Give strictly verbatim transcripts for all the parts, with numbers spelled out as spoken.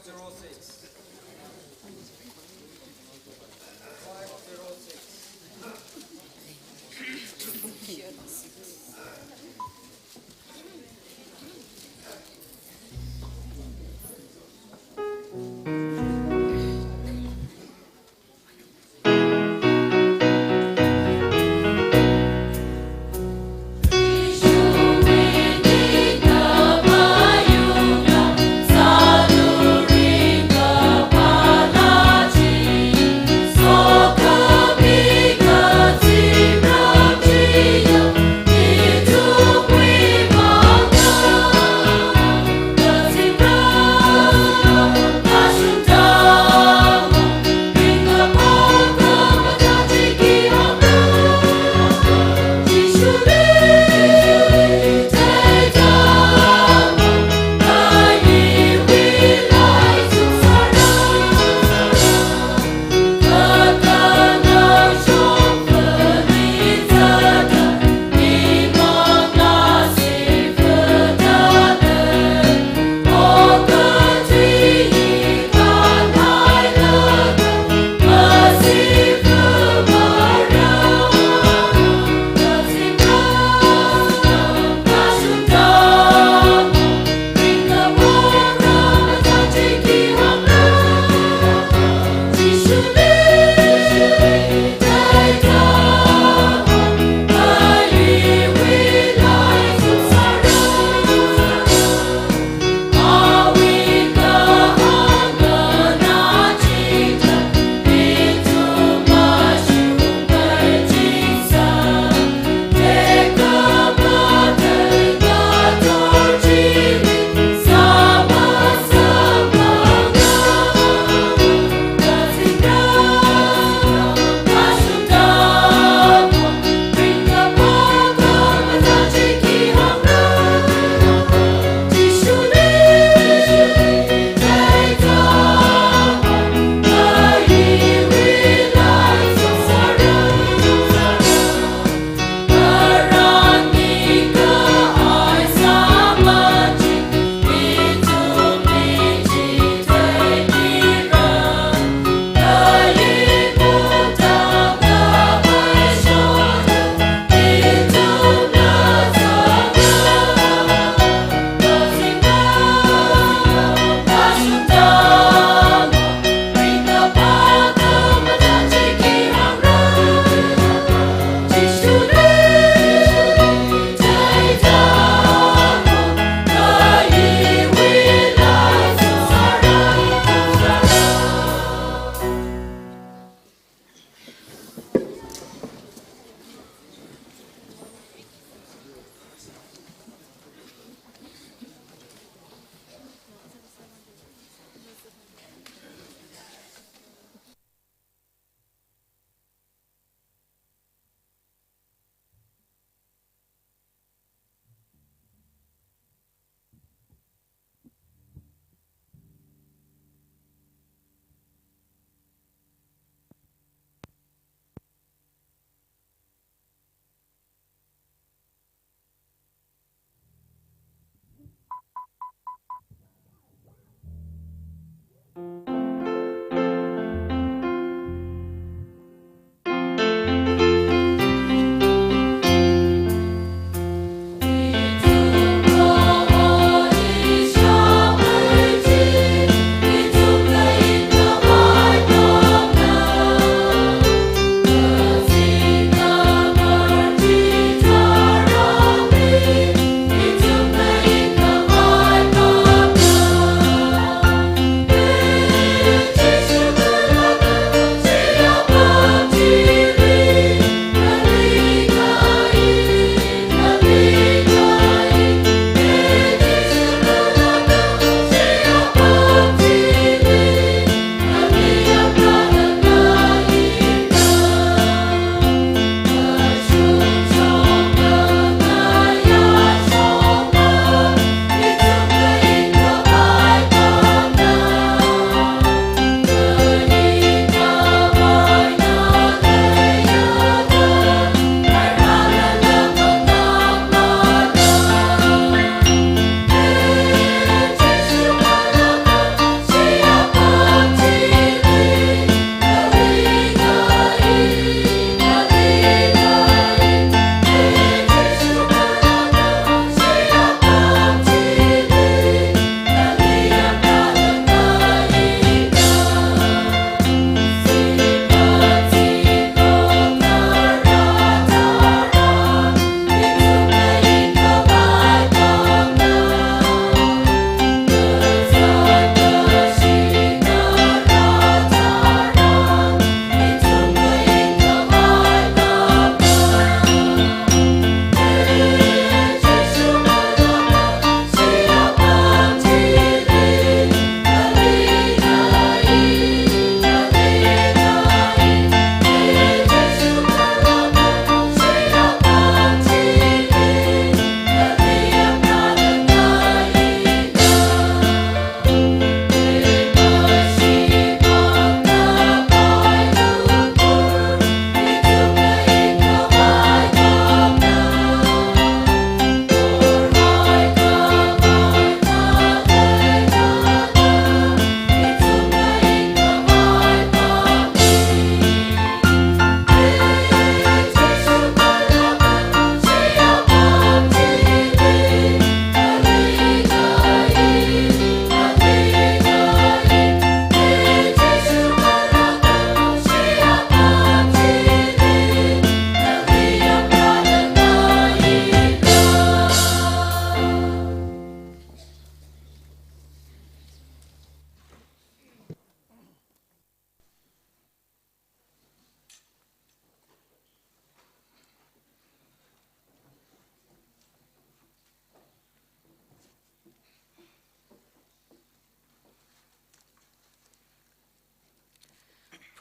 Zero six. Five zero six.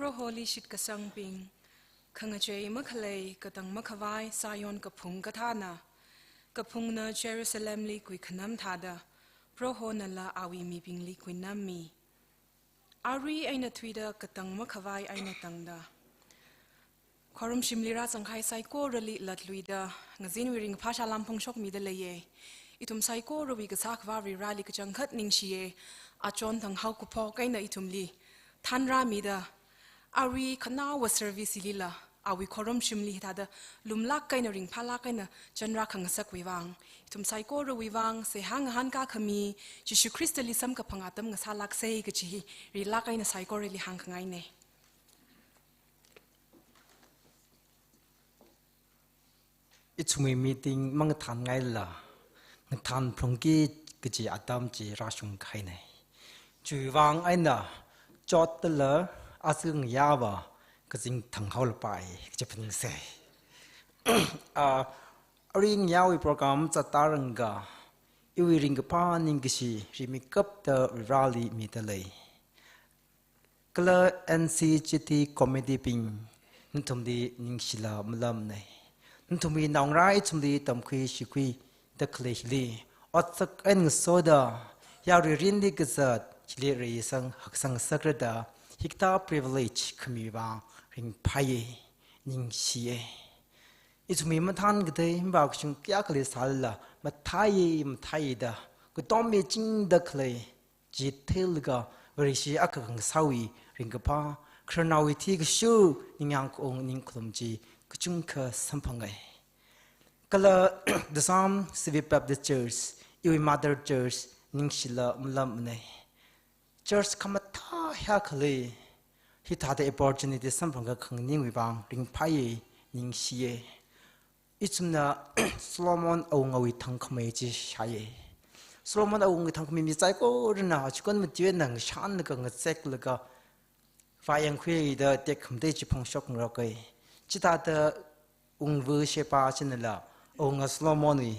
Proholi shitkasangbing, khangachei makhalei katang makhavai Zion kaphung kathāna, kaphungna Jerusalemli kuikhanam thāda, Prohonala awui mibingli kuinammi. Arui eina thuida katang makhavai eina tangda, khorumshimli rāzangkahai saikorali latluida, ngazinwui ringphā salām phongshokmida leiya. Ithum saikorawui kasā Akhava Varivarali kachangkhat ningshiya. Achon thanghao kaphok eina ithumli thanrāmida, arui khanaowa service hilila, awui khorumshimli hithāda lumlāk eina ringphālāk eina chanrā khangasakwui vang, ithum saikorawui vang seihā ngahānkā khami, Jishu Khristali samkaphang atam ngasālāksa kachi hi rilāk eina saikorali hāngkhangaina. Ithumwui meeting mangathan ngaila, ngathan phalungki kachi atam chi rāshungkahaina. Chiwui vang eina chotdala azing yawa kazing thanghaolapai kachi phaningsa. Ah, arui ngayāwui program zatda rangka, iwui ringkaphā ningkashi rimeikapta Varivarali mida lei. Kala N C G T committee bing, nathumli ningshila malamna. Nathumwui naongarā ithumli tamkhui shikhuida khalei hili, otsak eina ngasoda, yarui mirinli kazat hili reisang haksang sakrada, hikathā privilege khami vang ringphāya, ningshiya. Ithumwui mathān katei mavākashung kayākha leisālala, mathāya, mathāya da, katom michingda khalei chi theilaga, Vareshi akha khangasāwui ringkaphā, khararnaowui thi kashur, ningyāng kaung ningkhalum chi kachungkha samphanga. Kala Dosom Civic Baptist Church, iwui mother church, ningshila malamna. Church khamathā hiyākha lei, hithāda opportunity samphangkhanganingwui vang ringphāya, ningshiya. Ithumna Solomon awungawui thangkhamei chi shāya. Solomon awungawui thangkhamei mi saikorana achikon mati eina ngashanlaga ngazeklaga vāyangkhuida tekhamatei chi phongshokngaroka. Chithāda wungva Sheba chinala awunga Solomonwui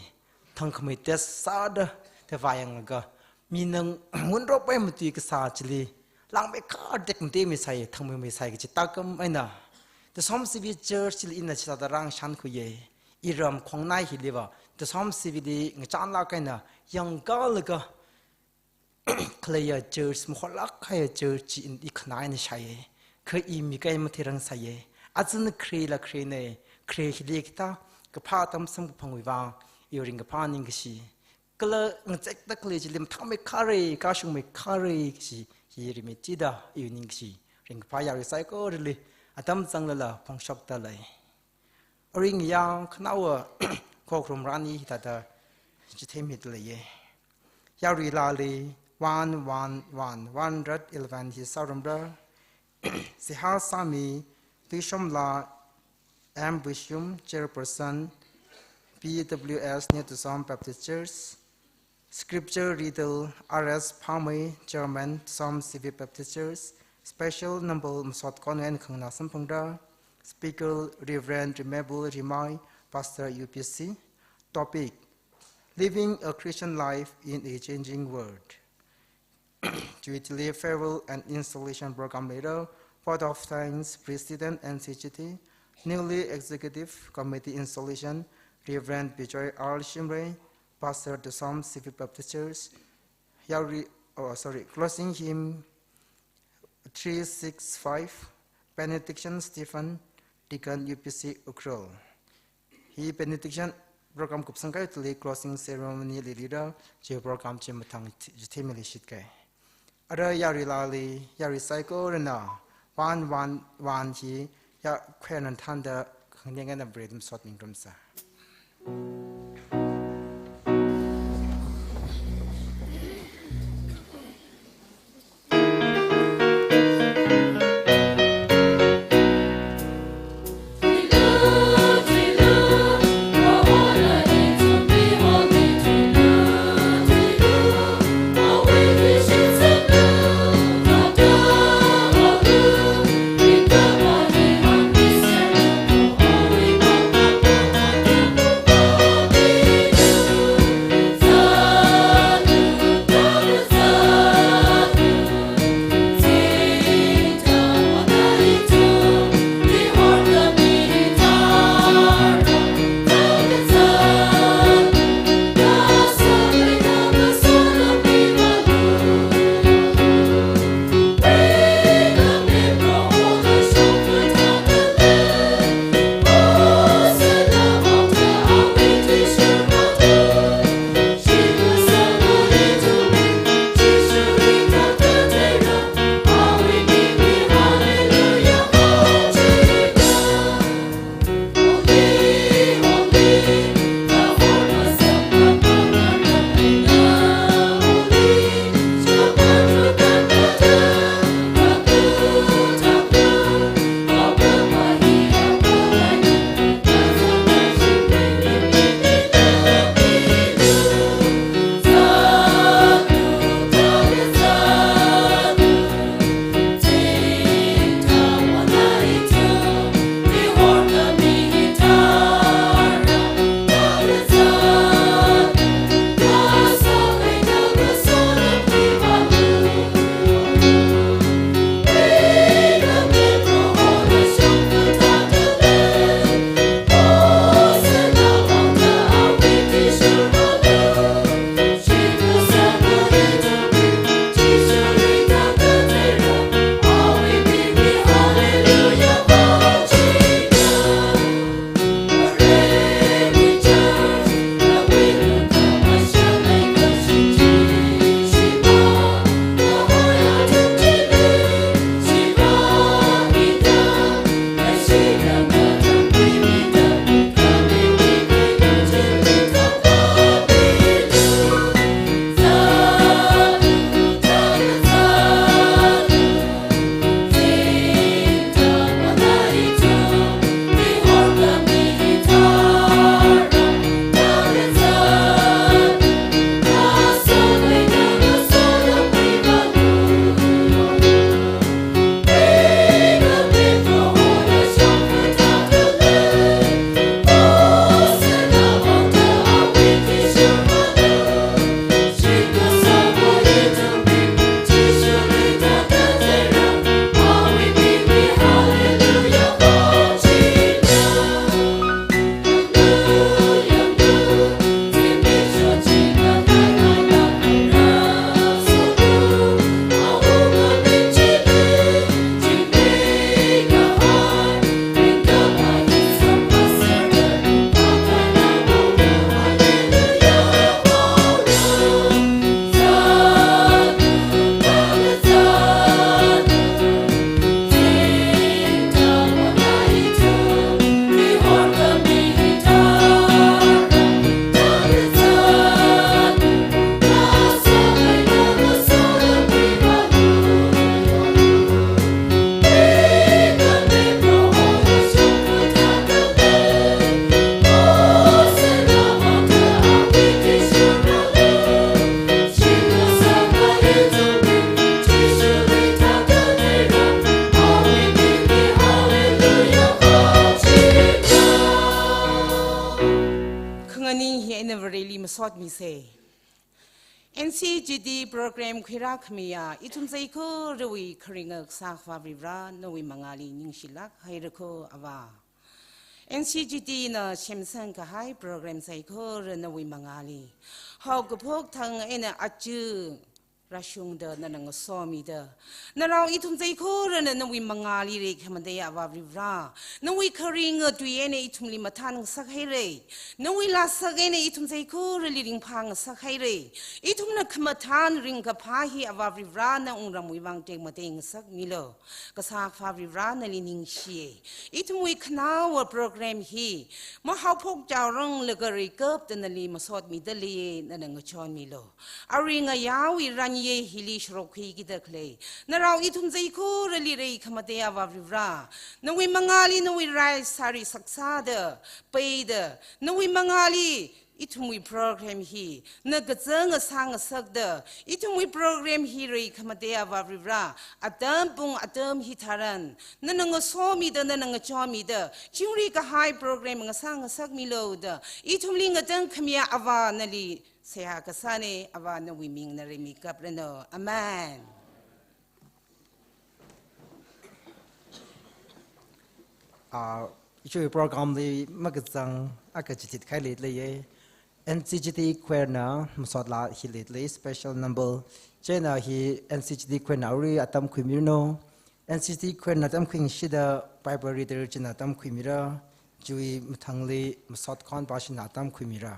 thangkhamei tesāda, te vāyanglaga, mina ngunropai matui kasā chili, langmeikha tekmateimi sāya, thangmeimei sāya kachi tākam eina, Dosom Civic Church chili ina chithāda rāngashankhuiya. Iram Khongnai hiliva Dosom Civic li ngachānlāk eina yangkalaga khaleiya church, mahorlāk kahaiya church chi in i khanā eina shāya. Kha i mikai matheirang sāya. Azin kharela kharena, khare hili kathā kaphā atam samkaphangwui vang, iwui ringkaphā ningkashi. Kala ngazekda khalei chili mathāmeikhara, kashungmeikhara kachi hi rimeithuida, iwui ningkashi ringkaphā yarui saikorali atam zanglala phongshokda lei. Arui ngayā khanaowa khokharum rani hithāda chitheimida leiya. Yarui lali one one one, one hundred eleven hi sārumra. Seihā sāmi Tuishomla M Vishum, Chairperson, P W S, New Dosom Baptist Church. Scripture reader R S Phamei, Chairman, Dosom Civic Baptist Church. Special number masot kon eina khanganā samphangra. Speaker Reverend Remebu Rimai, Pastor U B C. Topic: Living a Christian Life in a Changing World. Chiwui thili farewell and installation program leira. Vote of thanks, President N C G T, newly Executive Committee installation, Reverend Bijoy R Shimray, Pastor Dosom Civic Baptist Church. Yarui, oh, sorry, closing hymn three six five, Benediction Stephen, Deacon U B C Ukhrul. Hi benediction program kupsang kahai thili closing ceremony leilira, chi program chi mathang chi, chitheimili shitkai. Ara yarui lali, yarui saikorana, one one one hi, ya khwena thānda, khanganing eina bread masot mingrumsa. Ning hi eina Vareli masot misei. N C G T program khuirā khamiya, ithum saikorawui kharinga Kasā Akhava Varivara, nawui mangāli ningshilāk haira kho Avā. N C G T na semsang kahai program saikora nawui mangāli. Haokaphok thang eina aja rāshungda nana ngasomida, narao ithum saikorana nawui mangāli reikhamatei Avā Varivara. Nawui kharinga tui eina ithumli mathān ngasak haira. Nawui lāsak eina ithum saikorali ringphā ngasak haira. Ithumna khamathān ringkaphā hi Avā Varivara na wungramwui vang tekmatei ngasakmilu. Kasā Akhava Varivara nali ningshiya. Ithumwui khanaowa program hi mahaophok chaoranglaga reikapta nali masotmida leiya, nana ngachonmilu. Arui ngayāwui ranye hili shārokkhuikida khalei narao ithum saikorali reikhamatei Avā Varivara. Nawui mangāli nawui rai sāri saksāda, peida, nawui mangāli ithumwui program hi na kazang ngasā ngasakda, ithumwui program hi reikhamatei Avā Varivara, atam pung atam hitharan nana ngasomida, nana ngachonmida, chingri kahai program ngasā ngasakmilu da ithumli ngatangkhamiya Avā nali seihā kasāna. Avā nawui mingna rimeikapranu. Amen. Ah, ithumwui program li makazang akha chithit khaili leiya. N C G T choir na masotlā hili lei special number. Chieina hi N C G T choir na arui atam khuimiranu. N C G T choir na atam khuingashida Bible reader china atam khuimira. Chiwui mathangli masot khon pāshina atam khuimira.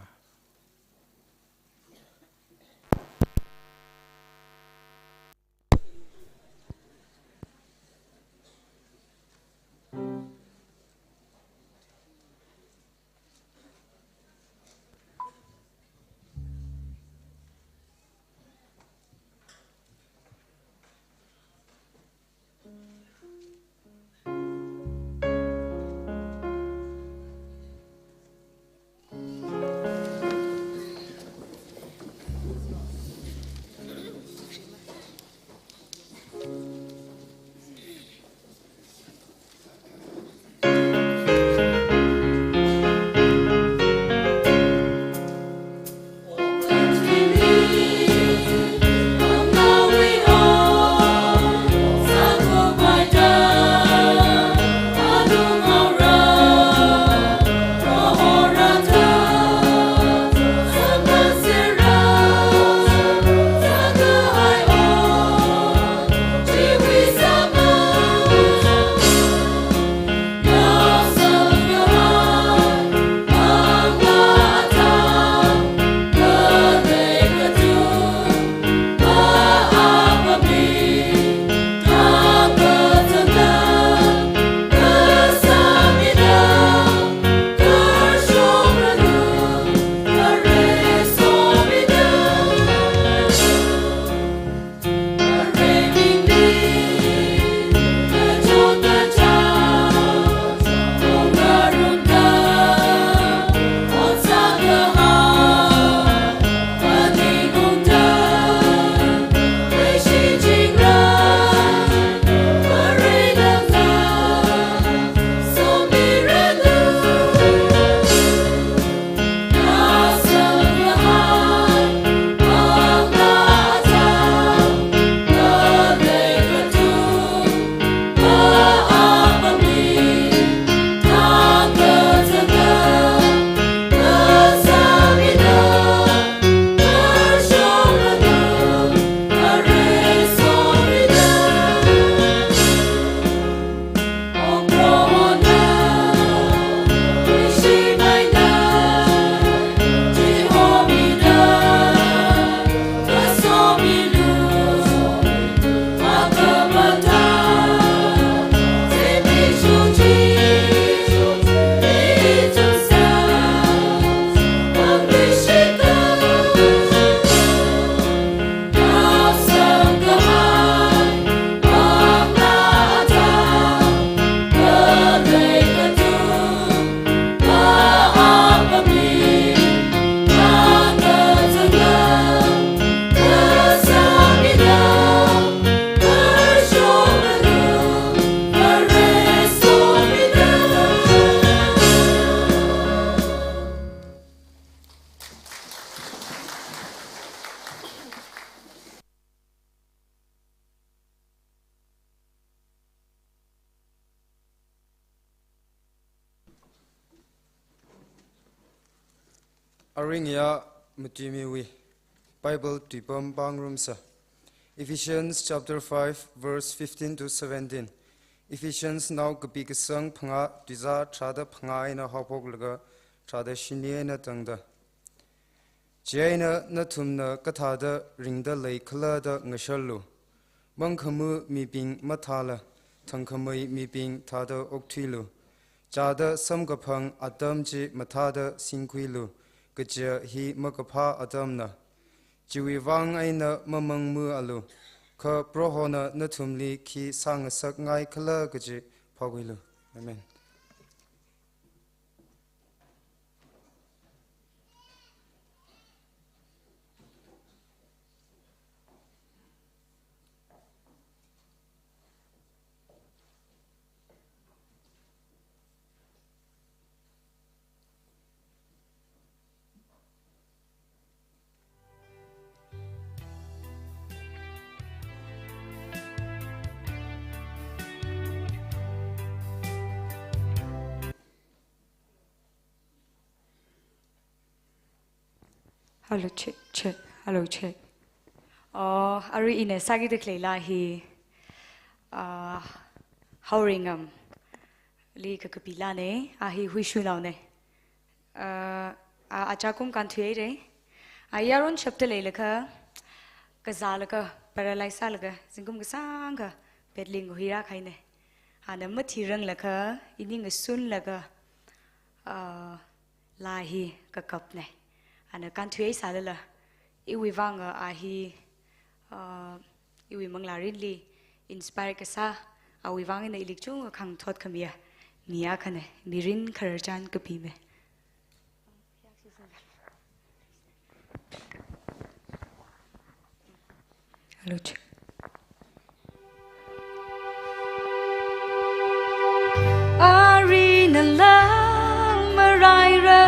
Aringya matuimiwui Bible tuipam pāngarumsa. Ephesians chapter five, verse fifteen to seventeen. Ephesians nao kapi kasang phangā, tuizā tharāda phangā eina haophoklaga tharāda shini eina tangda. Chieina nathumna kathāda ringda leikhala da ngasharlu. Mangkhamā mibing mathāla, thangkhamei mibing thāda okthuilu. Chāda samkaphang atam chi mathāda singkhuilu, kaja hi makaphā atamna. Chiwui vang eina mamangmāalu, kha Prohona nathumli khi sāngasakngaikhala kaji phākhuilu. Amen. Hello, check, check. Hello, check. Oh, arui ina sāki da khaleila hi, ah, Haoringamli kakapi lāna, a hi Huishunao na. Ah, a, achākum kānthuihaira. A yaron shapta leilakha, kazālaga, paralyze sālaga, zingkum kasāngkha, bedli ngahuirākahaina. Ana mathiranglaga, ining ngasunlaga, ah, laa hi kakapna. Ana kānthuihai sālala, iwui vang a hi, ah, iwui manglārinli inspire kasā, awui vang eina ili kachungkha khangthot khamiya mi akhana, mirin khararchan kapime. Hello, check. Arui nala maraira,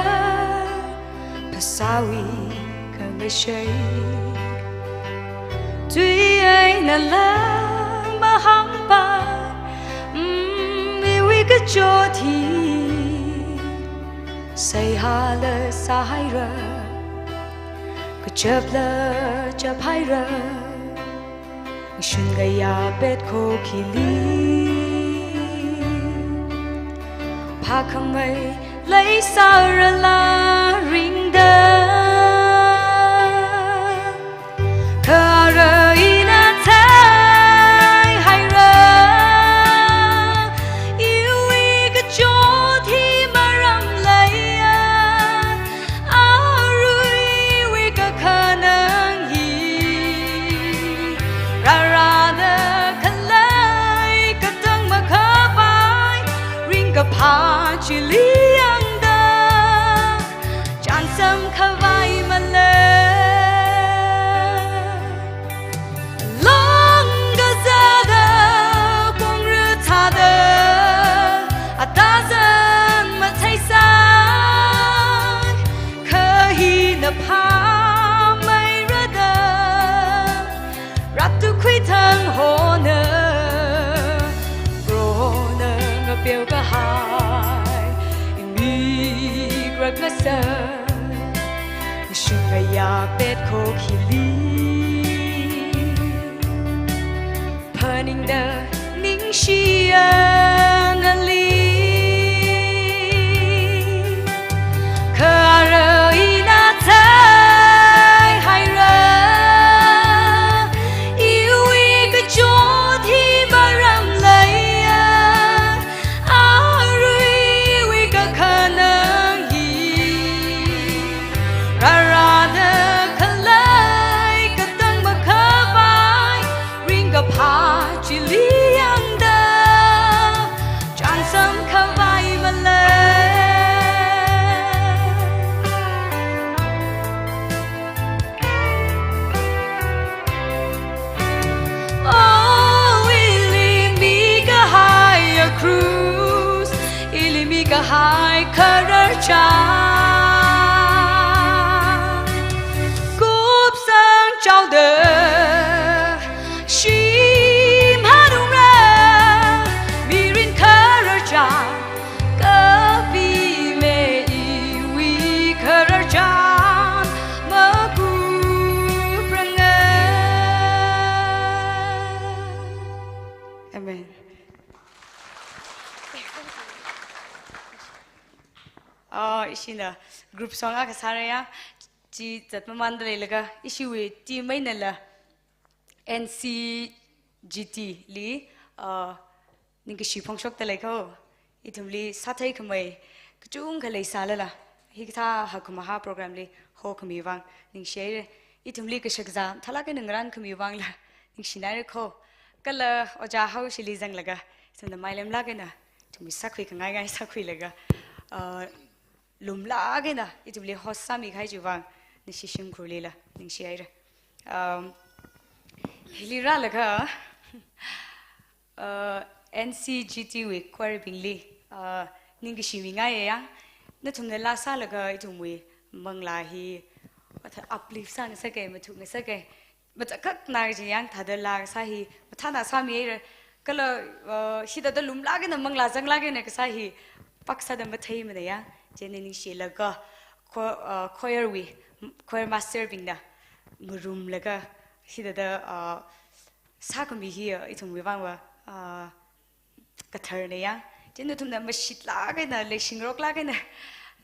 phasāwui khangashei. Tui einala mahāngpai, mm, iwui kachot hi. Seihāla sāhaira, kachapla chaphaira, shungayā petkho khili. Phākhamei leisārala ringda. Kha arui ina theihaira, iwui kachot hi maram leiya, aruiwui kakhanang hi. Rārada khalei katang makhavai, ringkaphā chili yangda. Chānsam khavai malei. Long kazāda, kongra thāda, atazan matheisang, kha hina phāmeirada, rātukhui thang hona, Prohona ngapeo kahai, imik rak ngasā, shungayā petkho khili. Phaningda ningshiya nali. Kha arui ina theihaira, iwui kachot hi maram leiya, aruiwui kakhanang hi. Rārada khalei katang makhavai, ringkaphā chili yangda. Chānsam khavai malei. Oh, ili mikahaiya krus, ili mikahai khararchan. Kupsang chaoda, shim hanungra, mirin khararchan, kapime iwui khararchan. ishina group song akha sāraya, chi zatmamānda leilaga, ishiwui team einala N C G T li, uh, ningkashi phongshokda lei kho. Ithumli sāthei khamei kachungkha leisālala, hikathā hakkhamahā program li hokhami vang ningshihaira. Ithumli kashakazā mathālāk eina ngarānkhami vangla ningshinaira kho. Kala ojā Haoshili zanglaga, ithumna mailemlāk eina ithumwui sākhui khangaingai sākhuilaga, uh, lumlāk eina ithumli host sāmikahai chiwui vang, nashi shimkhurlila ningshihaira. Um, hili rālaga, uh, N C G T wui choir bingli, uh, ningkashi mingaiya. Nathumna laa sālaga ithumwui manglā hi, mathā uplift sāngasaka, mathukngasaka. Matakhak na kaji yang thāda laa kasā hi, mathāna sāmihaira. Kala, uh, hithāda lumlāk eina manglā zanglāk eina kasā hi, pāksāda matheimanaya. Chieina ningshilaga, cho-, uh, choir wui, choir master bingna ngarumlaga, hithāda, uh, sākhami hi, uh, ithumwui vangva, uh, katharnaya. Chieina nathumna mashitlāk eina, leishingaroklāk eina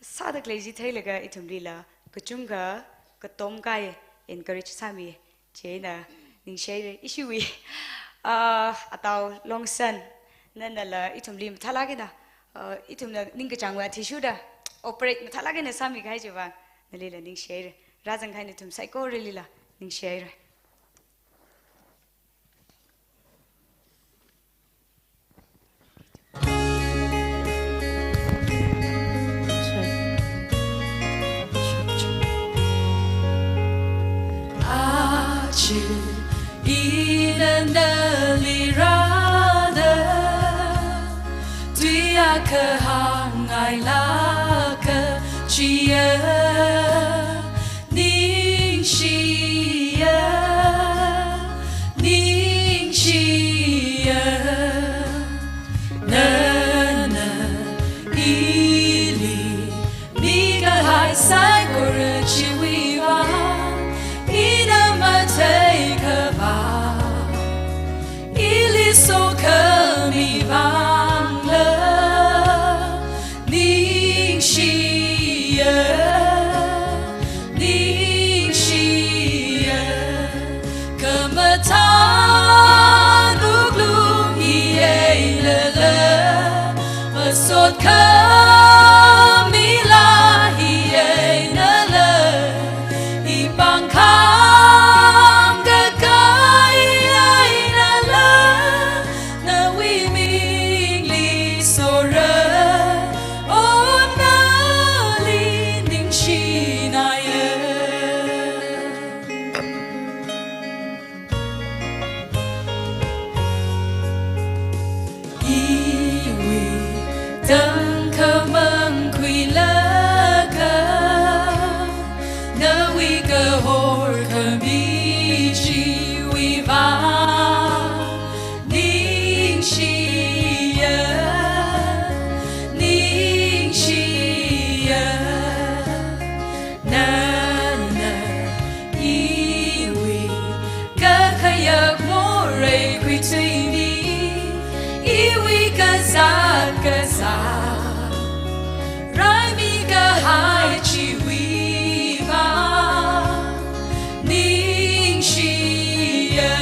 sāda khalei chi theilaga ithumlila kachungkha katomkahai encourage sāmi. Chieina ningshihaira. Ishiwui, ah, Atao Longsan, nanala ithumli mathālāk eina, ah, ithumna ningkachāngwui athishurda operate mathālāk eina sāmikahai chiwui vang nalila ningshihaira. Rāzangkahai nathum saikoralila ningshihaira. Aja ina nali rāda, tui akha hāngngailāka chiya, ningshiya, ningshiya. Nana ili mikahai saikora chiwui vang, ina matheikhavai, ili sokhami vangla, ningshiya, ningshiya. Khamathā wuklung hi einala, masot khamila hi einala, i pāngkham kakai einala, nawui mingli sora, oh, nali ningshinaya. Iwui tangkhamang khuilaga, nawui kahor khami chiwui vang, ningshiya, ningshiya. Nana iwui kakhayak morei khuithuimi, iwui kazāt kazā raimi kahai chiwui vang, ningshiya,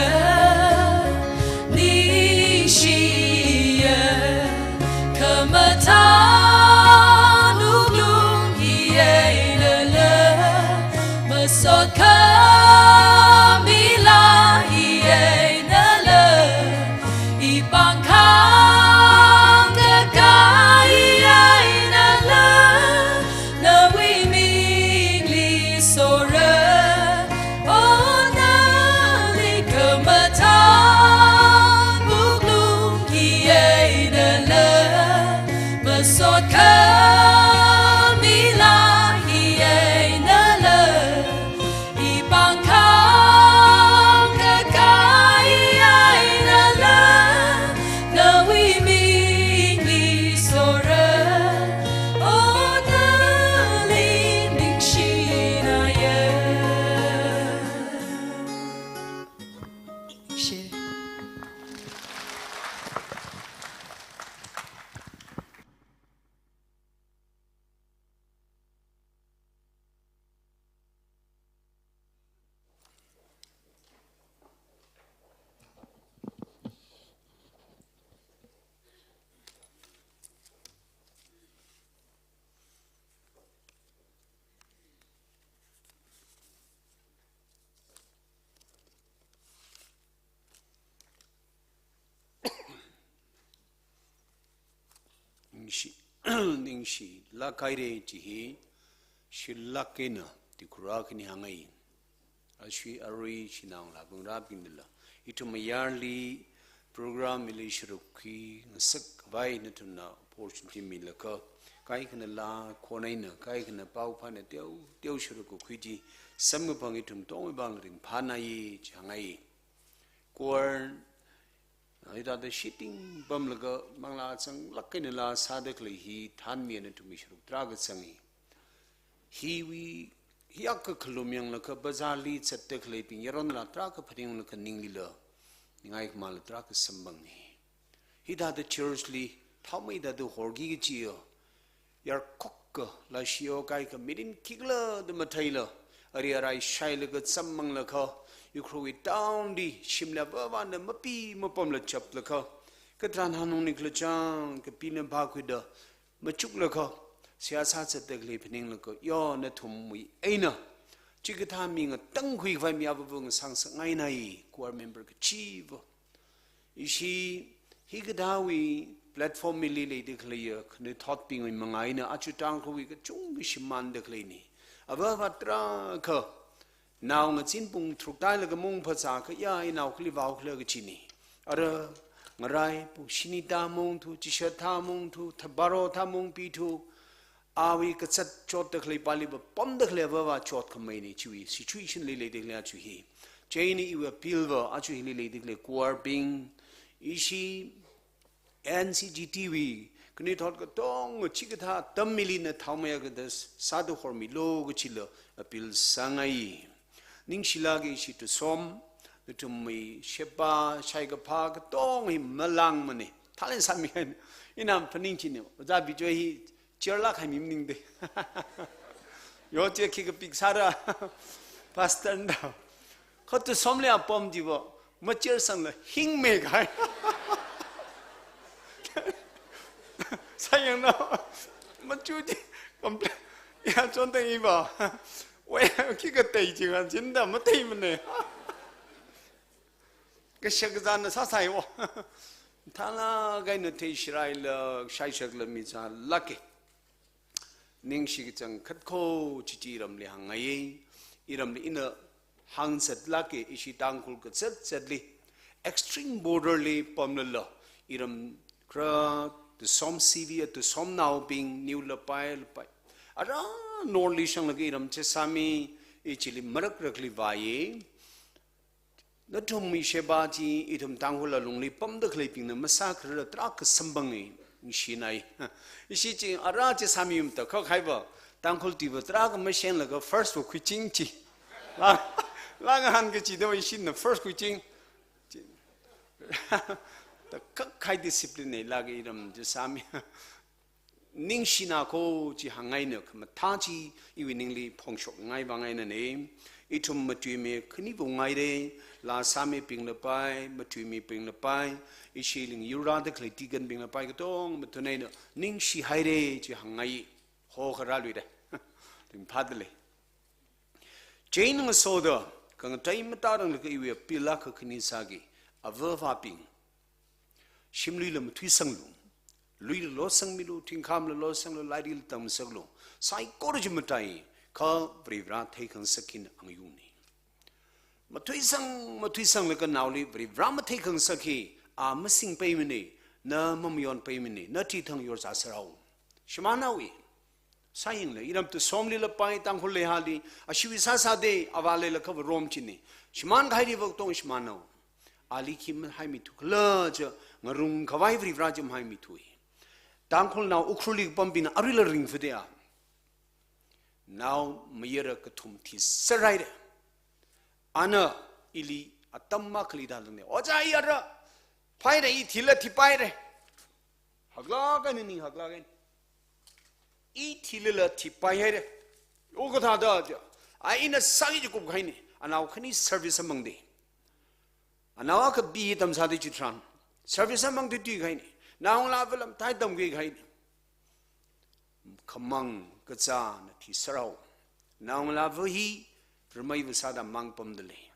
ningshiya. Khamathā wuklung hi einala, masot khamila hi einala, i pāngkham kakai einala, nawui mingli sora, oh, nali khamathā wuklung hi einala, masot khamila hi einala, i pāngkham shi, ningshilāk haira chi hi, shilāk eina tikura khani hāngngai. Ashui arui shinao ngalābing rābingdala, ithum mayarli program hili sharuk khuingasak khavai nathumna opportunity milaga, kaikhana laa khon eina, kaikhana pao phāna teo, teo sharuk kakhui chi samkaphang ithum tongwui vang ringphānai chi hāngngai. Choir hithāda shiting pamlaga manglā zanglāk eina laa sāda khalei hi thanmi eina nathumwui sharuk tarākha zangi. Hiwui, hiyākha khalum yanglaga bazarli zatda khaleibing yaronla tarākha phaninglaga ninglila ningai khamāla tarākha samphangi. Hithāda church li thaomeida horki kachiya, yarkhokkha, lashio kaikha mirin khikhala da matheila, ari arai shailaga zammanglaga, Ukhrulwui town li shimli avāvana mapi mapamla chaplaga, katharan hanungni khalachang kapina vākhuida machuklaga, seihā sāzatda khalei phaninglaga, yo nathumwui eina chikathā mi ngatangkhui khavai mi avāva ngasang sāngainai, choir member kachiva. Ishi hikathāwui platform hili leida khaleiya khanuithotbingwui manga eina aja Tangkhulwui kachungkha shimānda khaleina. Avāva tarākha nao ngazin pung tharuk tālaga maung phazākha, ya, inao kali vao khala kachina. Ara ngarai pung shini tā maungthu, chishat thā maungthu, tha baro thā maungpithu, awui kazat chotda khalei pāliva pamda khalei avāva chotkhamaina chiwui situation li leida khalei aja hi. Chieina iwui appeal va aja hili leida khalei choir bing, ishi N C G T wui khanuithot katonga chikathā atam hili na thaomeiakha da sāda hormilu kachila appeal sāngai. Ningshilāka ishi Tusom, nathumwui sheba, shaikaphā katonga hi malāngmana. Thālala sāmi haina. Ina phaning china, Ojā Bijoy hi chair lāk haimi maningda. Yo chair khikha pik sāra, pastor na da. Kha Tusomli apam chiva, machair sangla hingmei kahai. Sayang na, machu chi, complain. Ya, chonda iva. Wei, khikha tei chi ngan chinda, mateimana. Kashak kazāna sāsai wo. Thālāk eina theisharaila, shaishakla mi zālāka. Ningshi kachangkhat kho chi chi iramli hāngngai. Iramli ina hāngzatlāka, ishi Tangkhul kazat zatli. Extreme border li pamlala, iram kra Tusom C V, Tusomnaobing, New Lapai, Lapai. Ara North li shanglaga iram Jessami, ichili marakrakli vāya. Nathumwui sheba chi ithum Tangkhul alungli pamda khaleibingna masākharar tarākha samphanga, ningshinai. Ishi chi ara Jessami yumda kha khaiva, Tangkhul tuiva tarākha mashenlaga first va khuiching chi. Laa, laa ngahān kachida ishina first khuiching. Chi. Da kha khai discipline leilāka iram Jessami. Ningshina kho chi hāngngaina, khamathā chi iwui ningli phongshokngai vang einana. Ithum matuimi khani vāngaira, laa sāmibing Lapai, matuimibing Lapai, ishi lingyu rāda khalei deacon bing Lapai katong mathun eina ningshihaira chi hāngngai, hokharā luira. Ringphādalei. Chieina ngasoda, khangatei matāranglakha iwui appeal akha khani sāki, avāvabing. Shimluila mathuisanglu. Luila losangmilu, thingkhamla losanglu, lairikla tamngasaklu. Saikora chi matai, kha Varivarā theikhangasak hina angayungna. Mathuisang, mathuisanglaga naoli Varivarā matheikhangasak hi, a masingpaimana, na mamayonpaimana, na chithang yorzāserhao. Shimānhaowa. Sāyangla, iram Tusomli Lapai, Tangkhul leihali, ashiwui sāsāda, avā leilakha varom china. Shimān kahaili vātong shimānhao. Ali khi mahaimithu khala cha, ngarung khavai Varivarā chi mahaimithuwa. Tangkhulnao Ukhrulli kapambingna aruila ringphāda. Naomayara kathum thiserhaira. Ana ili atam akhali dalane. Ojā i ara, phaira i thila thipaira. Haklāk eina ning haklāk eina. I thilala thipaihaira. O kathāda ja. A ina sāki chikup kahaina. Anao khani service amangda. Anao akha B E tamsāda chitharan. Service amangda tui kahaina. Naongalāva lamthai tamkhui kahaina. Khamang kazāna thiserhao. Naongalāva hi rameiva sāda mang pamdalei.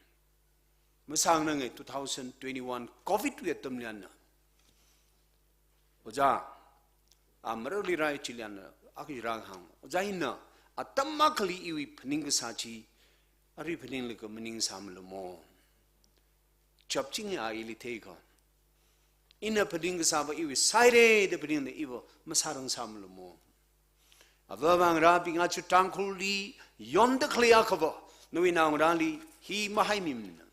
Masāngananga two thousand twenty-one covid wui atamli ana. Ojā, A marali rai chili ana, akha rāhāng. Ojā ina, atam akhali iwui phaning kasā chi, arui phaninglaga maningsāmalu mo. Chapching a ili theikha. Ina phaning kasāva iwui sāhaira da phaningda iva masārangsāmalu mo. Avāva ngarābing, aja Tangkhulli yonda khalei akhava, nawui naongarāli hi mahaimimana.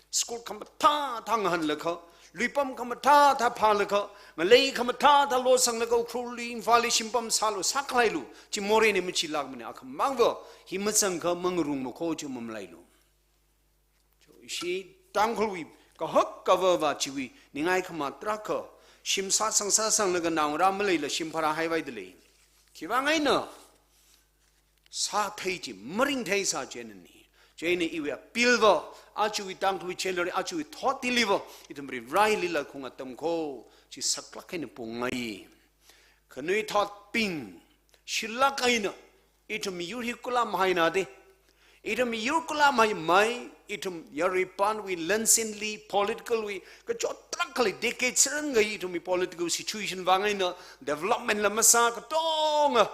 School khamathā thā ngahānlaga, luipam khamathā thā phālaga, ngalei khamathā thā losanglaga, Ukhrulli, Imphalli shimpam sālu, sākhalailu, chi moreina machilākmana, akhamangva, hi mazangkha mangarungma kho chi mamalailu. Ishi Tangkhulwui kahak kavava chiwui ningai khamatrakha, shim sāsang sāsanglaga naongarā maleila shim pharāhaivaida lei. Khiwui vang eina, sāthei chi maringtheisā chieina ni. Chieina iwui appeal va, ajawui Tangkhulwui chelari, ajawui thot hiliva, ithum Varivarali lākhung atam kho, chi saklāk eina pongai. Khanuithotbing, shilāk eina, ithum miyur hi kula mahaina de. Ithum miyur kula mahaimei, ithum yaruipanwui lansinli, politicalwui, kachot tarākha lei, decade sārangai ithumwui political situation vang eina, development la masā katonga.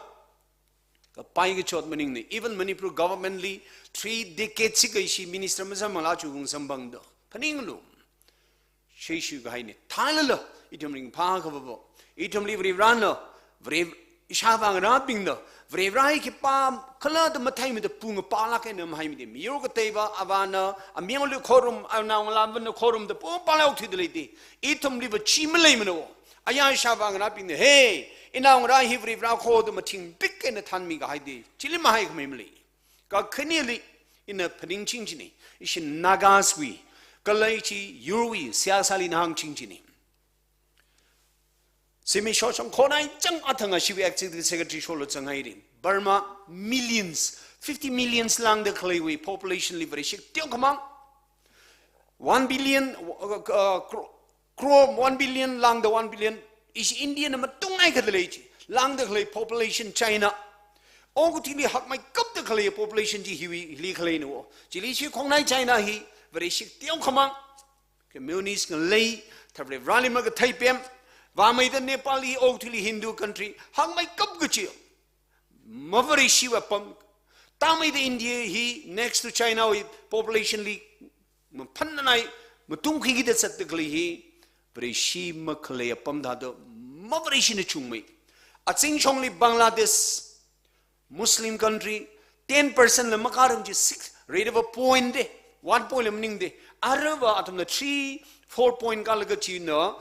Kapai kachot maningna, even Manipur governmentli three decades sikashi minister masāmangla chu kung samphangda. Phaninglu. Shishu kahaina. Thailala, ithum ringphā khavava. Ithumli Varivarana, Vari, ishāvā ngarābingna, Varivara hi khipākhala da matheimada pung pālāk eina mahaimida. Miyur kateiva, avāna, amyangli khorum, anaongalāvana khorum da pung pālāk thuida lei de. Ithumliva chi maleimana o. Aya ishāvā ngarābingna, hey, inaongarā hi Varivara kho da mathingpik eina thanmi kahaida. Chili mahaikhamei malei. Kakhaneli, ina phaningching china, ishi Nagaswui, kala ishi yurwui, siyasali ina hāngching china. Zimiksho shongkhonai chang athang ashiwui executive secretary sholo chang haira. Burma millions, fifty millions lāngda khaleiwui populationli Vareshi teokhamang. One billion, uh, uh, cro-, crore, one billion lāngda one billion, ishi Indiana matungnai khalei chi, lāngda khalei population China. Okathuili hakmeikapda khalei population chi hiwui, hili khaleina o. Chili shikhongnai China hi, Vareshi teokhamang. Communist ngalei, thāvre rali makathei pem, vāmeida Nepali, okathuili Hindu country, hakmeikap kachi. Mavareshiwui apam. Tāmeida India hi next to Chinawui populationli maphananai, matungkhuikida zatda khalei hi, Vareshi makhalei apam thāda, Mavareshina chungmei. Azingshongli Bangladesh, Muslim country, ten percent la makaram chi six, rate of a point de, one point la maningde. Aruiva athumna three, four point kālaga china,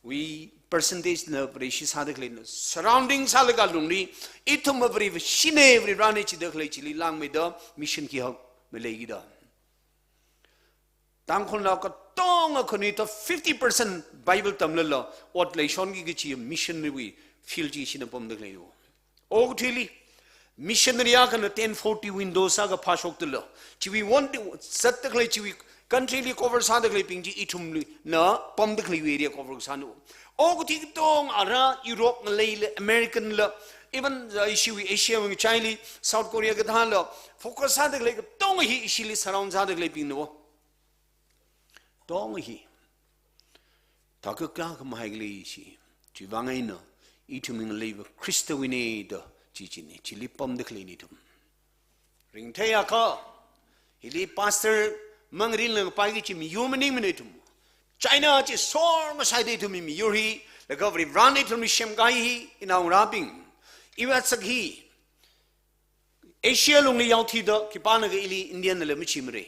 wui percentage na Vareshi sāda khaleina, surrounding sālaga lungli, ithum Varevashina, Varivarana chida khalei chili lāngmeida, mission kihak maleikida. Tangkhulnao katonga khanuithot fifty percent Bible tamlala, ot leishonki kachi missionarywui field chi ishina pamda khalei o. Okathuili, missionary akhana ten forty windows akha phāshokdala, chiwui one, zatda khalei chiwui countryli cover sāda khaleibing chi ithumna pamda khaleiwui area cover sāna. Okathui katonga ara Europe ngaleila, American la, even, uh, ishiwui Asia wui ngachaili, South Korea kathāla, focus sāda khalei katonga hi ishili surround sāda khaleibingna o. Tong hi. Thākha kha khamahai khalei chi. Chiwui vang eina, ithumwui ngaleiva Khristawuina da chi china, chili pamda khaleina ithum. Ringtheiakha, hili pastor mangrin lang pai kachi miyur maningmana ithum. China chi sor masaida ithumwui miyur hi, laga Varivarana ithumli semkahai hi, inaongarābing. Iwui otsak hi, Asia lungli yaothida, khipānakha ili Indian nala machimara.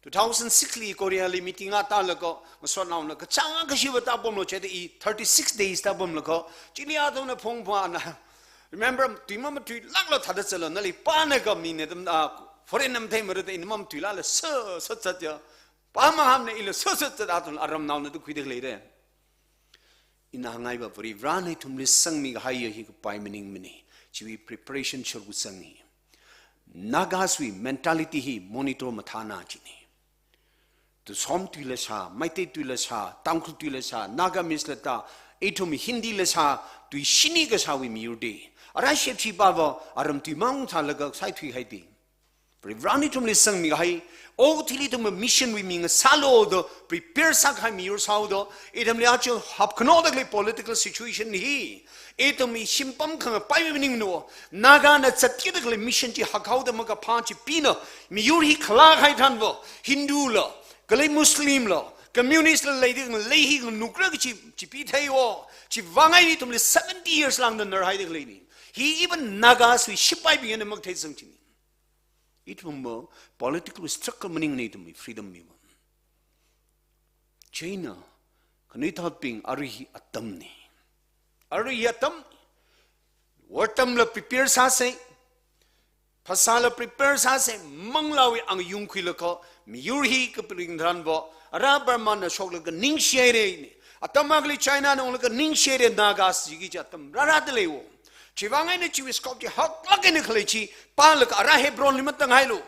Two thousand six li Korea li meeting a tālaga, ngasotnaona kachāng kashiva tāpamlu chida i thirty-six days tāpamlaga, chili athumna phongphāna. Remember, tui mamathuilākla thāda zatlu, nali pānakha mina tam, ah, foreign na matheimara da ina mamathuilākla sā, sā zatya. Pāmahānna ila sā, sā zat athum aramnaona da khuida leira. Ina hāngngaiva Varivarana ithumli sangmi kahaiya hi kapai maningmana. Chiwui preparation shurkasang hi. Nagaswui mentality hi monitor mathāna china. Tusom tuila sā, Meitei tuila sā, Tangkhul tuila sā, Nagamese la tā, ithum Hindi la sā, tui shini kasāwui miyur de. Ara shepshi bava, aram tui mang sālaga saithuihaida. Varivarana ithumli sangmihai, okathuili ithum missionwui mi ngasālu da prepare sākahai miyur sāhaoda, ithumli aja hapkhanodakhalei political situation hi, ithumwui shimpam khangapai maningmana, Nagana zatkidakhalei mission chi hakhaoda makaphā chipina, miyur hi khalakahai tharanva, Hindu la, kala Muslim la, communist la leida khalei hi nganukra kachi, chipi theiwo, chiwui vang eina ithumli seventy years lāngda narhaida khaleina. Hi even Nagaswui shipaibingna makathei sangchini. Ithumva political struggle maningmana ithumwui freedom miva. Chieina, khanuithotbing, arui hi atamna. Arui hi atam, war atamla prepare sāsa, phasāla prepare sāsa, manglāwui angayung khuilaga, miyur hi kaphaning tharanva, ara Burmana shoklaga ningshihaira. Atam akhali Chinana unglaga ningshihaira, Naga siki chi atam rārāda leiwo. Chiwui vang eina chiwui scope chi haklāk eina khalei chi, pālaga ara Hebronli matanghailu.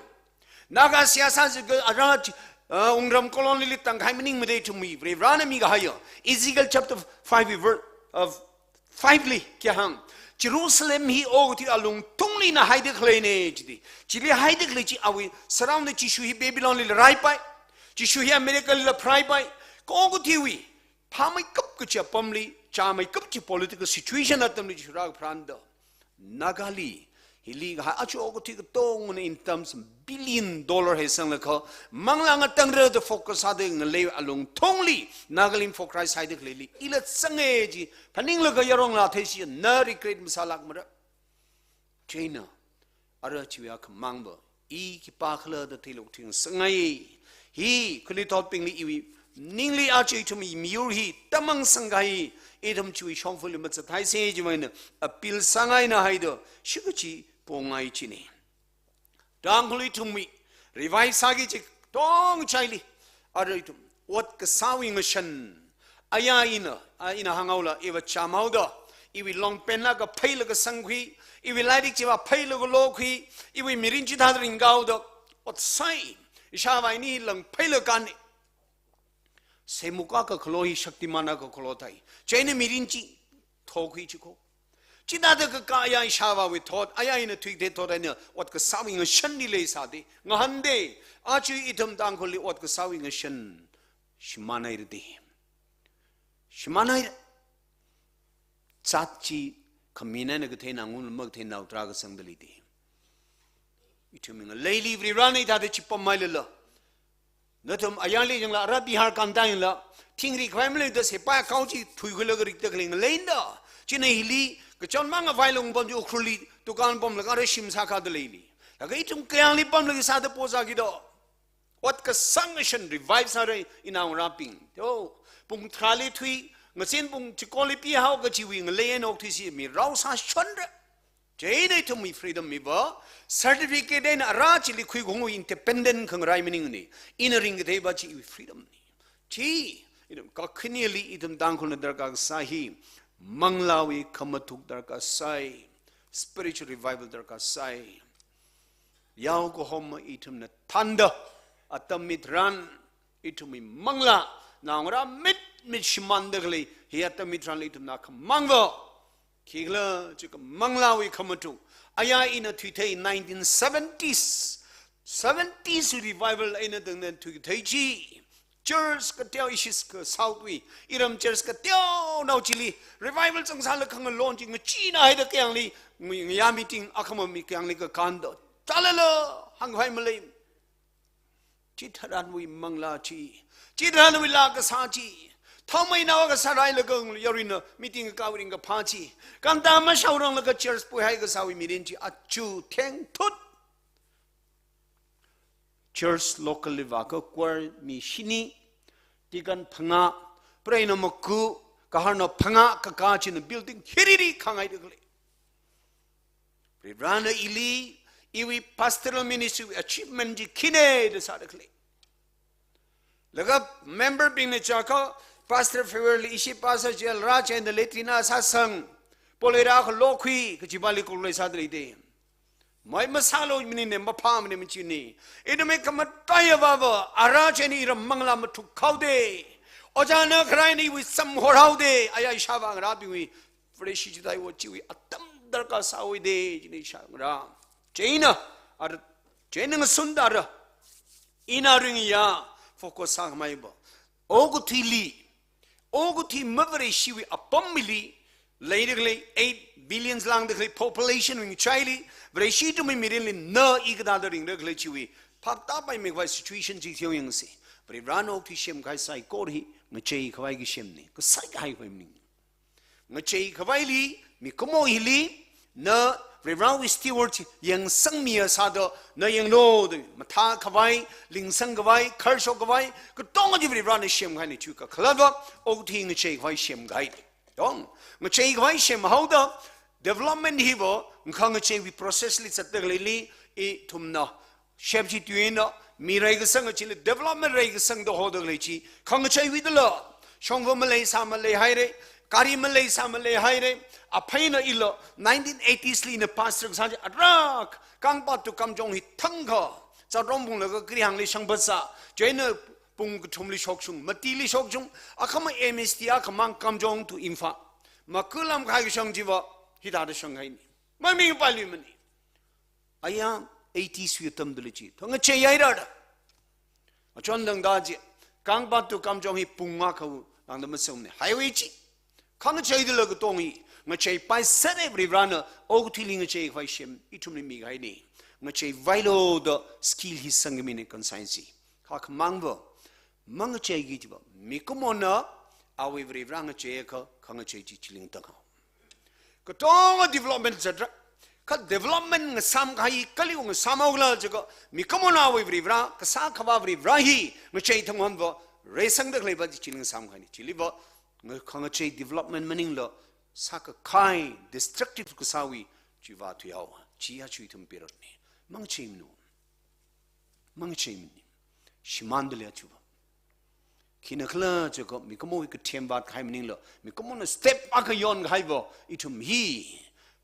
Naga siyasa chi ka ara chi, ah, wungram colony li tangkahai maningmada ithumwui, Varivarana mikahaiya. Ezekiel chapter five verse, uh, five li khi hāng. Jerusalem hi okathui alungthungli ina haida khaleina jida. Chili haida khalei chi awui surround Jishu hi Babylonlila raipai. Jishu hi Americalila pharāpai. Okathuiwui phāmeikap kachi apamli, chāmeikap kachi political situation atamli Jishu rākapharāna da. Nagali, hili kahai aja okathui katongana in terms billion dollar hi sanglaga, manglā ngatangra da focus sāda ngalei alungthungli, Nagali focus sāda khaleili, ila zanga chi, phaninglaga yaronla theisi, na regret masālākmara. Chieina, ara chiwui akhamangva, i khipākhala da theilok thing sangai. Hi, khanuithotbingli iwui, ningli aja ithumwui miyur hi, tamang sangkahai, ithum chiwui shongfali mazathaisa chiwui vang eina, appeal sāngaina haida, shikachi pongai china. Tangkhul ithumwui, revive sāki kachi katong chili, ara ithum, ot kasāwui ngashan, aya ina, a ina hānghaola, iva chāmhaoda, iwui longpen la kaphailaga sangkhui, iwui lairik chiva phailaga lokhui, iwui mirin chithāda ringkahaoda, ot sāi, ishāvā ini langphailaga ni. Seimuk akha khalo hi Shaktiman akha khalo thai. Chieina mirin chi thokhui chiko. Chithāda kakā aya ishāvāwui thot, aya ina thuikatei thot eina ot kasāwui ngashanli leisāda. Ngahānda, aja ithum Tangkhulli ot kasāwui ngashan shimānhaira da. Shimānhaira. Zat chi khamina eina kathei ngangu makathei nao tarākha sangda leida. Ithumwui ngaleili Varivarana hithāda chipamhailala. Nathum ayarli yangla, ara Bihar kānda yangla, thingri khavai maleida sepai akhao chi thuikhuilaga rikda khalei ngaleina da. Chieina hili, kachon mang avai lung pam chi Ukhrulli, dukan pamlaga ara shim sākāda leili. Laga ithum kayāngli pamlaga sāda po sāki da. Ot kasā ngashan revive sāra inaongarābing. Yo, pung tharāli thui, ngazin pung chikonli pihao kachiwui ngalei eina okthuisi mirao sāshonra. Chieina ithumwui freedom miva, certificate eina ara chili khuikhaungwui independent khangarai maningmana. Ina ringkatheiva chiwui freedom na. Chi, ithum kakhaneli ithum Tangkhulna darkar kasā hi, manglāwui khamathuk darkar sai, spiritual revival darkar sai. Yao kahoma ithumna thānda, atam hitharan, ithumwui manglā, naongarā mitmit shimānda khalei, hi atam hitharanli ithumna khamangva. Khikhala, chikha manglāwui khamathuk. Aya ina thuithei nineteen seventies. Seventies revival eina tangda thuithei chi. Church kateonao ishi ka South wui, iram church kateonao chili, revival zangsālaga khangalon chi ngacheenahaida kayāngli, ngu-, ngayā meeting akhama mi kayāngli kakānda. Chalala, hāngkhavai malei. Chitharanwui manglā chi. Chitharanwui laa kasā chi. Thaomeina kasā railaga yaruina meeting kakāwui ringkaphā chi. Kanta mashaoranglaga church puihai kasāwui mirin chi aja thengthut. Church local li vākha choir mi shini, deacon phangā, preina maku, gaharna phangā, kakā china building hiriri khangaida khalei. Varivarana ili, iwui pastoral ministry wui achievement chi khina da sāda khalei. Laga member bingna chiakha, Pastor February li ishi pastor chili rāchina latrine sāsang, polei rākha lokhui, kachivali kulei sāda leida. Mai masālu maningmana, maphāmana machina. Ina mai khamataiya vava, ara chieina iram manglā mathuk haoda. Ojāna kharaina iwui samhor haoda, aya ishāvā ngarābingwui, fresh chitheiwo chiwui atam darkar sāhaoda, chieina ishāvā ngarā. Chieina, ara Chieina ngasun tara, ina ringya focus sākhamei va, okathuili, okathui mavareshiwui apam hili leidakhalei, eight billions lāngdakhalei population wui ngachaili, Vareshi ithumwui mirinli na i kathāda ringdakhalei chiwui phaptāpaimei khavai situation chi theoyangsi. Varivarana okathui semkahai saikora hi ngacheikhavai kasemna, kasai kahai khavai maning. Ngacheikhavai hili, mikumo hili, na Varivarawui steward yangsangmiya sāda, na yanglu da, mathākhavai, lingsangkhavai, kharshok khavai, katonga chi Varivarana semkahaina, chiwui kakhalatva okathui ngacheikhavai semkahaina. Yong, ngacheikhavai semhaoda, development hiva, khangacheiwui process li zatdakhaleili, ithumna shep chi tuina, mi reikasang chili development reikasang da hodakhalei chi, khangacheiwui dala, shongfa maleisā maleihaira, gari maleisā maleihaira, apheina ila, nineteen eighties li ina pastor kasā chi arak, Kangpatu Kamjong hi thangkha, Zatrongbung laga Krihangli shangphatsā, chieina pung kathumli shokshung, matili shokshung, akhama M S T akhamang Kamjong to Imphal. Makulam khai kashang chiva, hithāda shanghaina. Mamingpailuimana. Aya, eighties wui atamdali chi. Thang ngacheihaira da. Achon dangda chi. Kangpatu Kamjong hi pung akha lāngda masāmana. Highway chi. Khangacheidala katonga hi. Ngacheipaisera Varivarana, okathuili ngacheikhavai sem, ithumli mikahaina. Ngacheivailu da skill hi sangkhamina conscience. Kha khamangva, mangacheiki chiva, mikumona, awui Varivara ngacheiakha, khangachei chi chilingtang haowa. Katonga development zatra. Kha development ngasāmkahai kali ngasāmhaokhala jiakha, mikumona awui Varivara, kasā Akhava Varivara hi, ngacheithang honva, reisangdakhaleiva chi chili ngasāmkahaina. Chiliva, nga-, khangachei development maningla, sākakahai, destructive kasāwui, chiva thuihaowa, chiya chi ithum pirotna. Mangacheimanu. Mangacheimana. Shimānda leiya chiva. Khina khala jiakha, mikumowui kathem vātkahai maningla, mikumona step akha yonkahaiva, ithum hi,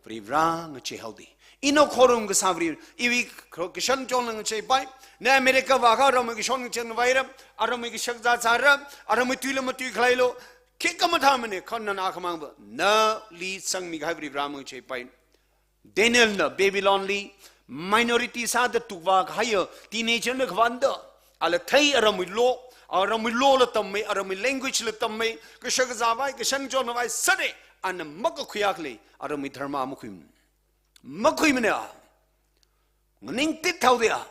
Varivara ngacheihaoda. Ina khorum kasā Varivara, iwui kho-, kashan chonla ngacheipai, na America vākha aramwui kashon ngacheivaira, aramwui kashakazā zāra, aramwui tuila matuikhaleilu, khikha mathāmana, kha nana khamangva, nali sangmikahai Varivara mangacheipai. Danielna Babylonli minority sāda tukvākahaiya teenager na khavānda, ala thei aramwui law, aramwui law la tammei, aramwui language la tammei, kashakazāvai, kashan chonvai sāda, ana makakhuiakhalei, aramwui dharma makhuim-, makhuimana. Nganingtit haoda,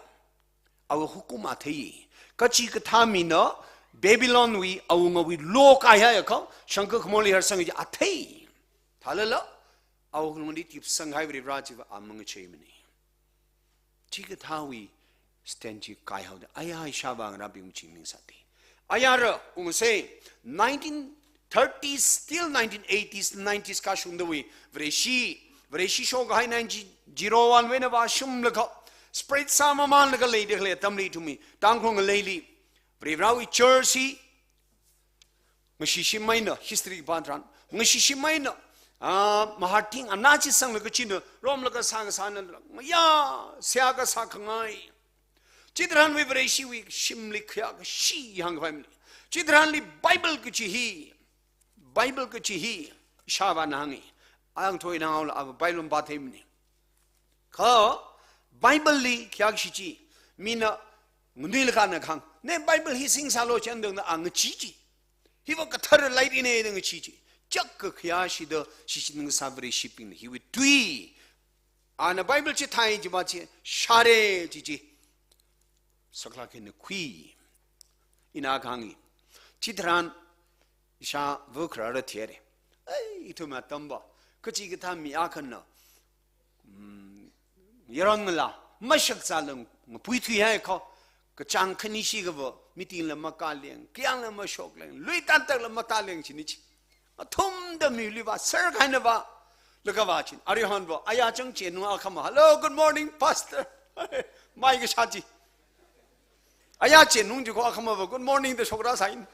awui hukum a thei. Kachikathā mina Babylonwui awungawui law kaihaiakha, shangkakhamoli harsang chi a thei. Thālala, awui lungli tipsanghai Varivara chiva a mangacheimana. Chikathāwui stand chi kaihaoda, aya ishāvā ngarābing chingningsāda. Ayara, ungsei, nineteen thirties till nineteen eighties, nineties kashungdawui, Vareshi, Vareshi shokahai nineteen zero one wui eina vāshunglaga, spread sāmamānlaga leidakhalei atamli ithumwui, Tangkhul ngaleili, Varivarawui church hi, ngashishim eina, history pātharan, ngashishim eina, ah, mahating ana chi sanglaga china, romlaga sākasāna, ngayā, seihā kasākhangai. Chitharanwui Vareshiwui shimli khayākashi hāngkhavai mali. Chitharanli Bible kachi hi, Bible kachi hi, ishāvāna hāngi, ayang thoina haola, ava Bible pātheimana. Kha Bible li khayākashi chi, mina nganuilakha ana kahāng, ne Bible hi singsālu chi andangna a ngachi chi. Hiva kathara lairina da ngachi chi. Chak kakhayāshida shichin ngasā Vareshibingna hiwui tui. Ana Bible chithai chiva chi, share chi chi. Saklāk eina khui. Ina kahāngi. Chitharan ishāva kharara thera. Ei, ithum atamva, kachikathā mi akhana, mm, yaron ngalā, mashakzāla ngapuithuihaiakha, kachāng khanishi kava, meeting la makāleng, kayāngla mashokleng, lui tantakla matāleng chini chi. Athumda mili vāserkahaina va, laga vāchin. Arihonva, aya chang chenung akhama, "Hello, good morning, Pastor." Mai kashā chi. Aya chenung chi kho akhamava, "Good morning," da shokra sain.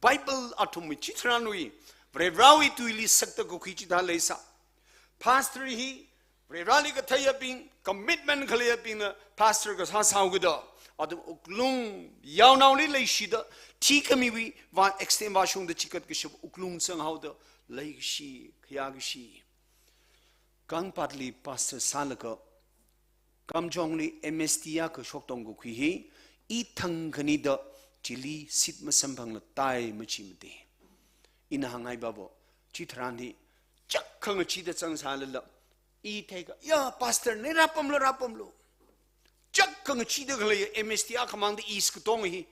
Bible athumwui chitharanwui, Varivarawui tuili sakta kakhui chithā leisā. Pastor hi, Varivarali katheiyabing, commitment khaleiyabingna pastor kasā sāhaokida, athum wuklung, yaonaoli leishida, thikhamiwui vāng extend vāshungda chikat kashap wuklung zanghaoda, leikashi, khayākashi. Kangpatli pastor sālaga, Kamjongli M S T akha shoktong kakhui hi, i thang khanida chili seat masamphangla tai machi mati. Ina hāngngai babo, chitharan hi, chak khangachida zangsālala, i theikha, ya, pastor na rāpamlu, rāpamlu. Chak khangachida khalei M S T akhamangda i skatong hi.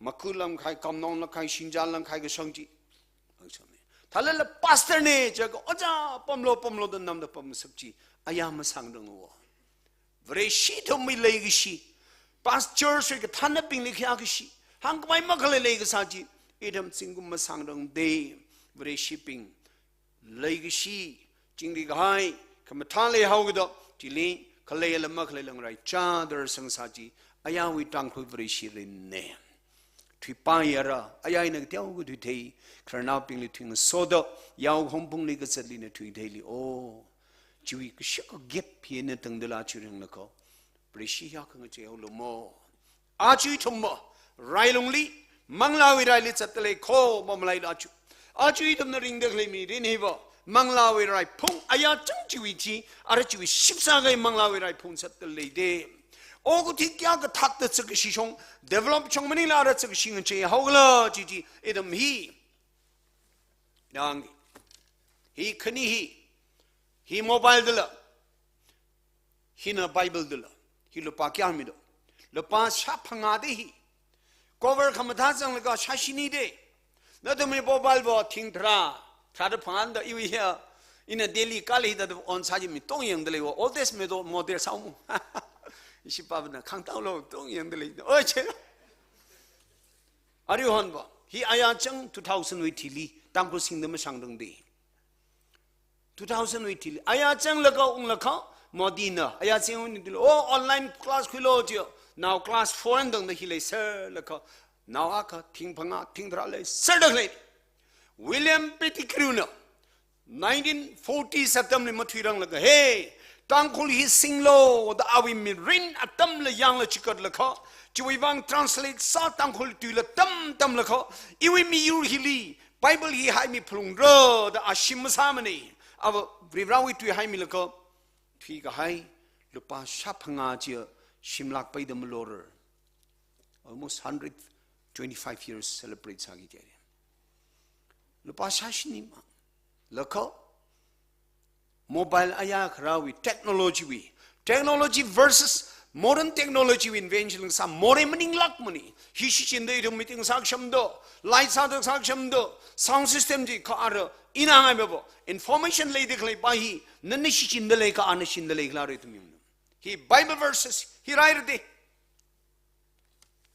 Maku lamkhai, Kamnong lamkhai, Shingjal lamkhai kashang chi. Thālala pastor na jiakha, ojā pamlu, pamlu da namda pamsak chi. Aya masāngrang wo. Vareshi ithumwui leikashi. Pastor sui kathānabingli khayā kashi. Hāngkhamei makhalei leikasā chi. Ithum zingkum masāngrangde. Vareshibing leikashi, chingri kahai, khamathā leihaokida, chili, khaleila makhaleila ngaraichāda rāsangsā chi, ayāwui Tangkhul Vareshi rinna. Thuipai ara, ayā ina kateokha thuithei, khararnaobingli thuingasoda, yao hongphungli kazatli ina thuitheili, o, chiwui kashak kagep hi ina tangdala chi ringlakha, Vareshi ya khangachei haolu mo. Aja ithum ma, railungli, manglāwui raili zatdalei kho, mamalaila aja. Aja ithumna ringda khalei mirin hiva, manglāwui raiphung, ayā chang chiwui chi, ara chiwui shipsā kahai manglāwui raiphung zatdaleide. Okathui kayākha thakda zakkashi shong, develop shong maningla ara zakkashi ngachei haokhala, chi chi, ithum hi. Dang. Hi khani hi. Hi mobile dala. Hina Bible dala. Hi lupā kayā milu? Lupā shāphangā de hi. Cover khamathā zanglaga shāshini de. Nathumwui mobile vo thing tharā, tharāda phangānda iwui hiya. Ina Delhi kali da on sāji mi tong yangdalei wo. Oldest me do model sāumu. Ishi pāvana khangtao lo tong yangdalei. Oi che. Arihon vo. Hi ayā chang two thousand wui thili. Tangkhul singda masāngrang de. Two thousand wui thili. Ayā changlaga unglakha, Modi na. Ayā chang uni thili. O, online class khuilo chiya. Nao class four eina tangda hi leiserlaga. Nao akha thing phangā, thing tharā leiserda khalei. William Pettigrew na. Nineteen forties atamli mathuiranglaga. Hey, Tangkhul hi singlo, da awui mirin atamla yangla chikatlaga. Chiwui vang translate sā Tangkhul tuila tam tamlaga. Iwui miyur hili. Bible hi haimi phalungra da a shim masāmana. Ava Varivarāwui tui haimilaga, thuikahai lupā shāphangā chiya shimlāk paida malor. Almost hundred twenty-five years celebrate sāki jare. Lupā shāshini ma. Laga, mobile ayā kharāwui, technology wui. Technology versus modern technology wui invention sā, morei maninglākmana. Hi shichinda ithum meeting sākashamda, light sāda sākashamda, sound system chi kha ara, ina ngai babo, information leida khalei pa hi, nana shichinda lei kha ana shinda lei khala re ithum yangna. Hi Bible verses, hi rairade.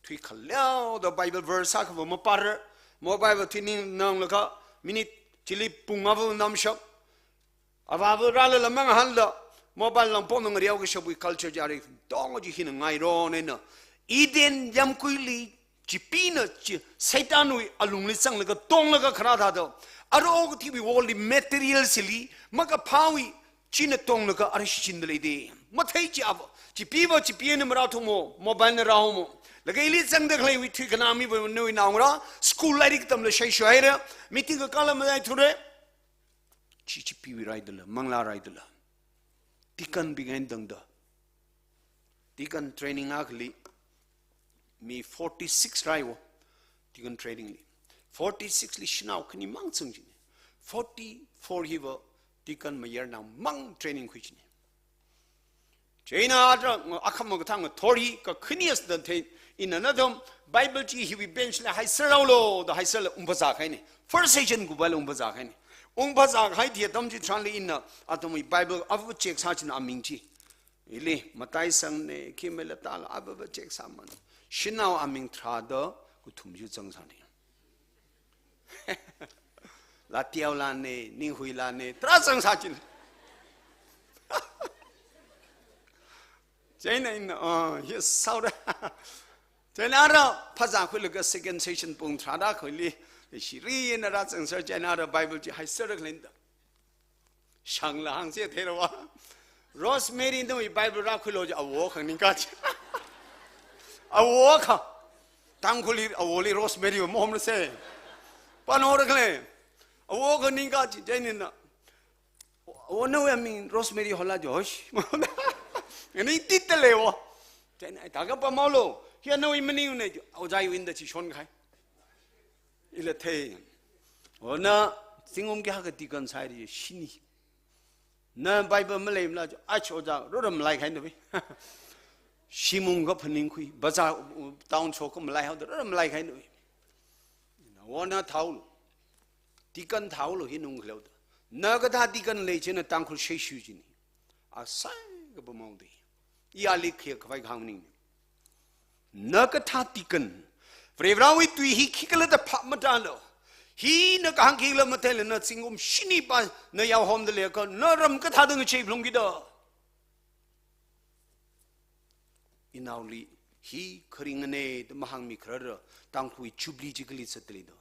Thui khaleoda Bible verse akha va mapāra, mobile va thuining nanglaga, minute chili pung ava namshap. Avāva rālala mangahānla, mobile lang pong nang riau kashapwui culture jari, tong ji hina ngairona. Eden yamkuili, chipina chi, Satanwui alungli zanglaga, tonglaga kharā thāda. Ara okathuiwui worldly materials li, makaphāwui, china tonglaga ara shichinda leide. Mathei chi ava, chipiva chipi eina marāthumo, mobile na rāhomo. Laga ili zangda khaleiwui thuikhanā miva nawui naongarā, school lairik tamla shaishuihaira, meeting kakāla mazaithura. Chi chipiwui raidala, manglā raidala. Deacon bing eina tangda. Deacon training akhali mi forty-six rāi wo, deacon training li. Forty-six li shanao khani mang zang chine. Forty-four hiva deacon mayarnao mang training khui chine. Chieina atra nga akhama kathā ngathor hi kakhanias dan thei ina nathum Bible chi hiwui bench la haiser haolo da haiserla ungphazā kahaine. First session kupaila ungphazā kahaine. Ungphazā kahai thei atam chitharanli ina athumwui Bible ava check sā china aming chi. Ili, Mataisangna, khi mei latala, ava ava check sāmana. Shanao aming tharāda, kathum chi zangsāne. Latiaolana, Ninghuilana, tharā zangsā china. Chieina ina, oh, yes, saura. Chieina ara phazā khuilaga second session pung tharāda khuili, shiri eina rāzangser chieina ara Bible chi haiser khalei da. Shangla hāngse theira va. Rosemary nawui Bible rākhuilo ji awo kha ningka ji. Awo kha. Tangkhulli awoli Rosemary va mohomra se. Pano ra khalei. Awo kha ningka ji, chieina. Awo nawui aming Rosemary hola ji, hosh. Ani tita leiwo. Chieina, "Ai, taka pamhaolu. Hiya nawui maningmana," ojā wui eina chi shonhai. Ila thei. "O, na zingkum kayākha deacon sāi?" "Shini." "Na Bible maleimala?" "Ach, ojā, rora malaikhai nabi." Shimung kaphaningkhui, bazaar, town shoka malaihaoda, rora malaikhai nabi. "Na, o, na thāhaolu. Deacon thāhaolu hi nung khaleoda. Na kathā deacon lei chieina Tangkhul sheshu chini." Asai kapamhaoda. I ali khikhavai kahāng maning. Na kathā deacon, Varivarāwui tui hi khikhala da phap matālu. Hi na kahāng khikhala matheila na zingkum shini pa na yaohomda leiakha, na ram kathāda ngachei phalungki da. Inaoli hi kharing ane da mahāngmi kharara, Tangkhul Jubilee chi kali zatli da.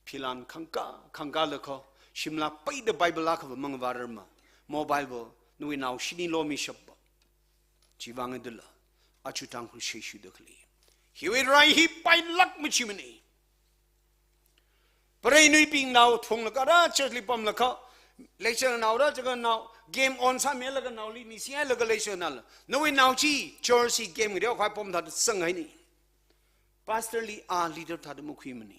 Philan khangkā, khangkālaga, shimla paida Bible akhava mangavārarma. Mobile va, nawui nao shini lomishappa. Chiwui vang eina dala, aja Tangkhul sheshuda khalei. Hiwui rai hi pailāk machimana. Pareinuibing nao thunglaga rā, church li pamlaga, lecture naora, chaka nao, game on sāmilaga naoli, nisihailaga lecture nala. Nawui nao chi, church hi game ngareo khavai pamda sanghaina. Pastor li a leader thāda makhuimana.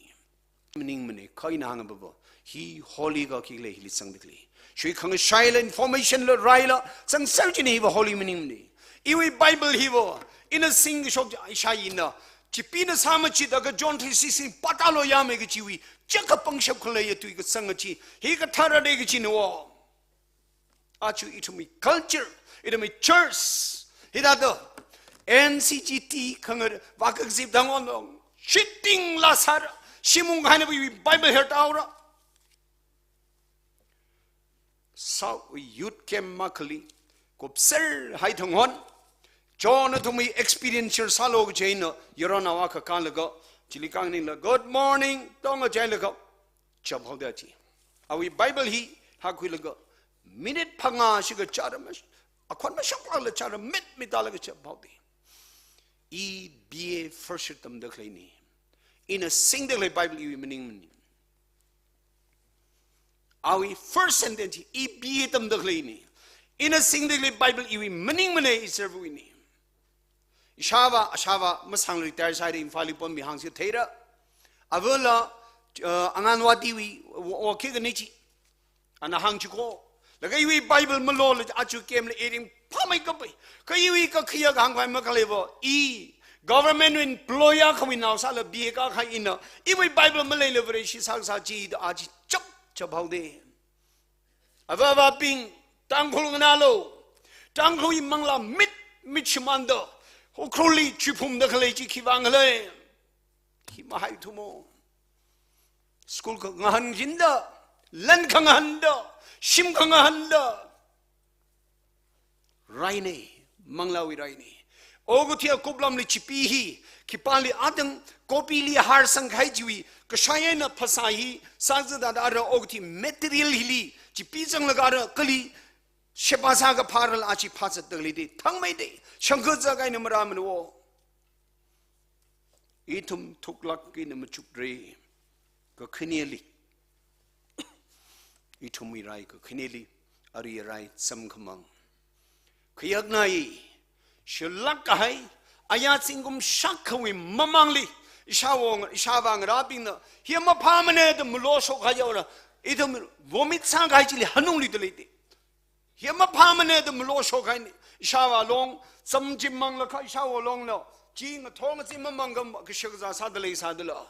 Maningmana, kha ina hāngababa. Hi holy ka khikhala hili zangda khalei. Shui khangashai la, information la, rai la, zangser china hiva holy maningmana. Iwui Bible hiva, ina singkashok ishā ina, chipee na sāmachida kha John three sixteen pātālu yāmei kachiwui, chaka pangshap khaleiya tui kazang kachi, hi kathara da kachina wo. Aja ithumwui culture, ithumwui church, hithāda N C G T khangara, vākakazip dang onlong, shitting la sāra, shimung kahaina Bible her taora. South youth camp makhali, kupser hai thang hon, John athumwui experience share sālu kachi eina, yaron nao akha kālaga, chili kāngningla, "Good morning," tong ajailaga, chaphaoda chi. Awui Bible hi hakhuilaga, minute phangā shikha chara mash-, akhon mashoklala chara mit mitālaga chaphaoda. I B A first year tamda khaleina. Ina singda khalei Bible iwui maningmana. Awui first sentence hi, "I B A tamda khaleina." Ina singda khalei Bible iwui maningmana, i serve wuina. Ishāvā, ashāvā, masang retire sāhaira, Imphal li pammi hāngsi theira. Avāla, uh, Anganwadi wui, wo, wo, khi kani chi. Ana hāng chiko. Laga iwui Bible malola aja camp la ringphāmeikapai. Kha iwui kakhayā kahāng khavai makhaleiva. I, government wui employee akhawui nao sāla B A kākahai ina. Iwui Bible maleila Vareshi sākasā chida aja chap, chaphaoda. Avāvābing, Tangkhul nganālu, Tangkhulwui manglā mit, mit shimānda, Ukhrulli chuiphumda khalei chi khiwui vang khala. Khi mahaithumo. School khangahān kajina, lan khangahānda, shim khangahānda. Raina, manglāwui raina. Okathuiya kuplamli chipee hi, khipāli atang, kopili har sangkahai chiwui, kashai eina phasā hi, sāzada ara okathui material hili, chipee zanglaga ara kali, sheba sākha phārala aja phāzatda khalei da, thangmeida, shangkazā kahaina marāmana wo. Ithum thuklāk eina machukra, kakhaneli. Ithumwui rai kakhaneli, arui rai samkhamang. Khayāknai, shilāk kahai, aya zingkum shākhawui mamangli, ishāwo, ishāvā ngarābingna, hi maphāmana da maloshok haoyaora, ithum vomit sākahai chili hanungluida leida. Hi maphāmana da maloshok haina, ishāvā long, zam chi manglakha ishāwo longna, chi ngathor chi mamangkha kashakazā sāda leisādala.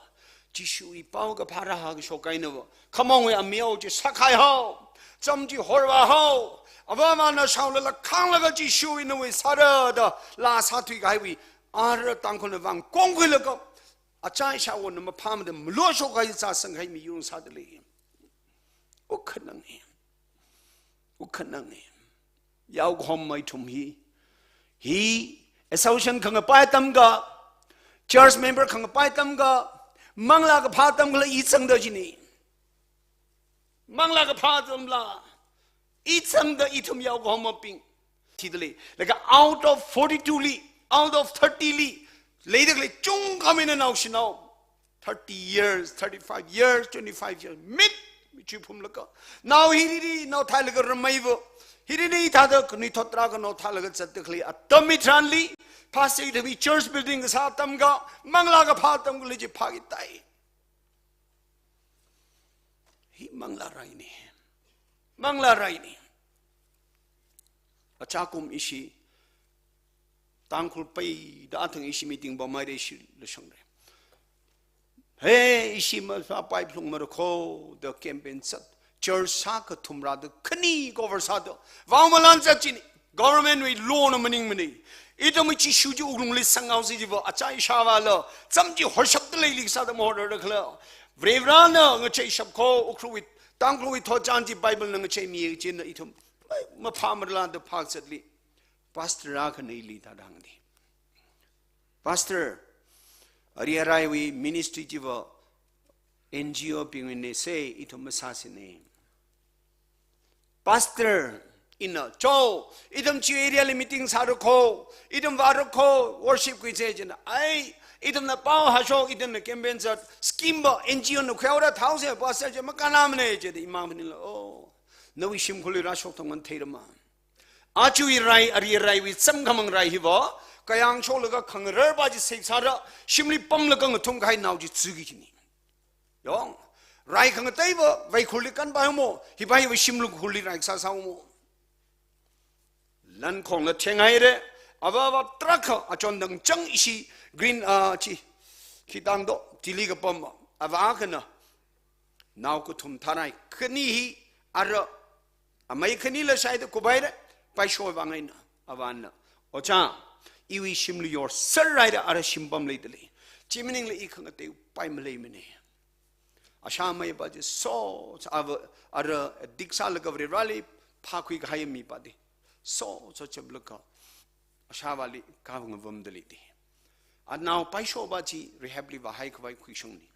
Jishuwui paokaphā rāhākashok kahaina va. Khamongwui ameo chi sākhai hao. Zam chi horvā hao. Avāvāna shaolala khānglaga Jishuwui nawui sāra da laa sāthuikahaiwui. Ara Tangkhulna vang kongkhuilaga. Achā ishāwona maphāmada maloshok kahai zāsangkahai miyur sādalei. Ukhanang hi. Ukhanang hi. Yaokahomma ithum hi. Hi association khangapai atamkha, church member khangapai atamkha, manglā kaphā atamkhala i zangda china. Manglā kaphā atamla, i zangda ithum yaokahommabing. Thidalei, laga out of forty-two li, out of thirty li, leida khalei chungkhamina naoshinao. Thirty years, thirty-five years, twenty-five years, mit, mit chuiphumlaga. Nao hi ri ri, nao thailaga rameiva. Hili ithāda khanuithot tarākha naothālaga zatda khalei atam hitharanli, pastor ithumwui church building kasā atam kha, manglā kaphā atam khalei chi phāki tai. Hi manglā raini. Manglā raini. Achakum ishi Tangkhul peida athang ishi meeting bamhaira, ishi lashangre. He, ishi masāpai phlung marakho, da campaign sat. Church sākha thumrāda khani cover sāda. Vang malan zat chini. Government wui law na maningmana. Ithumwui Jishu chi wuklungli sanghaosa jiva, achai shāvāla, cham chi horshapda leili sāda mahorda khala. Varivarana ngacheishapkho, Ukhrulwui, Tangkhulwui thotchan chi Bible na ngacheimi china ithum. Maphā marlāda phāzatli. Pastor akhana ili thāda hāngdi. Pastor, ari araiwui ministry chiva N G O bingwuina se, ithum masāsana. Pastor, ina, cho, ithum chi area li meeting sārakho, ithum vārakho, worship khuisa china. Ai, ithumna pao hāshok, ithumna campaign zat, scheme va, N G O na khuihaora thaosa, pastor chi makānamana, chida imang maningla, oh, nawui shimkhurli rāshok thang man theirama. Aja irai, ari araiwui samkhamang rai hiva, kayāng shoklaga khangarar va chi seksāra, shimli pamlaga ngathum kahai nao chi tsuki chini. Yong, rai khangateiva, vaikhurli kanpai mo, hiva hiva shimli khurli rai sāsā mo. Lan khongla thenghaira, ava ava tarākha, achon dang chang ishi, green, ah, chi, khitang do, chili kapam, ava akhana, nao kathum tharai, khani hi, ara, amei khanila shaida kuphaira, paisho vang eina, avāna. Oja, iwui shimli yorser raira, ara shim pamleida lei. Chi maningla i khangatei upai maleimana. Ashāmei va chi so, ava, ara, dik sālaga Varivarali phākhui kahai mi va di. So, so chaplaga. Ashāvāli kavang vamda leidi. Anao paisho va chi rehab li vāhai khavai khuishangni.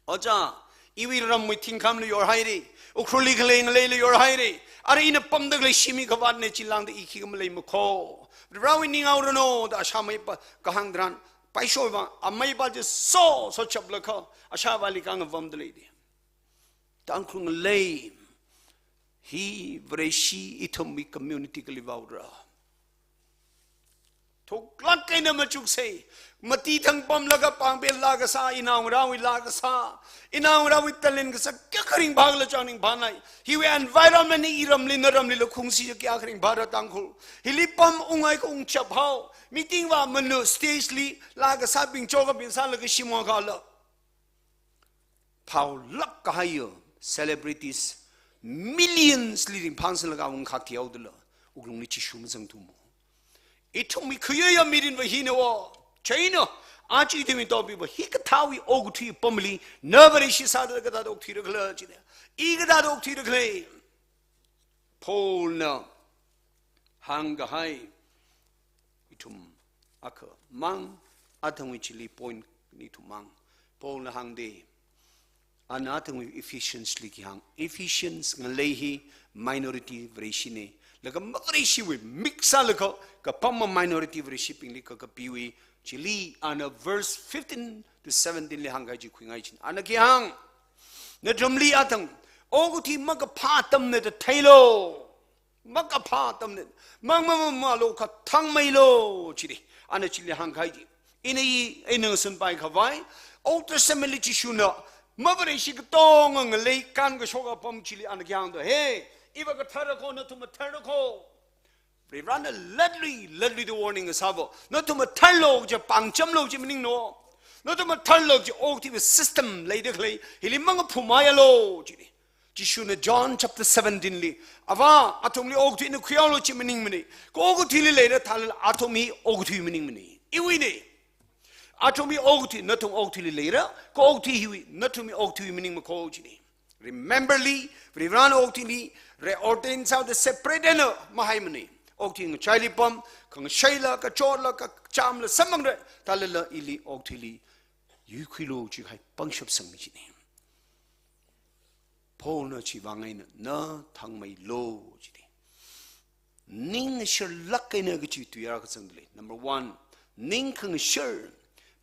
Oja, iwui ramwui thingkhamli yorhaira, Ukhrulli khalei ngaleili yorhaira, ara ina pamda khalei shim hi khavātna chilāngda i khikha maleimakho. Varivarawui ning haoranu da ashāmei va kahāng tharan, paisho va, amei va chi so, so chaplaga, ashāvāli kavang vamda leidi. Tangkhul ngalei, hi Vareshi ithumwui community kali vaora. Thoklāk eina machuksa, mati thang pamlaga pāngpel laa kasā, inaongarāwui laa kasā, inaongarāwui talent kasā, kayākha ringphākhala chang ringphānai. Hiwui environment hi iramli naramlila khungsi kayākha ringphāra Tangkhul. Hili pam unghai kha ungchap hao, meeting va manu stage li, laa kasābing choka bin sālaga shimwang khala. Phaolāk kahaiya celebrities, millions li ringphāsanglaga ungkhak thihaodala, wuklungli Jishu mazangthumo. Ithumwui khayāya mirin va hina wo, chieina, aja ithumwui topic va hikathāwui okathui pamli, na Vareshi sāda kathāda okthuira khala china. I kathāda okthuira khala. Paulna hāngkahai, ithum akhamang, athangwui chili point ni thumang. Paulna hāngda, ana athangwui Ephesians li kahāng. Ephesians ngalei hi minority Vareshina. Laga ma-Vareshiwui mix sālaga, kapam ma-minority Vareshibingli kakapiwui chili, ana verse fifteen to seventeen li hāngkahai chi khuingai china. Ana kahāng, nathumli athang, okathui makaphā atamna da theilu. Makaphā atamna, mang mang mang malo kha thangmeilu chili. Ana chili hāngkahai chi. Ina i, ina ngasunpai khavai, Old Testament li Jishuna, ma-Vareshi katonga ngalei kānkashok apam chili ana kahāngda, he, iva katharakho, nathum matharakho. Varivarana latlui, latluida warning kasā va, nathum matharlu kaja pāngchamlu kaji maningna. Nathum matharlu kaja okathuiwui system leida khalei, hili mangaphumaialu chili. Jishuna John chapter seventeen li, Avā, athumli okathui ina khuihaolu chi maningmana. Kha okathuili leira thālala athum hi okathui maningmana. Iwuina. Athum hi okathui, nathum okathuili leira, kha okathui hiwui, nathum hi okathui maningmakho china. Remember li, Varivarana okathuili, reordain sāda separate eina mahaimana. Okathui ngachaili pam, khangashaila, kachotla, kachamla samphangra, thālala ili okathuili yuikhuilu chikahai pangshap sangmi china. Paulna chiwui vang eina, na thangmeilu chida. Ning ngasharlāk eina kachi tuiyār kazang dalei. Number one, ning khangashar,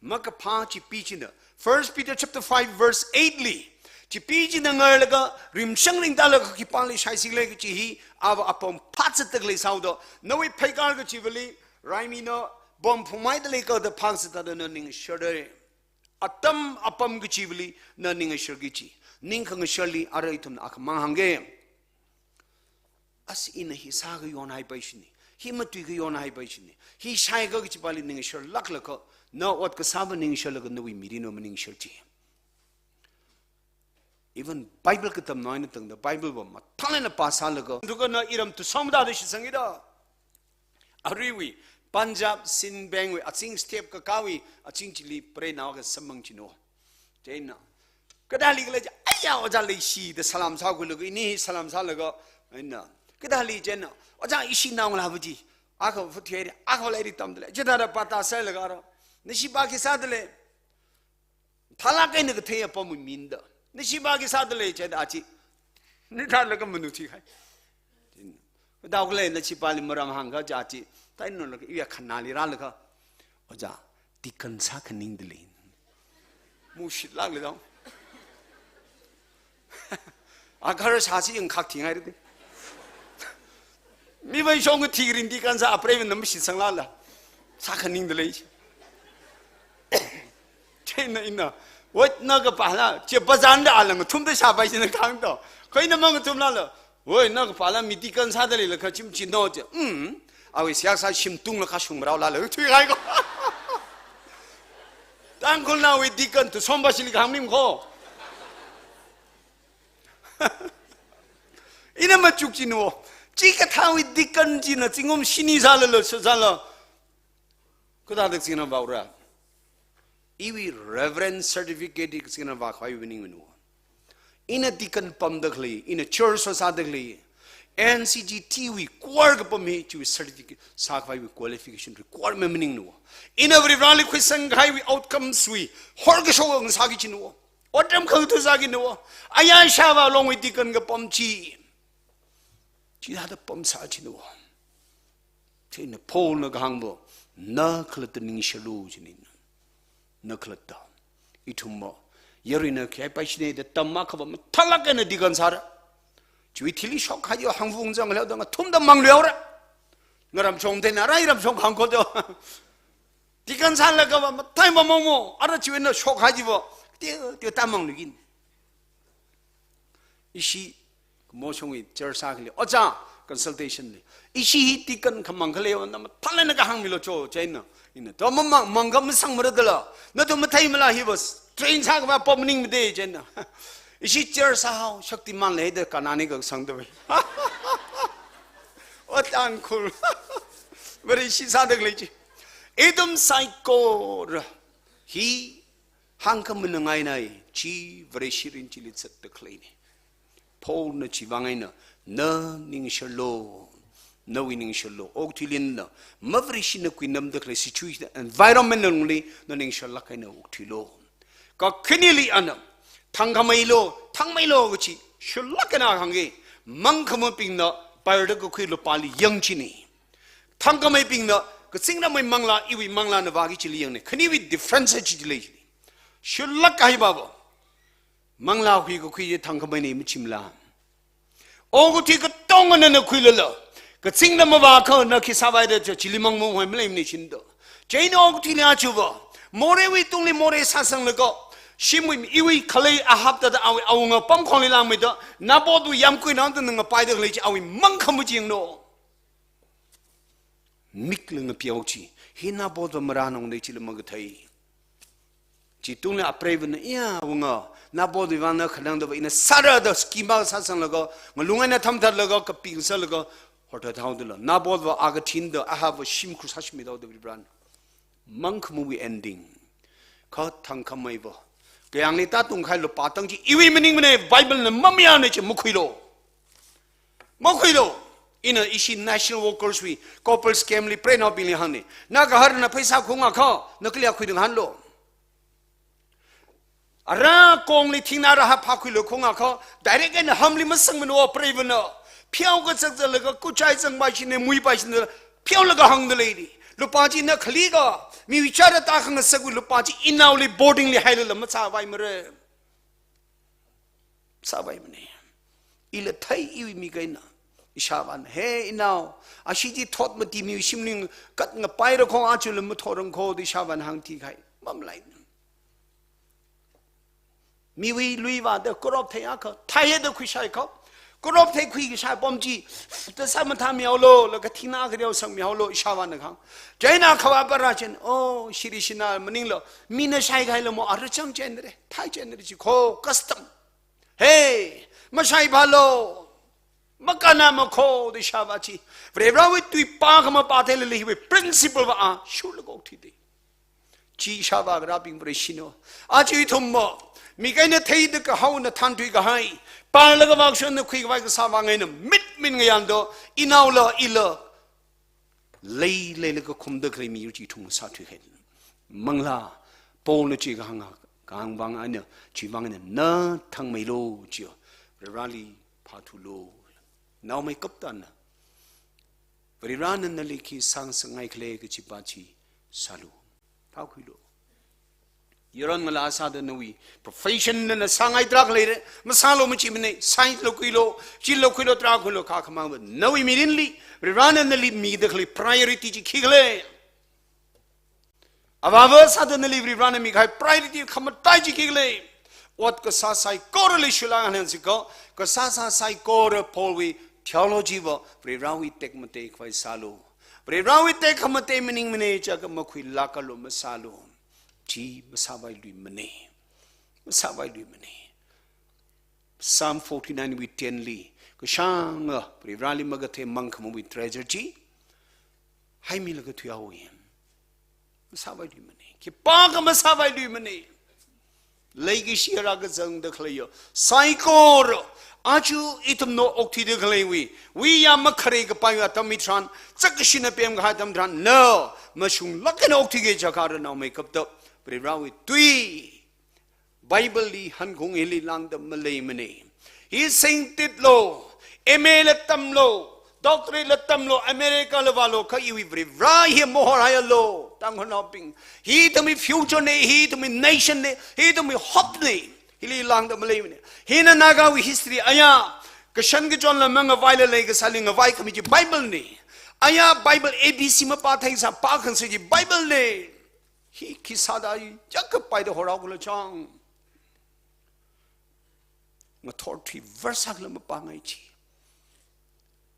makaphā chi pi china. First Peter chapter five verse eight li, Chipi china ngarlaga, rimshang ringtālaga khipāli shaisik lei kachi hi, ava apam phatsat tak lei sāhaoda, nawui pheikar kachivali, raimina, bomb phungmeida lei kada phāsāda na ning sharda. Atam apam kachivali, na ning sharki chi. Ning khangasharli, arui ithumna akhamang hāngga. As ina hi sākayon haipai shini. Hi matuikayon haipai shini. Hi shaika kachipāli ning sharlāklaga, na ot kasāva ning sharlaga nawui mirinva maning shar chi. Even Bible katamna eina tangda Bible va mathālāk eina pāsālaga. Duka na iram tusomda da shitsangida. Aruiwui, Punjab, Sindh Bank wui, aching step kakāwui, aching chili preinao kasamphang chino. Chieina. Kathāli khala chi, aya, ojā leishi, da salam sākhuilaga, ini salam sālaga, eina. Kathāli chieina, ojā ishi naongalāva chi, akha phuthei, akha lairik tamda lei, chithāda pāta sālaga ro. Nashi pā khi sāda lei. Thālāk eina kathei apam minda. Nashi pā khi sāda lei chieina chi. Nithālaga manu thihai. Dao khalei nashi pāli maram hāngkha chi chi. Tainolaga iwui khanāli rālaga. Ojā, deacon sākhaningda lei. Mushitlākle dao. Agar sāsi yangkhak thingai rede. Miwui shong kathi rin deacon sā apreiva na mashitsanglāla. Sākhaningda lei. Chieina ina, oi, na kapāla, chi bazanda alang thumda shāpai china kahāng to. Kha ina mang thumlāla. Oi, na kapāla mi deacon sāda leilakha chim chino chi. Mm. Awui siyak sā shim tunglaga shung marao lāla. Thuihaiko. Tangkhulnaowui deacon tusom pāshili kahāng mim kho. Ina machuk chino. Chikathāwui deacon china zingkum shini sālala, sāla. Kathāda kazingna vāura. Iwui Reverend Certificate hi kazingna vākhavai maning mano. Ina deacon pamda khalei, ina church sāda khalei, N C G T wui choir kapam hi chiwui certificate sākhavaiwui qualification requirement maningno. Ina Varivarāli khuisangkahaiwui outcomes wui horkashok ngasāki chino. Otram khangthu sākino. Aya shāva longwui deacon kapam chi. Chithāda pamsā chino. Chieina Paulna kahāngva, na khalatta ningshilo chini. Na khalatta. Ithumva. Yaruina khayāpai shini da tamma khava mathālāk eina deacon sāra. Chiwui thili shokhai yo hangvung zang leo da ngathumda mangluihaora. Ngaram shong tena rai ram shong hāngkho do. Deacon sālaga va mathāi mamongmo. Ara chiwui na shokhai chiva. Teo, teo ta mangluikin. Ishi, moshongwui church sākhali, ojā, consultation li. Ishi hi deacon khamang khaleo, na mathālāk eina kahāngmilo cho, chieina. Ina, to mamang, mangkha masangmara dala. Nathum matheimala hi va, train sākhavai apam maningmade, chieina. Ishi church sāhao, Shaktiman leida kanani kasangda vai. O Tangkhul. Vareshi sāda khalei chi. Ithum saikora. Hi hāngkhamana ngainai, chi Vareshi rin chili zatda khaleina. Paulna chiwui vang eina, na ningshilo, nawui ningshilo, okathuili na, mavareshina khuinamda khalei situation, environment lungli, na ningshilāk eina okthuilo. Kakhaneli ana, thangkhameilo, thangmeilo kachi, shilāk eina hānga, mangkhamabingna, parda kakhui lupāli yang chini. Thangkhameibingna, kazingramwui manglā, iwui manglāna vāki chili yangna, khaniwui difference chi lei chili. Shilāk kahai baba. Manglā hui kakhui ye thangkhameina machimla. Okathui katongana na khuilala. Kazingram mavākha na khi sāvaida cha chili mangmo hoi maleimana shinda. Chieina okathuili achuva. Moreiwui tungli morei sāsanglaga. Shimwui iwui khalei ahapta da awui awunga pamkhongli langmeida. Nabothwui yamkui nangda na ngapaida khalei chi awui mangkhamajingno. Mikla ngapeo chi, hi Nabothva marānungda chila makathei. Chitungli apreivana, iya, wunga, Nabothwui vangna khanangda va ina sāra da scheme sāsanglaga, ngalung eina thamthatlaga, kaping sālaga, horta thaodala. Nabothva akathinda, Ahabva shimkhur sāshimidao da Varivarāna. Mangkhamawui ending. Kha thangkhameiva. Kayāngli tātungkahai lupā tang chi, iwui maningmana, Bible na mamayāna chi makhuilo. Makhuilo. Ina ishi national workers wui, corporate scam li preinaobingli hāngna. Na gaharna pheisā khungakha, na kali khuida ngahānlo. Ara kongli thingna raha phākhuilo khungakha, direct eina hamli masangmano preivana. Pheoka zakzalaga, kuchai zangpai shina, muipai shina, pheolaga hāngda leili. Lupā chi na khalikha, miwui chara tākhangasakwui lupā chi inaoli boarding li hailala matsāvaimara. sāpaimana. Ila thei iwui mik eina. Ishāvāna, he inao, ashi chi thot mati miwui shimlung katngapaira kho, aja lam mathorang kho da ishāvāna hāngthikhai. Mamalaina. Miwui lui vāda corrupt thei akha, thaiya da khuishai kho. Corrupt thei khuikashai apam chi, da sāmathā mihaolu, laga thina khareo sangmihaolu, ishāvāna kahāng. Chieina khavā para chen, oh, shiri shina maninglo, mina shaikahai lamo, ara chang chenre, thai chenre chi kho, custom. He, mashaiphālu, makānna makho da ishāvā chi. Varivarāwui tui pākhamapā theilala hiwui principle va a, shurlaga okthida. Chi ishāvā ngarābing Vareshino. Aja ithumva, mik eina theida kahaona thānthuikahai, pālaga vākashonna khuikhavai kasā vang eina, mit min ngayānda, inaola, ila, lei, leilaga khumda khalei miyur chi ithum sāthuikhai. Manglā, Paulna chi kahāng, kahāng vang eina, chi vang eina, na thangmeilu chiyo, Varivarāli phāthuilu. Naomeikapta na, Varivarāna nali khi sāngasakngai khala kachi pa chi sālu. Phākhuilu. Yaron ngalā sāda nawui profession nana sāngai tarākha leira, masālu machimana, science lo khuilu, chilo khuilu, tarākha khuilu, kha khamang va nawui mirinli, Varivarāna nali mida khalei priority chi khikhala. Avāva sāda nali Varivarāna mikahai priority khamatai chi khikhala. Ot kasā saikorali shulāng hanan siko, kasā sā saikora Paulwui theology va Varivarāwui tekmatei khavai sālu. Varivarāwui tekhamatei maningmana chiakha makhuilākalu masālu. Chi masāvailuimana. Masāvailuimana. Psalm forty-nine wui ten li, kashanga, Varivarāli makathei mangkhamawui treasure chi, haimilaga thuihaowa. Masāvailuimana. Khipākha masāvailuimana. Leikashi rākazangda khaleiya saikora, aja ithumna okthuida khaleiwui, wuiya makharei kapaiwui atam hitharan, chākkashina pemkahai atam tharan, na, mashunglāk eina okthuiki jiakha naomeikapta, Varivarāwui tui, Bible li hankhung hili lāngda maleimana. Hi singtitlu, M A la tamlu, doctorate la tamlu, America la vālu, kha iwui Varivarā hi mohorhaialu, Tangkhulnaobing. Hi ithumwui future na, hi ithumwui nation na, hi ithumwui hope na. Hili lāngda maleimana. Hina Nagawui history aya, kashan kachonla mangavaila leikasāli ngavai khami chi Bible na. Aya Bible A B C mapātheikasā pākhangasak chi Bible na. Hi khi sāda i, yakapaida horao kula chang. Ngathor thui verse akhala mapāngai chi.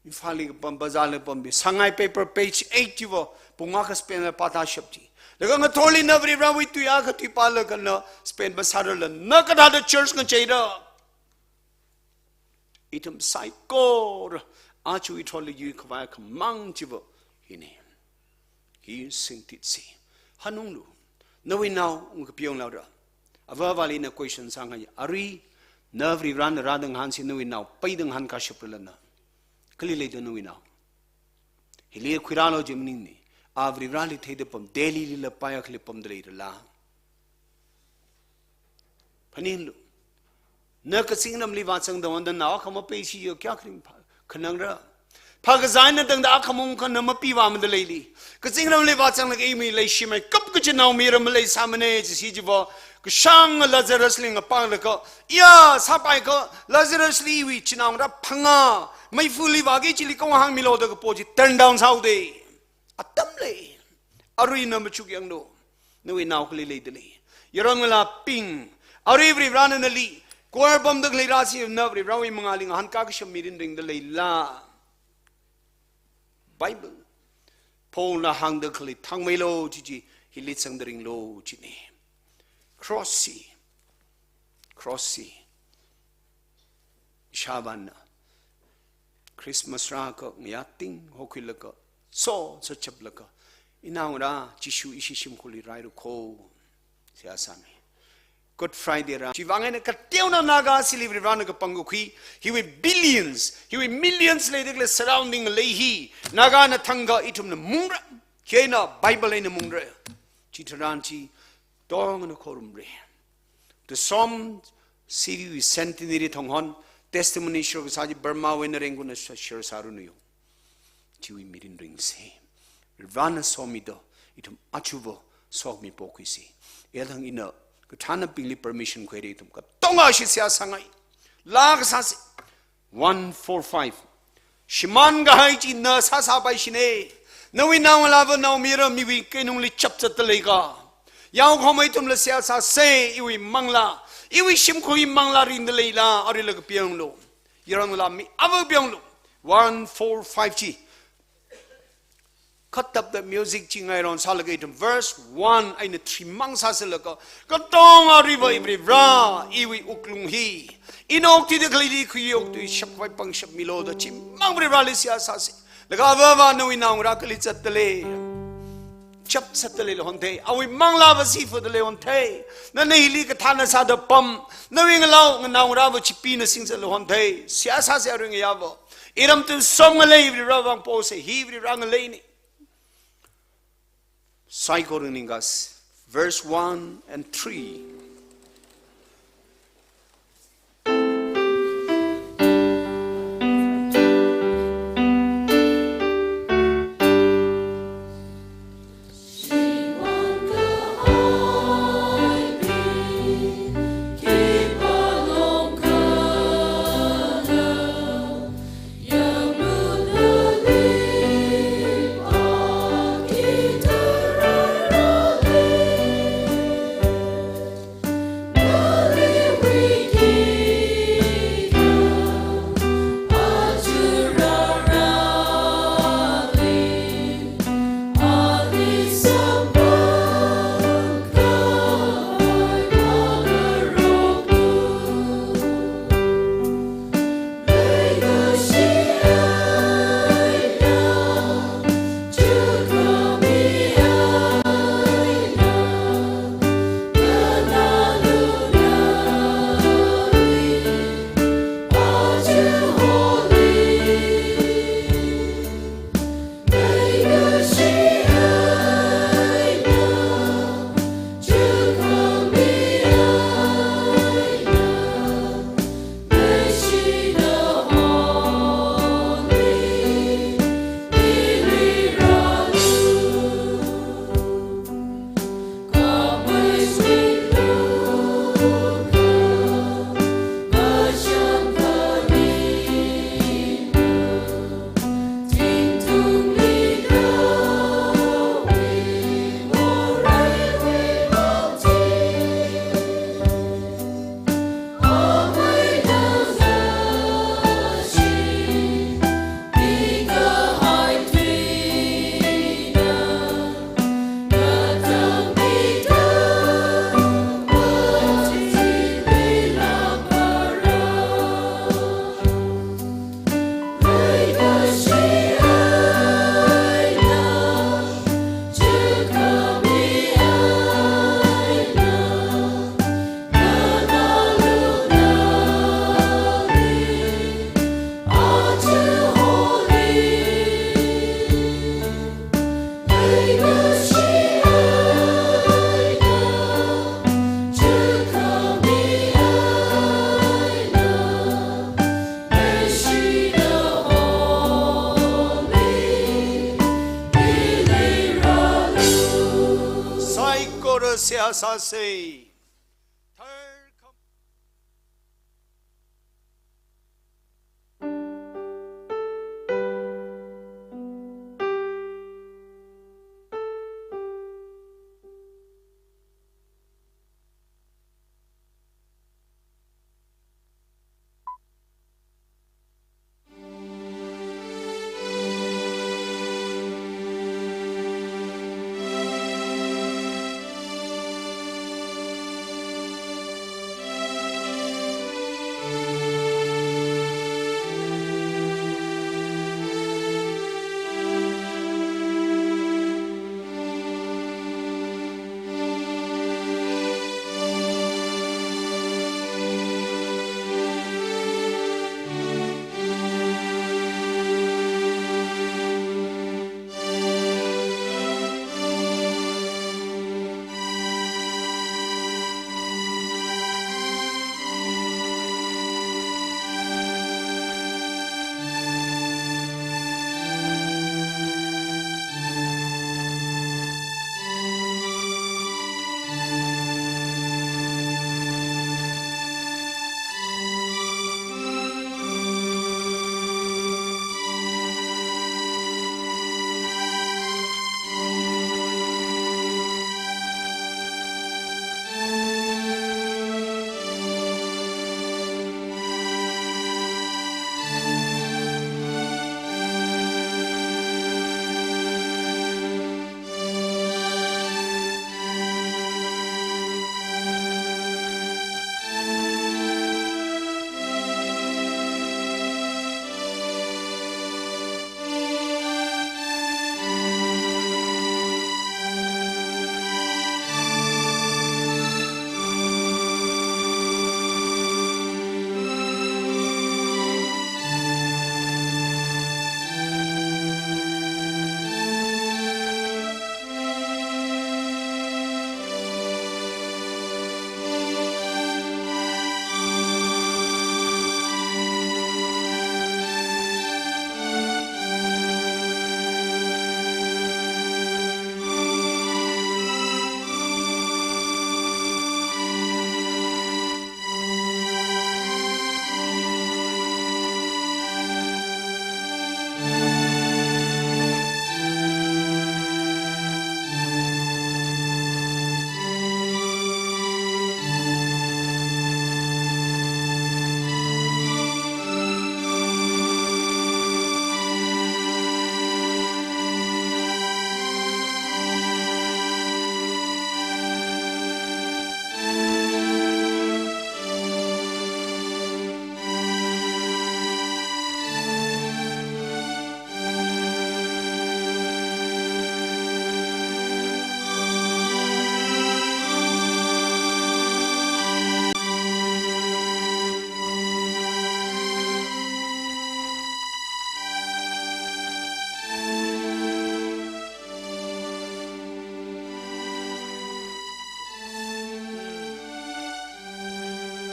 Imphal li kapam, bazarli pambi, sāngai paper page eight chiva, pung akha spend la pātāshap chi. Laga ngathorli na Varivarāwui tui akha tui pālaga na spend masārala, na kathāda church ngacheira. Ithum saikora, aja ithumli yuikhavai khamang chiva hina. Hi singtitsi. Hanunglu. Nawui nao, ungkapiyong laura. Avāvali na question sāngai. Arui, na Varivarāna rāda ngahānsi nawui nao, peida ngahānkashaprala na. Kali leida nawui nao. Hili khuirālu chi maningmana. A Varivarāli theida pam, Delhi lila paiakhali pamda leirala. Phaninglu. Na kazingramli vāzangda wanda nao akha mapeisi yo kya kring pha, khanangra. Phākazā eina tangda akhamong khana mapi vāmada leili. Kazingramli vāzanglaga imi leishimeikap kachi naomayara maleisāmana jisi chiva. Kashang Lazarus li ngapanglaga, ya, sāpaikha Lazarus li iwui chinaongarā phangā, meifali vāki chili kong hāngmilu da kapo chi turn down sāhaoda. Atam lei. Arui na machukyanglu. Nawui nao kali leida lei. Yaron ngalābing. Arui Varivarāna nali, kuar pamda khalei rāsi na Varivarāwui mangāli ngahānkakashap mirin ringda leila. Bible. Paulna hāngda khalei thangmeilu chi chi, hili zangda ringlu china. Cross si. Cross si. Ishāvāna Christmas rākha ngayā ting hokhuilaga, so, so chaplaga, inaongarā Jishu ishi shimkhurli raira kho, seihā sāmi. Good Friday rā. Chiwui vang eina kateonao Naga sili Varivarāna kapangkakhui, hiwui billions, hiwui millions leida khalei surrounding lei hi, Nagana thangkha ithumna mungra, hi eina Bible eina mungra. Chitharan chi, tongna khorumra. The Som City wui centenary thang hon testimony share kasā chi Burmawui eina Rengkuna sha-, share sāranu yo. Chiwui mirin ringsa. Varivarāna somida, ithum achuva somi pokhuisa. Yathang ina kathānabingli permission khuira ithum katonga shi seihā sāngai. Laa kasāsa. One four five. Shimān kahai chi na sāsāpaishina. Nawui naongalāva naomayara miwui keinungli chapzatda leika, yaokahomai ithumla seihā sāsa. Iwui manglā, iwui shimkhurwui manglā ringda leila, aruila kapianglu. Yaron ngalā mi ava pianglu. One four five chi. Khattapda music chi ngairon sālaga ithum verse one eina three mang sāsālaga, katonga Varivarā, iwui wuklung hi ina okthuida khaleili khuiyokthui shapkhavai pangshap milu da chimang Varivarāli seihā sāsa. Laga Avāva nawui naongarā kali zatda lei, chapzatda lei honthei. Awui manglāva sifada lei honthei. Nana hili kathāna sāda pam, nawui ngalāo nganaongarāva chipina singzatlu honthei. Seihā sāsa arui ngayāva. Iram tun som ngalei Varivarā vang posa, hi Varivarā ngaleina. Saikora ningkasa. Verse one and three. Saikora seihā sāsa.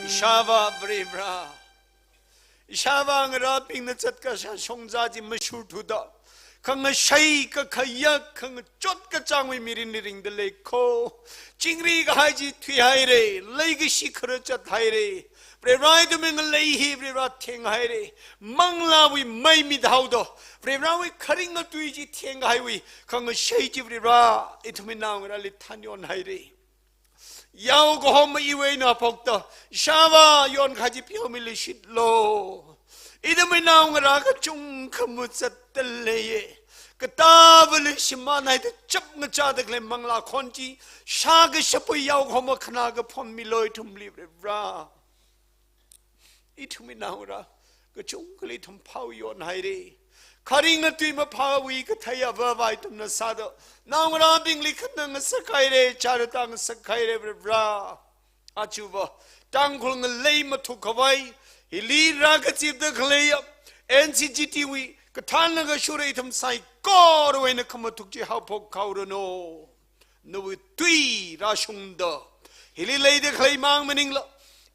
Ishāvā Varivara, ishāvā ngarābingna zatkashā shongza chi mashurthuda, khangashei kakhayak khangachot kachāngwui mirinli ringda leikho. Chingri kahai chi thuihaira, leikashi kharā zathaira. Varivara, ithumwui ngalei hi Varivara thenghaira. Manglāwui mei mithaoda, Varivarawui kharinga tui chi thengkahaiwui khangashei chi Varivara, ithumwui naongarāli thanyonhaira. Yao kahoma iwui eina phokta, ishāvā yonkahai chi pheomiluishitlu. Ithumwui naongarā kachungkha mazatda leiya. Katāvali shimānhaida chapngachāda khalei manglā khon chi, shākashapwui yao kahoma khanā kaphon milu ithumli Varivara. Ithumwui naongarā kachungkhali ithum phao yonhaira. Kharinga tui maphāwui kathei avāvā ithumna sāda, naongarābingli khanā ngasakhaira, chara tāngasakhaira Varivara. Ajava Tangkhul ngalei mathukkhavai, hili rākazipda khaleiya N C G T wui kathānna kashura ithum saikorawui eina khamathuk chi haophokhaoranu. Nawui tui rāshungda, hili leida khaleimang maningla,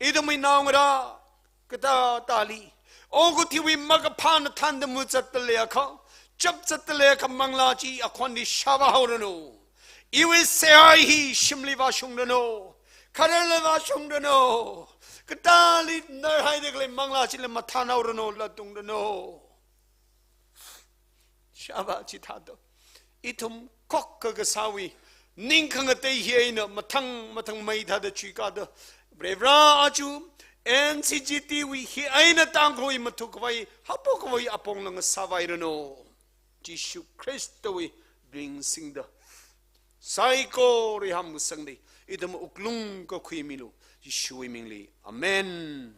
ithumwui naongarā katā tāli, okathuiwui makaphāna thānda mazatda leiakha, chapzatda leiakha manglā chi akhonli shāvāhaoranu. Iwui seihā hi shimli vāshungranu, khararla vāshungranu, katāli narhaida khalei manglā chili mathānhaoranu, latungranu. Ishāvā chithāda, ithum khokkha kasāwui ning khangatei hi eina mathang mathang mei thāda chuikāda, Varivara, aja N C G T wui hi eina Tangkhulwui mathukkhavai, haophokkhavai apong lāngsāvairanu. Jishu Khristawui ming singda, saikora hamsangli ithum wuklung kakhui milu, Jishuwui mingli. Amen.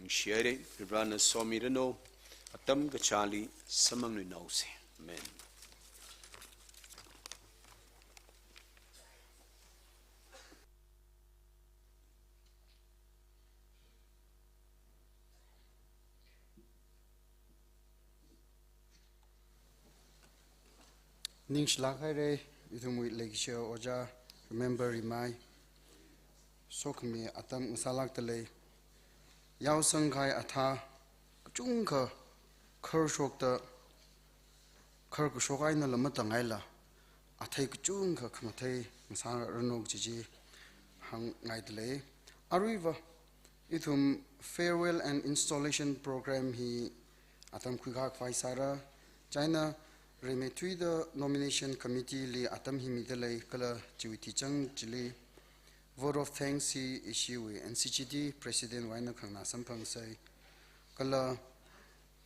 Ningshihaira, Varivarana somiranu, atam kachāli samphangluinaosa. Amen. Ningshilāk haira, ithumwui leikashiya ojā, Reverend Rimai, sokhami atam ngasālākda lei. Yaosangkahai athā kachungkha kharshokta, kharkashok eina lam matāngaila, athei kachungkha khamathei ngasāranu kaji chi hāngngaida lei. Aruiva, ithum farewell and installation program hi atam khuikhavai sāra, chieina rimeithuida nomination committee li atam hi mida lei, kala chiwui tichang chili vote of thanks hi ishiwui N C G T president wui eina khanganā samphangsei. Kala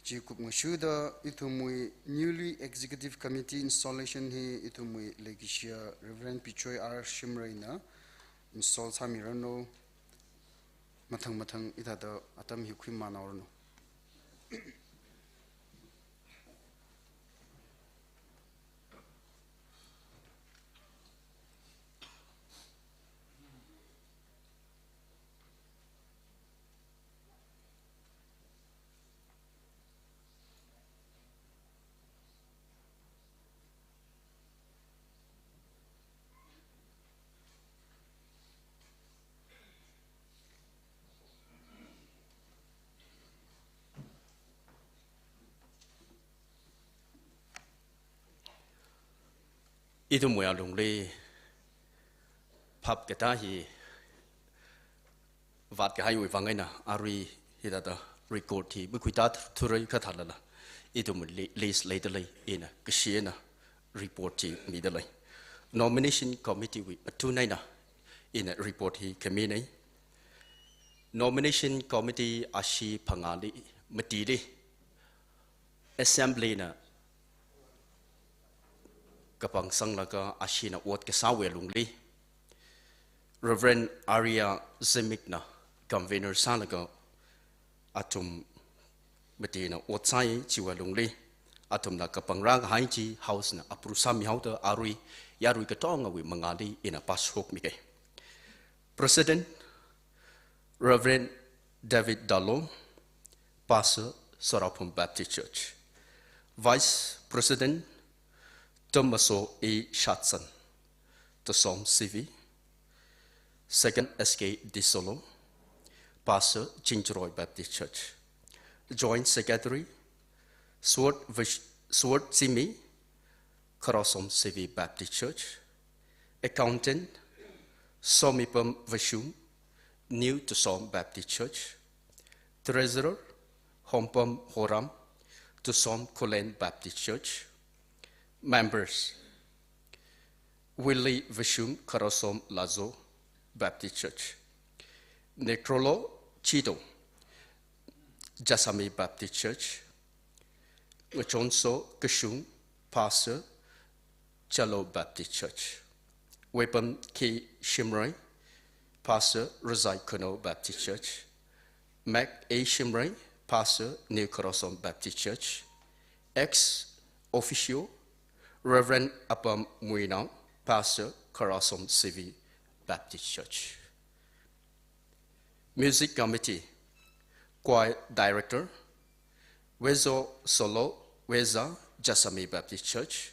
chi kupngashuda ithumwui newly executive committee installation hi ithumwui leikashiya Reverend Pichoi R Shimrayna install sāmiranu. Mathang mathang hithāda atam hi khuimanaoranu. Ithumwui alungli phap katā hi vātkahaiwui vang eina arui hithāda record hi makhuitāthura kathālala, ithum li-, list leida lei, ina kashi eina report chi mida lei. Nomination committee wui atun eina ina report hi khaminei. Nomination committee ashee phangāli, matili, assembly na kapangsanglaga asheena ot kasāwui alungli, Reverend Arya Zimikna convener sālaga athum matina ot sāi. Chiwui alungli athumna kapangrākahai chi House na approve sāmihaoda arui yarui katongawui mangāli ina pass shokmikei. President, Reverend David Dalo, Pastor, Soraphum Baptist Church. Vice President, Tomaso E Shatson, Tosom C V. Second S K Disolo, Pastor, Chingjaroi Baptist Church. Joint Secretary, Sword Vish-, Sword Zimi, Kharasom C V Baptist Church. Accountant, Somipam Vashum, New Tosom Baptist Church. Treasurer, Hompam Horam, Tosom Khullen Baptist Church. Members, Willie Vashum, Kharasom Lazo Baptist Church. Nekrolo Chido, Jasami Baptist Church. Ngachonso Kashung, Pastor, Chalo Baptist Church. Wepam K Shimroi, Pastor, Razai Kuno Baptist Church. Mac A Shimroi, Pastor, New Kharasom Baptist Church. Ex officio, Reverend Apam Muinao, Pastor, Kharasom C V Baptist Church. Music Committee, Choir Director, Wezo Solo Weza, Jasami Baptist Church.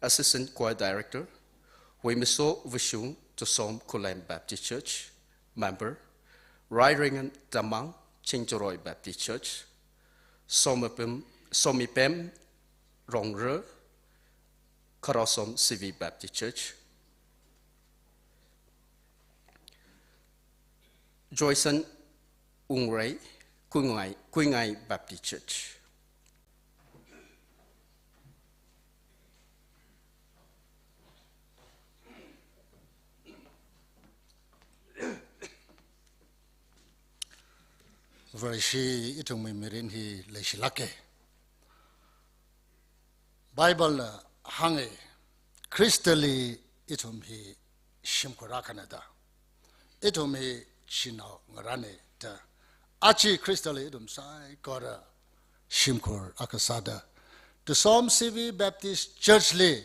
Assistant Choir Director, Huimiso Vashung, Tosom Khullen Baptist Church. Member, Rairingan Tamang, Chingjaroi Baptist Church. Somipem, Somipem Rongre, Kharasom C V Baptist Church. Joyson Ungrei, Kuingai, Kuingai Baptist Church. Vareshi, ithumwui mirin hi leishilāka. Bible na hānga, Khristali ithum hi shimkhur akhana da. Ithum hi chinaongarāna da. Aja Khristali ithum saikora shimkhur akha sāda, Tosom C V Baptist Church li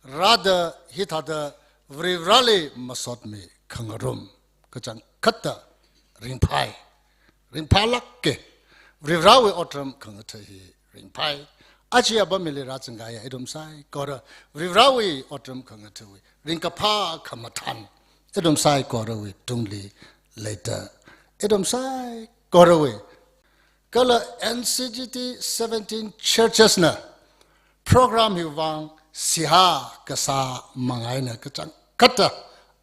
rāda hithāda Varivarali masotmi khangarum kachangkhatta ringphai. Ringphālāka. Varivarawui otram khangatha hi ringphai. Aja apam hili rāzangkahaiya ithum saikora Varivarawui otram khangathawui ringkaphā khamathān ithum saikorawui tungli leida, ithum saikorawui kala N C G T seventeen churches na program hiwui vang seihā kasā mang eina kachangkhatta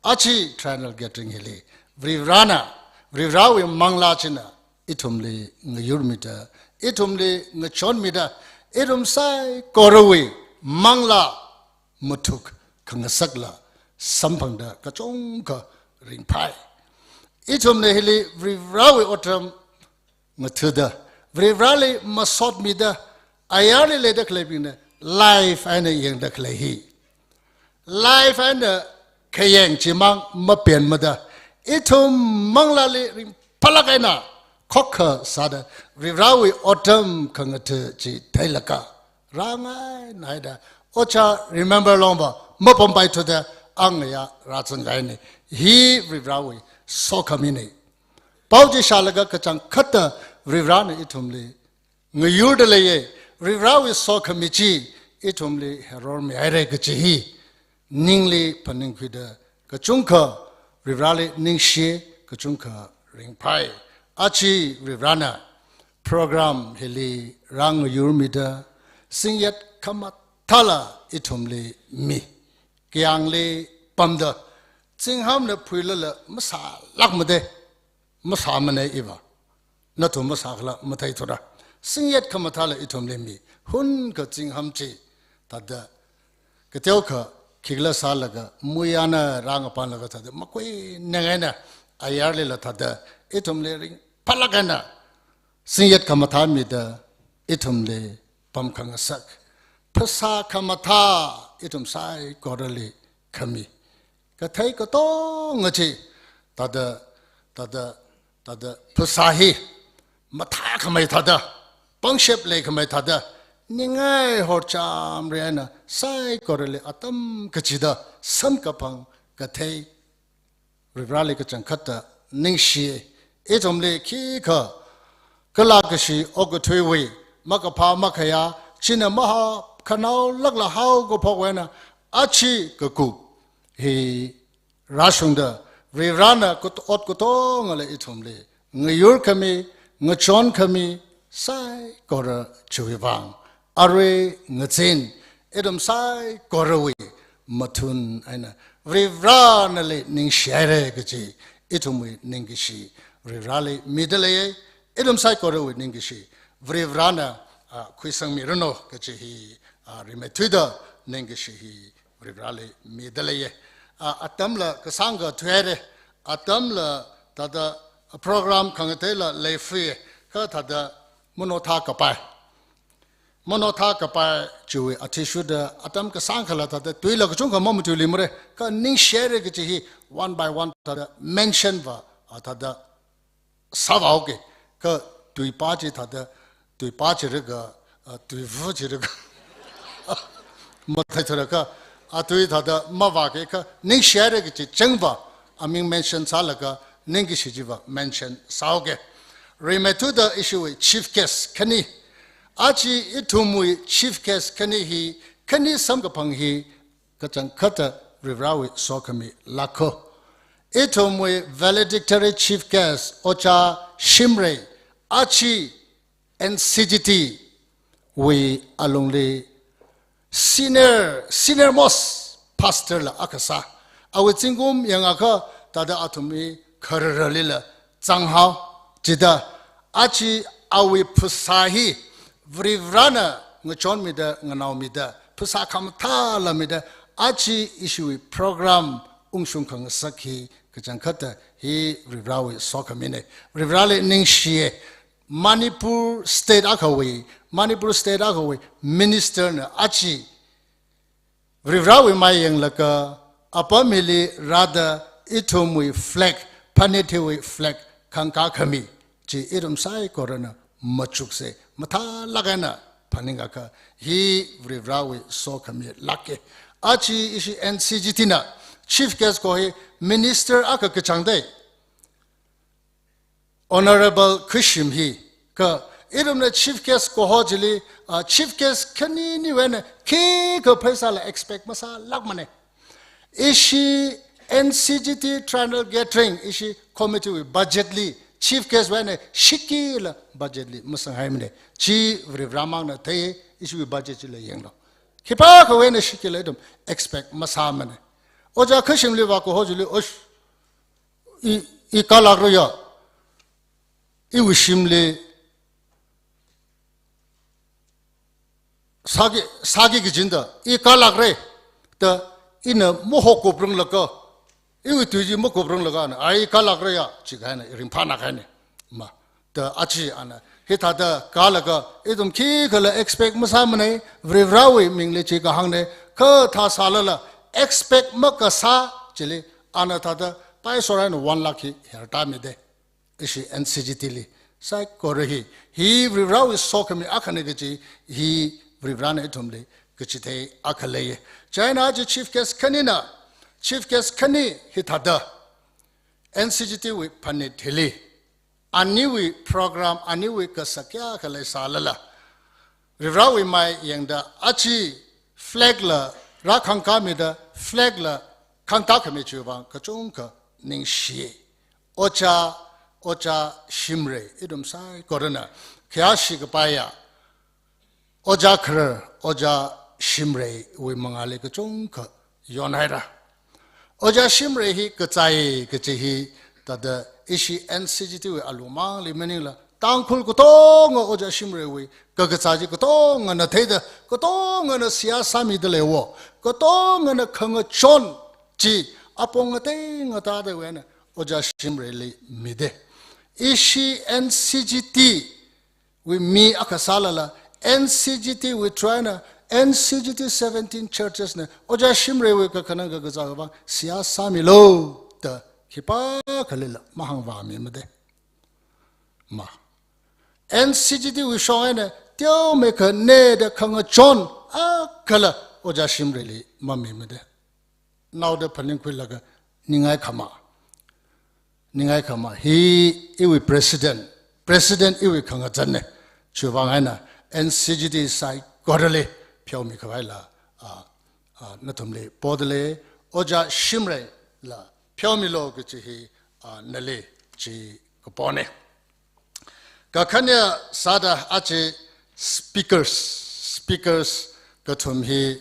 aja triennial gathering hili Varivarana, Varivarawui manglā china ithumli ngayurmida, ithumli ngachonmida, ithum saikorawui manglā mathuk khangasakla samphangda kachungkha ringphai. Ithumna hili Varivarawui otram ngathada, Varivarali masotmida, ayarli leida khaleibingna live eina yangda khalei hi, live eina khayang chimang mapenmada, ithum manglāli ringphālāk eina khokkha sāda Varivarawui otram khangatha chi theilaga rāngai naida, Oja Remember Longba mapampai thuda angaya rāzangkahaina. Hi Varivarawui sokhamina. Pao chi shālaga kachangkhatta Varivarana ithumli ngayurda leiya, Varivarawui sokhami chi ithumli herormi haira kaji hi ningli phaningkhuida kachungkha Varivarali ningshi, kachungkha ringphai. Aja Varivarana program hili rāngayurmida, singyat khamathāla ithumli mi. Kayāngli pamda, zinghamna phuilala masālākmada, masāmana iva. Nathum masākhala matheithura. Singyat khamathāla ithumli mi. Hunkha zingham chi thāda kateokha khikhala sālaga, muiyana rāngapanlaga thāda makui nangaina, ayarlila thāda ithumli ringphālāk eina singyat khamathā mida, ithumli pam khangasak. Phasā khamathā ithum saikorali khami. Kathei katonga chi thāda, thāda, thāda phasā hi mathākhamei thāda, pangshap leikhamei thāda, ningai horchamri eina saikorali atam kachida samkaphang kathei Varivarali kachangkhatta ningshi. Ithumli khikha kala kashi okathuiwui makaphā makhayā china mahap khanaolākla haokaphok eina, achi kakup hi rāshungda, Varivarana kut-, ot katongala ithumli ngayur khami, ngachon khami, saikora chiwui vang, arui ngazin, ithum saikorawui mathun eina, Varivaranali ningshihaira kaji ithumwui ningkashi Varivarali mida leiya, ithum saikorawui ningkashi Varivarana, ah, khuisangmiranu kaji hi, ah, rimeithuida ningkashi hi Varivarali mida leiya. Ah, atamla kasāngkha thuihaira, atamla thāda program khangateila leifui, kha thāda manothā kapai. Manothā kapai chiwui athishurda atam kasāngkhala thāda tuila kachungkha mamatuiluimara, kha ningshihaira kaji hi one by one thāda mention va, ah, thāda sāvāhaoki, kha tuipa chi thāda, tuipa chi rikha, ah, tuivu chi rikha matheithura kha, ah, tui thāda mavāki, kha ningshihaira kaji chang va, aming mention sālaga, ningkashi chiva mention sāhaoki. Rimeithuda ishiwui chief guest khani, achi ithumwui chief guest khani hi, khani samkaphang hi, kachangkhatta Varivarawui sokhami lākho. Ithumwui valedictory chief guest, Ojā Shimray, achi N C G T wui alungli senior, senior most pastor la akha sā. Awui zingkum yangakha thāda athum hi khararalila zanghao, chida, achi awui phasā hi Varivarana ngachonmida, nganaomida, phasā khamathāla mida, achi ishiwui program ungshung khangasak hi kachangkhatta hi Varivarawui sokhamina. Varivarali ningshiya. Manipur state akhawui, Manipur state akhawui minister na achi Varivarawui mai yanglaga, apam hili rāda ithumwui flag, phanit hiwui flag khangkā khami chi ithum saikorana machuksa, mathālāk eina phaningakha, hi Varivarawui sokhami lāka. Achi ishi N C G T na chief guest kaho hi minister akha kachangda, Honorable Khashim hi, kha ithumna chief guest kaho chili, ah, chief guest khaniniwui eina khikha pheisāla expect masālākmana. Ishi N C G T triennial gathering, ishi committee wui budget li, chief guest wui eina shikila budget li masanghaimana. Chi Varivaramangna thei, ishiwui budget chila yanglu. Khipākhawui eina shikila ithum expect masāmana. Ojā Khashimli vākaho chili, osh, i, i kalākra ya, iwui shimli sāki, sāki kajina da, i kalākra da, ina mahokupranglaga, iwui tui chi makupranglakha ana, ai kalākra ya, chikahaina, i ringphānākahaina. Ma, da achi ana, hithāda kalaga, ithum khikhala expect masāmana, Varivarawui mingli chi kahāngna, kha thāsālala, expect makasā chili, ana thāda, paisora eina one lakh hi hertāmida. Ishi N C G T li, saikora hi, hi Varivarawui sokhami akhana kaji, hi Varivarana ithumli kachithei akha leiya. Chieina achi chief guest khanina, chief guest khani hithāda, N C G T wui phanit hili, aniwui program, aniwui kasā kayākha leisālala, Varivarawui mai yangda achi flag la rākhangkāmida, flag la khangtā khami chiwui vang kachungkha ningshi. Ojā, Ojā Shimray, ithum saikorana khayāshi kapaiya, Ojā Kharar, Ojā Shimray wui mangāli kachungkha yonhaira. Ojā Shimray hi kazāi kaji hi, thāda ishi N C G T wui alungmangli maningla, Tangkhul katonga Ojā Shimray wui kakazā chi katongana theida, katongana seihā sāmida leiwo, katongana khangachon chi apong ngatei ngateidawui eina Ojā Shimray li mida. Ishi N C G T wui mi akha sālala, N C G T wui through eina, N C G T seventeen churches na Ojā Shimray wui kakhanang kakazāwui vang seihā sāmilu da khipākhalila mahāngvāmimada. Ma, N C G T wui shong eina teomeikha neda khangachon akhala Ojā Shimray li mamimada. Naoda phaningkhuilaga ningai khama. Ningai khama. Hi iwui president, president iwui khangazanna. Chiwui vang eina N C G T saikorali pheomi khavaila, ah, ah, nathumli podalei, Ojā Shimreila pheomilo kachi hi, ah, nali chi kapone. Kakhane sāda achi speakers, speakers kathum hi,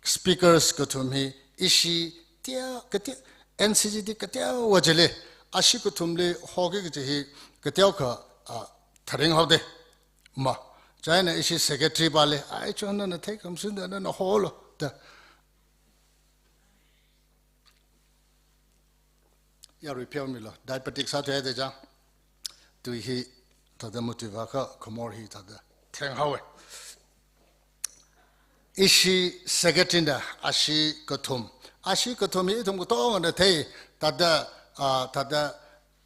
speakers kathum hi ishi tia, katia, N C G T katia wajili, ashi kathumli hoki kachi hi katia ka, ah, tharing haode. Ma, chieina ishi secretary pali, ai, chona na thei kamsinda na, na holo, da. Yarui pheomilo, diabetic sāthuida chang. Tui hi, thāda matuiva kha, khamor hi thāda theng haowe. Ishi secretary na, ashi kathum. Ashi kathum hi ithum katongana thei, thāda, ah, thāda,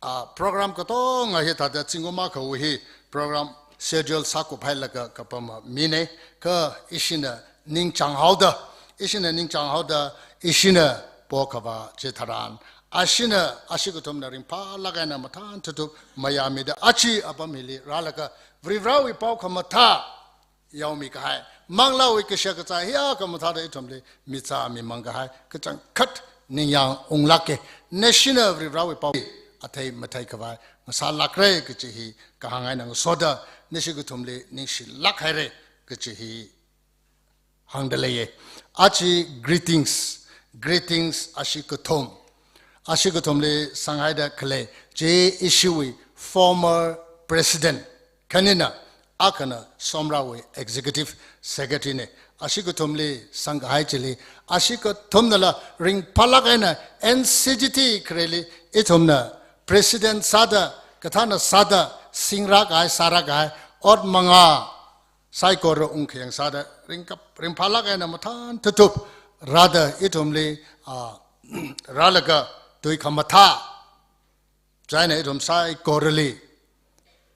ah, program katonga hi thāda zingkum akha hi program schedule sākup hailaga kapam mine, kha ishina ningchāng haoda, ishina ningchāng haoda, ishina pokhavā chitharan, ashina, ashi kathumna ringphālāk eina mathān thutup mayāmida, achi apam hili rālaga, Varivarawui pao khamathā yaomi kahai, manglāwui kashak kazā hiya khamathāda ithumli michā mimang kahai, kachangkhat ningyāng unglāke, nashina Varivarawui pao athei mathei khavai ngasālākre kachi hi kahāng eina ngasoda, nashi kathumli ningshilāk haire kachi hi hāngda leiye. Achi greetings, greetings ashi kathum. Ashi kathumli sanghaida khalei, chi ishiwui former president khanina, akhana Somrawui executive secretary ne. Ashi kathumli sangkahai chili, ashi kathumnala ringphālāk eina N C G T khareli ithumna president sāda, kathāna sāda, singrākahai, sārākahai, ot manga, saikora ungkhayang sāda, ringkap, ringphālāk eina mathān thutup rāda ithumli, ah, rālaga tui khamathā, chieina ithum saikorali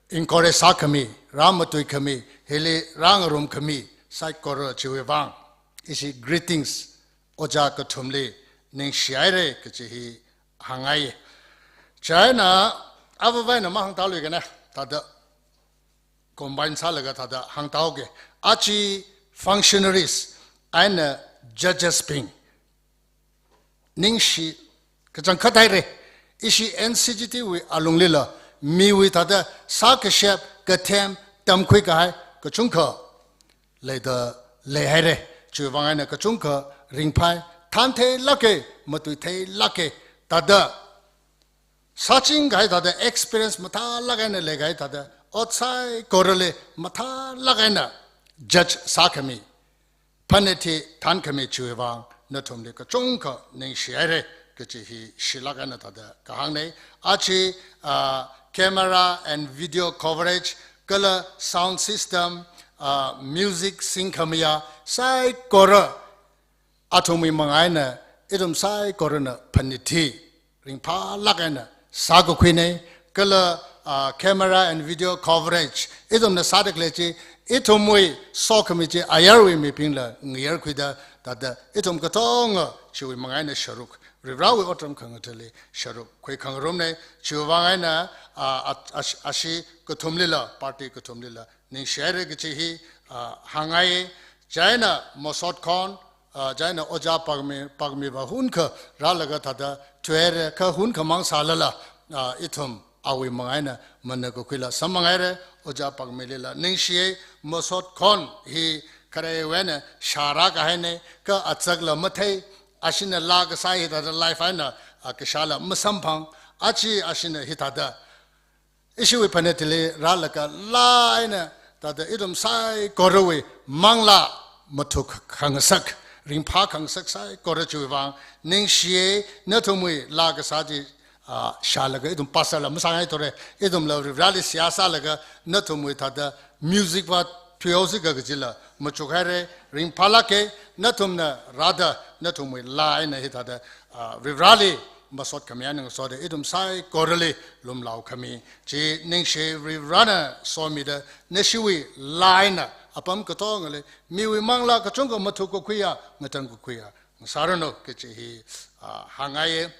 encourage sākhami, rāmatui khami, hili rāngarum khami, saikora chiwui vang, ishi greetings, Ojā kathumli ningshi haire kachi hi hāngngai. Chieina, avāvaina mahāngtāluikana, thāda combine sālaga thāda hāngtāuke. Achi functionaries eina judges bing, ningshi kachangkhat haire. Ishi N C G T wui alunglila, miwui thāda sākashap, kathem, tamkhui kahai kachungkha leida leihaire. Chiwui vang eina kachungkha ringphai, thāntheilāke, matuitheilāke, thāda sāching kahai thāda experience mathālāk eina leikahai thāda, ot saikorali mathālāk eina judge sākhami, phanit hi thānkhami chiwui vang nathumli kachungkha ningshi haire kachi hi shilāk eina thāda kahāngne. Achi, ah, camera and video coverage, kala sound system, ah, music singkhamiya, saikora athumwui manga eina ithum saikorana phanit hi ringphālāk eina sākakhuine, kala, ah, camera and video coverage ithumna sāda khalei chi, ithumwui sokhami chi ayarwui mibingla ngayarkhuida, thāda ithum katonga chiwui manga eina sharuk, Varivarawui otram khangathāli sharuk khuikhangarumne. Chiwui vang eina, ah, at-, ash-, ashi kathumlila, party kathumlila ningshi haire kachi hi, ah, hāngngai. Chieina masot khon, ah, chieina Ojā Pakmi, Pakmiva hunkha rālaga thāda thuihaire, kha hunkhamang sālala, ah, ithum awui manga eina manakakhuila samphanghaire. Ojā Pakmilila ningshiye, masot khon hi kharewui eina shārākahaine, kha azakla mathei, ashina laa kasā hi thāda live eina, ah, kashāla masamphang, achi ashina hithāda ishiwui phanitli rālaga laa eina thāda ithum saikorawui manglā mathuk khangasak, ringphā khangasak saikora chiwui vang ningshiye. Nathumwui laa kasā chi, ah, shālaga ithum pastorla masāngaithura, ithumla Varivarali seihā sālaga nathumwui thāda musicva thuihaosi kajila machukhaire. Ringphālāke, nathumna rāda nathumwui laa eina hithāda, ah, Varivarali masot khami eina ngasoda ithum saikorali lumlao khami chi ningshi. Varivarana somida nashiwui laa eina apam katongali miwui manglā kachungkha mathuk kakhuiya, ngatang kakhuiya ngasāranu kachi hi, ah, hāngngaiye.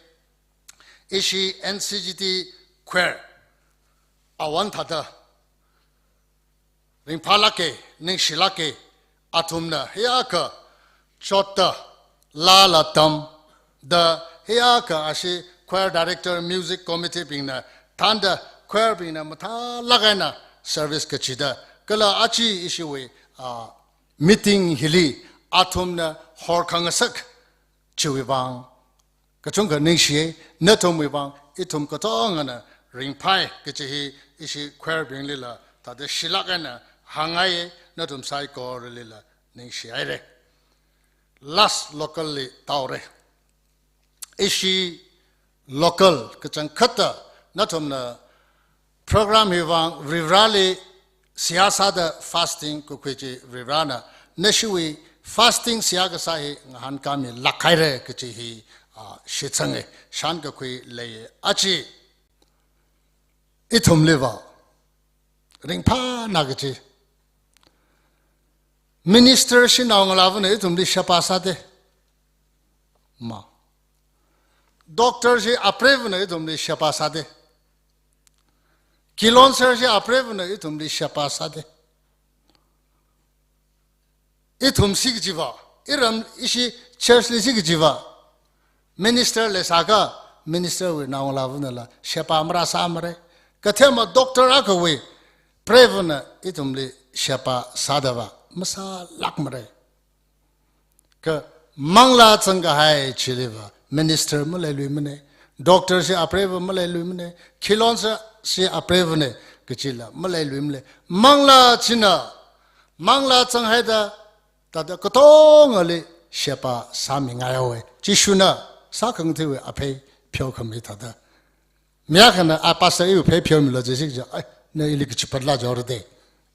Ishi N C G T choir awon thāda ringphālāke, ningshilāke, athumna hiyākha chotta, laa la tamda hiyākha ashi choir director, music committee bingna thānda choir bingna mathālāk eina service kachida, kala aja ishiwui, ah, meeting hili athumna horkhangasak chiwui vang kachungkha ningshiya. Nathumwui vang ithum katongana ringphai kachi hi ishi choir binglila thāda shilāk eina hāngngaiya, nathum saikoralila ningshihaira. Last local li tāhaora. Ishi local kachangkhatta nathumna program hi vang Varivarali seihā sāda fasting kakhui chi Varivarana nashiwui fasting seihā kasā hi ngahānkāmilāk haira kachi hi, ah, shitsanga, shānkakhui leiya. Aja ithumliva ringphāna kachi. Minister shinao ngalāvana ithumli sheba sāda. Ma. Doctor shi apreivana ithumli sheba sāda. Kilonser shi apreivana ithumli sheba sāda. Ithumsi kajiva, iram ishi church lisi kajiva, minister leisākha, minister wui naongalāvanala sheba marāsāmara. Kathema doctor akhawui preivana ithumli sheba sādava masālākmara. Kha manglā zangkahai chiliva minister maleiluimana, doctor shi apreiva maleiluimana, kilonser shi apreivana kachila maleiluimana. Manglā china, manglā zanghaida, thāda katongali sheba sāmingai haowa. Jishuna sākhangatha̱wui aphei pheokhami thāda. Mi akhana, "A pastor, iwui phei pheomilu," jishi kaja, "Ai, na ili kachipatla jora de."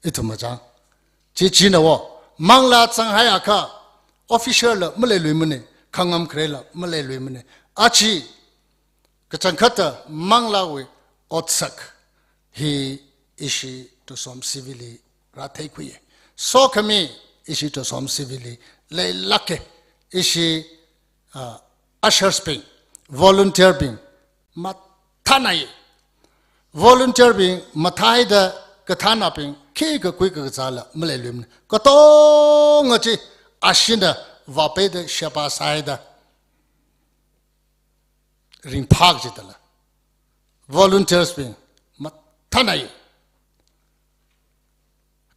Ithum machang. Chi china wo, manglā zanghaiakha, official la maleiluimana, khangam kharela maleiluimana. Aja kachangkhatta manglāwui otsak hi ishi Tusom C Vli rātheikhuiya. Sokhami ishi Tusom C Vli leilāka. Ishi, ah, ushers bing, volunteer bing mathānai. Volunteer bing mathāhaida kathānabing khikha kuikha kazāla maleiluimana. Katonga chi ashina vāpeida sheba sāhaida ringphā kajidala volunteers bing mathānai.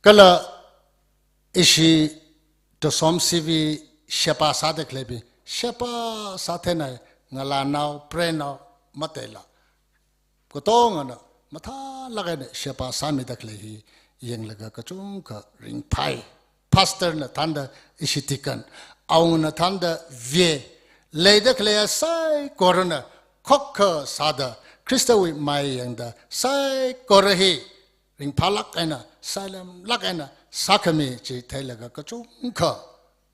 Kala ishi Tusom C V sheba sāda khaleibing sheba sātheinai, ngalānao, preinao mateila katongana mathālāk eina sheba sāmida khalei hi yanglaga kachungkha ringphai. Pastor na thānda ishi deacon, awungana thānda V A, leida khaleiya saikorana khokkha sāda, Khristawui mai yangda saikora hi ringphālāk eina, sailemlāk eina sākhami chi theilaga kachungkha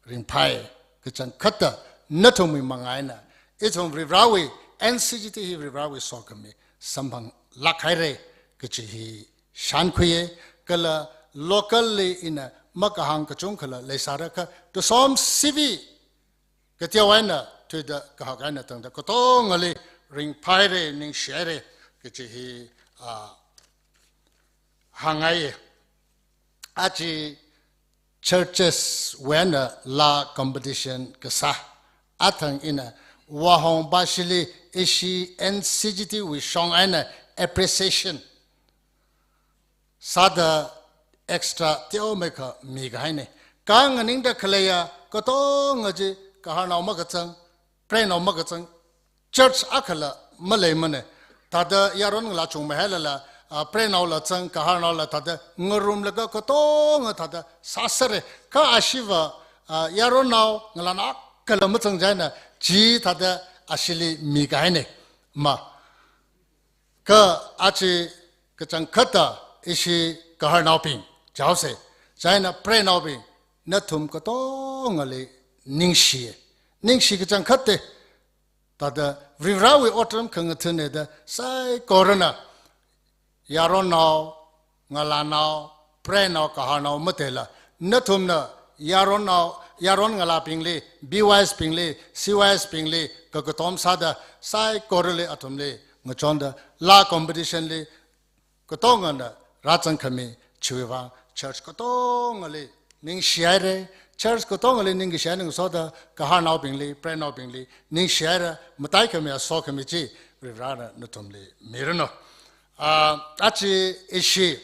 ringphai. Kachangkhatta nathumwui manga eina ithum Varivarawui, N C G T hi Varivarawui sokhami samphanglāk haira kachi hi shānkhuiya. Kala local li ina makahāng kachungkhala leisārakha, Tusom C V kateo eina thuida kahak eina tangda katongali ringphāhaira, ningshihaira kachi hi, ah, hāngngaiya. Aja churches wui eina laa competition kasā, athang ina vāhongpashili ishi N C G T wui shong eina appreciation sāda extra teomeikha mikahaina. Kha nganingda khaleiya katonga chi, kaharnao makazang, preinao makazang, church akhala maleimana. Thāda yaron ngalā chungmeihailala, ah, preinaola zang, kaharnaola thāda ngarumlaga katonga thāda sāsera. Kha ashiva, ah, yaronnao ngalānao akhala mazang chieina chi thāda ashili mikahaina. Ma. Kha aja kachangkhatta ishi kaharnaobing, jaose, chieina preinaobing, nathum katongali ningshi, ningshi kachangkhatta. Thāda Varivarawui otram khangathana da saikorana, yaronnao, ngalānao, preinao, kaharnao mateila, nathumna yaronnao, yaron ngalābingli, B Y S bingli, C Y S bingli kakatom sāda, saikorali athumli ngachonda, laa competition li katongana rāzangkhami chiwui vang church katongali Ningshihaira, church katongali ningkashi eina ngasoda, kaharnaobingli, preinaobingli, ningshihaira, mataikhami, sokhami chi, Varivarana nathumli miranu. Ah, aja ishi,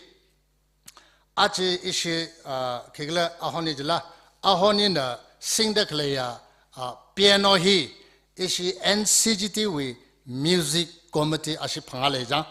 aja ishi, ah, khikhala ahoni jila, ahonina singda khaleiya, ah, piano hi, ishi N C G T wui music committee ashi phangā lei jang.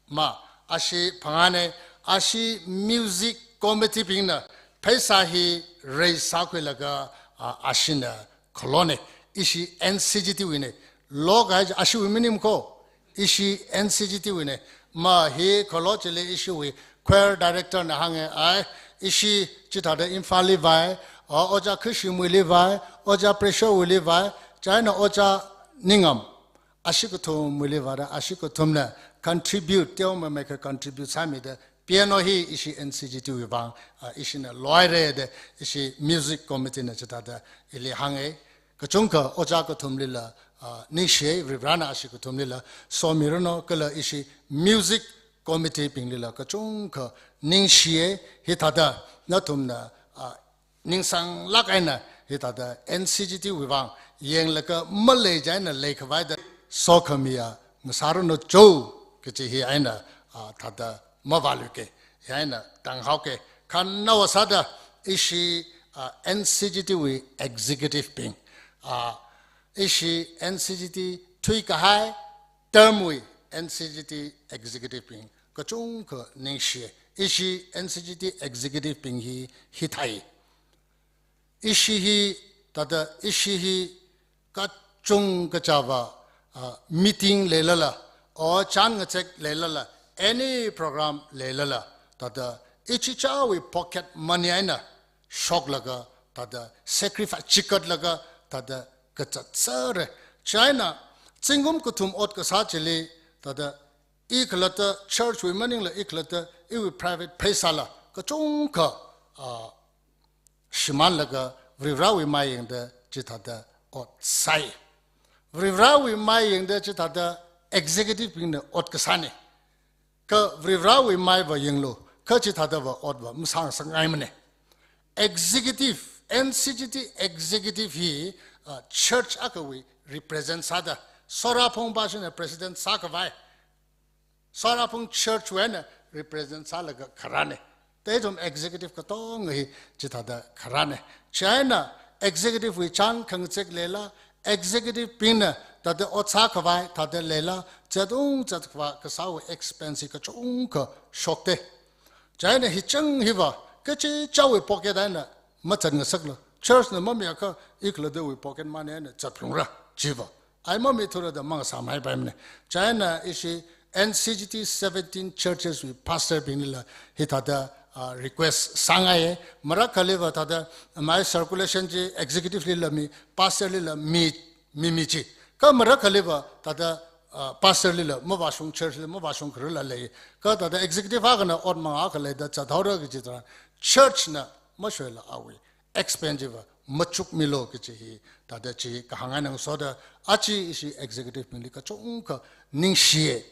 Ma, ashi phangāna, ashi music committee bingna, pheisā hi raise sākhuilaga, ah, ashina khalona, ishi N C G T wuina, lo kahai ashiwui maning ko, ishi N C G T wuina, ma hi khalo chili ishiwui choir director na hānga, ai, ishi chithāda Imphalli vai, o, Ojā Khashimwuili vai, Ojā Precious wuili vai, chieina Ojā Ningam, ashi kathumwuili vāda, ashi kathumna contribute, teomeimei kha contribute sāmida, piano hi ishi N C G T wui vang, ah, ishina loira da, ishi music committee na chithāda ili hānga, kachungkha ojā kathumlila, ah, ningshiya, Varivarana ashi kathumlila somiranu, kala ishi music committee binglila kachungkha ningshiya, hithāda nathumna, ah, ningsanglāk eina hithāda N C G T wui vang yanglaga malei chieina leikhavai da sokhamiya ngasāranu jo kaji hi eina, ah, thāda mavāluika, hi eina tānghaoka. Khanao sāda ishi, ah, N C G T wui executive bing, ah, ishi N C G T thuikahai term wui N C G T executive bing kachungkha ningshiya. Ishi N C G T executive bing hi, hithai. Ishi hi, thāda ishi hi kachungkha chāva, ah, meeting leilala, o chān ngazek leilala, any program leilala, thāda ichichāwui pocket money eina shoklaga, thāda sacrifice chikatlaga, thāda kazat sāra. Chieina, zingkum kathum ot kasā chili, thāda i khalatta church wui maningla i khalatta iwui private pheisāla kachungkha, ah, shimānlaga Varivarawui mai yangda chithāda ot sāi. Varivarawui mai yangda chithāda executive bingna ot kasāna. Kha Varivarawui maiva yanglu, kha chithādava otva masāngasakngaimana. Executive, N C G T executive hi, ah, church akhawui represent sāda, Soraphung bashina president sākhavai, Soraphung church wui eina represent sālaga kharāna. Thāda ithum executive katonga hi chithāda kharāna. Chieina executive wui chān khangazek leila, executive bingna thāda ot sākhavai thāda leila, zatung zatkhavā kasāwui expense hi kachungkha shokta. Chieina hichang hiva kachichāwui pocket eina mazat ngasaklu. Church na mamiakha i khalattawui pocket money eina zatphalungra, chiva. Ai mamithura da mangasāmeipaimana. Chieina ishi N C G T seventeen churches wui pastor binglila hithāda, ah, request sāngaiya. Marākhaliva thāda mai circulation chi executive lila mi, pastor lila mi, mi mi chi. Kha marākhaliva thāda, ah, pastor lila mavāshung, church lila mavāshung khararla lei. Kha thāda executive akhana ot mangā khalei da zathaora kaji tharan, church na mashoila awui expense va machukmilu kaji hi, thāda chi kahāng eina ngasoda, aja ishi executive bingli kachungkha ningshiya.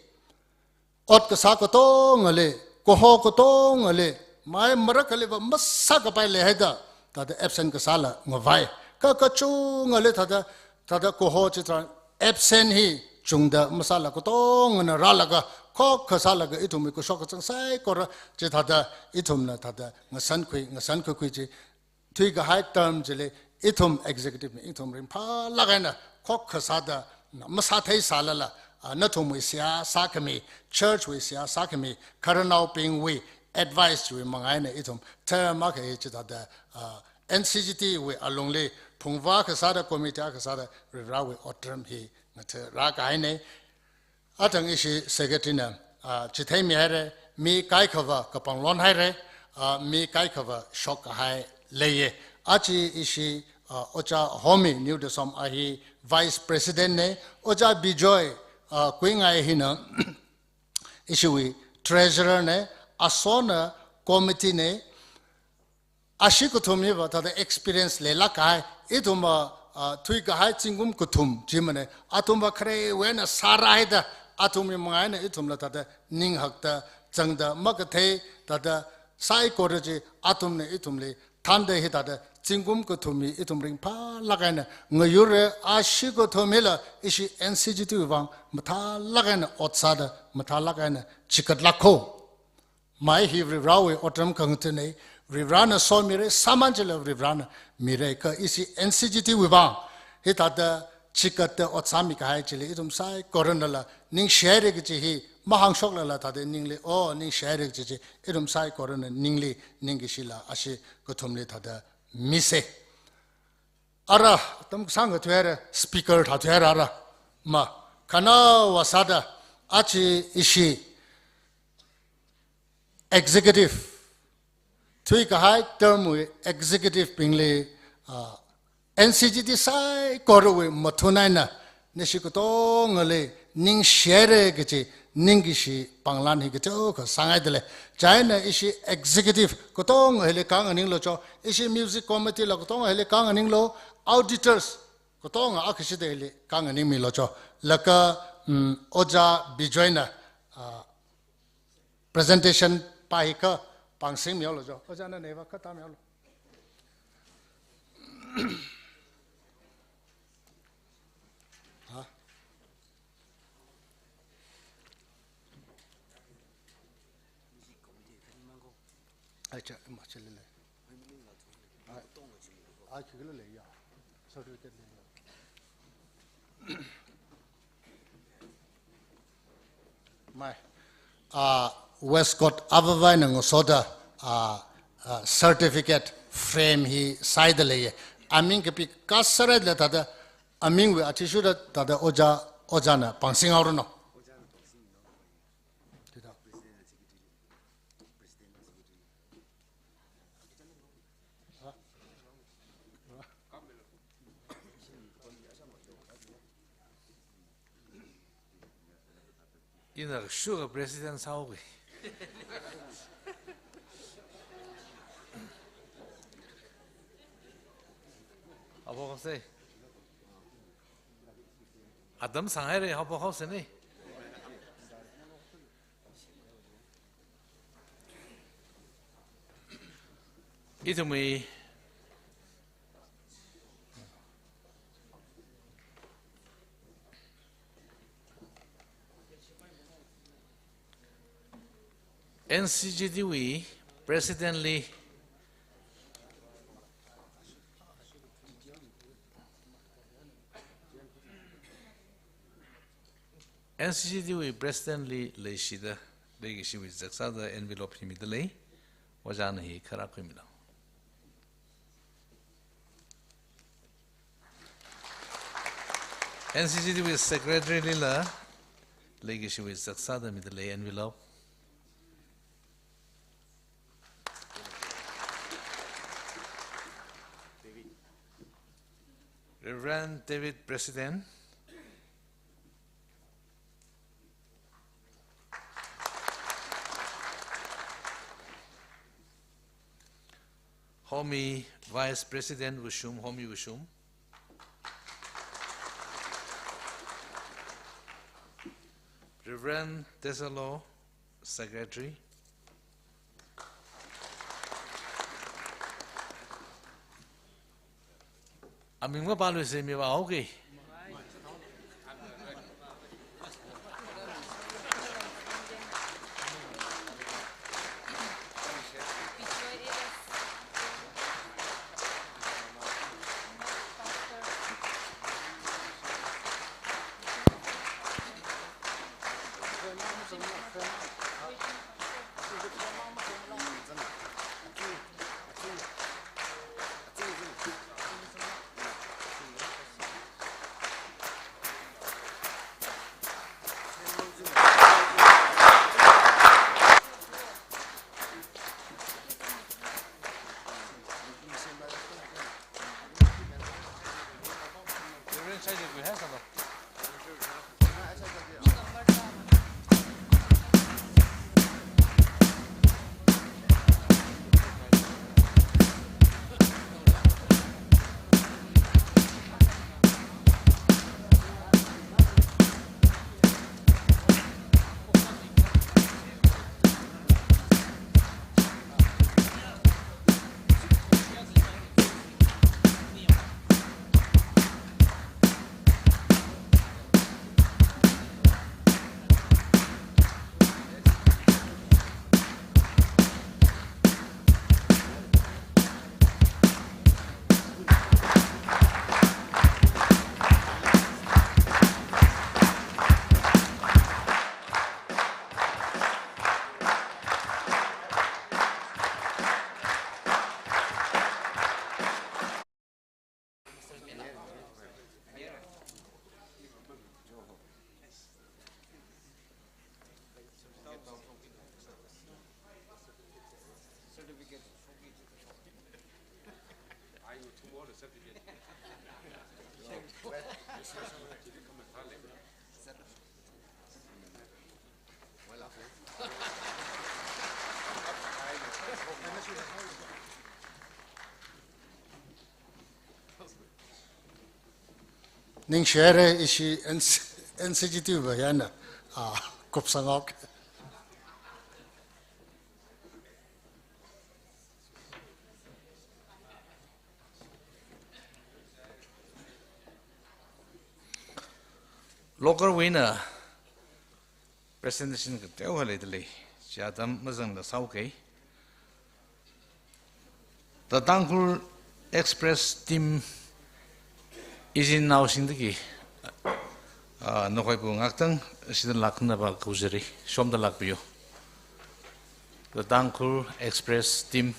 Ot kasā katongali, kaho katongali, mai marākhaliva masākapai leihaida, thāda absent kasāla ngavai. Kha kachungkhali thāda, thāda kaho chitharan absent hi chungda masāla katongana rālaga, khokkha sālaga ithumwui kashok kazang saikora chithāda ithumna thāda ngasankhui, ngasankhuikhui chi, thuikahai term chili ithum executive mi ithum ringphālāk eina khokkha sāda, masāthei sālala, ah, nathumwui seihā sākhami, church wui seihā sākhami, khararnaobingwui advice wui manga eina ithum term akha hi chithāda, ah, N C G T wui alungli phungvā akha sāda, committee akha sāda, Varivarawui otram hi ngathā rākahaina. Athang ishi secretary na, ah, chitheimihaira, mi kaikhava kapang lonhaira, ah, mi kaikhava shokkahai leiya. Aja ishi, ah, Ojā Homi New Desom a hi vice president na, Ojā Bijoy, ah, Kuingai hina, ishiwui treasurer na, asona committee na, ashi kathum hiva thāda experience leilāk kahai, ithumva, ah, thuikahai zingkum kathum chimana, athumva kharewui eina sārāhaida, athumwui manga eina ithumla thāda ninghakta zangda makathei, thāda Saikora chi athumna ithumli thānda hithāda zingkum kathum hi ithum ringphālāk eina ngayurra, ashi kathum hila ishi N C G T wui vang mathālāk eina ot sāda, mathālāk eina chigatlāk haowa. Mai hi Varivarāwui otram khangathana, Varivarāna somira, sāman chila Varivarāna mira, kha ishi N C G T wui vang hithāda chigatda ot sāmi kahai chili ithum saikoranala ningshihaira kaji hi mahāngshoklala thāda ningli, oh, ningshihaira kaji chi ithum saikorana ningli, ningkashila ashi kathumli thāda mise. Ara, tamkasang kathuihaira, speaker thāthuihaira ara. Ma, khanaowa sāda, aja ishi executive, thuikahai term wui executive bingli, ah, N C G T saikorawui mathun eina nashi katongali ningshihaira kaji ningkashi pānglan hi kateokha sāngaidalei. Chieina ishi executive katonga hili kānganinglu cho, ishi music committee la katonga hili kānganinglu, auditors katonga akhashida hili kānganingmilu cho. Laga, mm, Ojā Bijoyna, ah, presentation pa hi kha pāngsingmihaolu cho. Ojā, nana va kha tāmihaolu. Ha? Ai, cha, ma, cha, lei, lei. Ai, ai, khi lei, lei, ya. Certificate lei, ya. Mai. Ah, Westcott Avavaina ngasoda, ah, ah, certificate frame hi sāda leiya. Aming kapi kasāra la thāda, amingwui athishurda thāda Ojā, Ojāna pāngsinghaoranu. Ina shuka president sāhaoki. Haophok haosei. Atam sāngaira, haophok haosei ni. Ithumwui N C G T wui president li N C G T wui president li leishida, leikashiwui zaksāda envelope hi midalei, Ojāna hi kharā khuimilu. N C G T wui secretary lila leikashiwui zaksāda midalei envelope. Reverend David, President. Homi, Vice President Wushum, Homi Wushum. Reverend Tesalo, Secretary. Aming mapāluisei, mipā haoki. Ningshi haira, ishi ins-, insensitive va yana, ah, kupsangok. Local wui eina presentation kateokha leidalei. Chi atam mazangla sāhaokei. The Tangkhul Express team, ishi naosingdaki, ah, nakhuipu ngaktang shida lāknava kaujari, shomda lākpiyo. The Tangkhul Express team.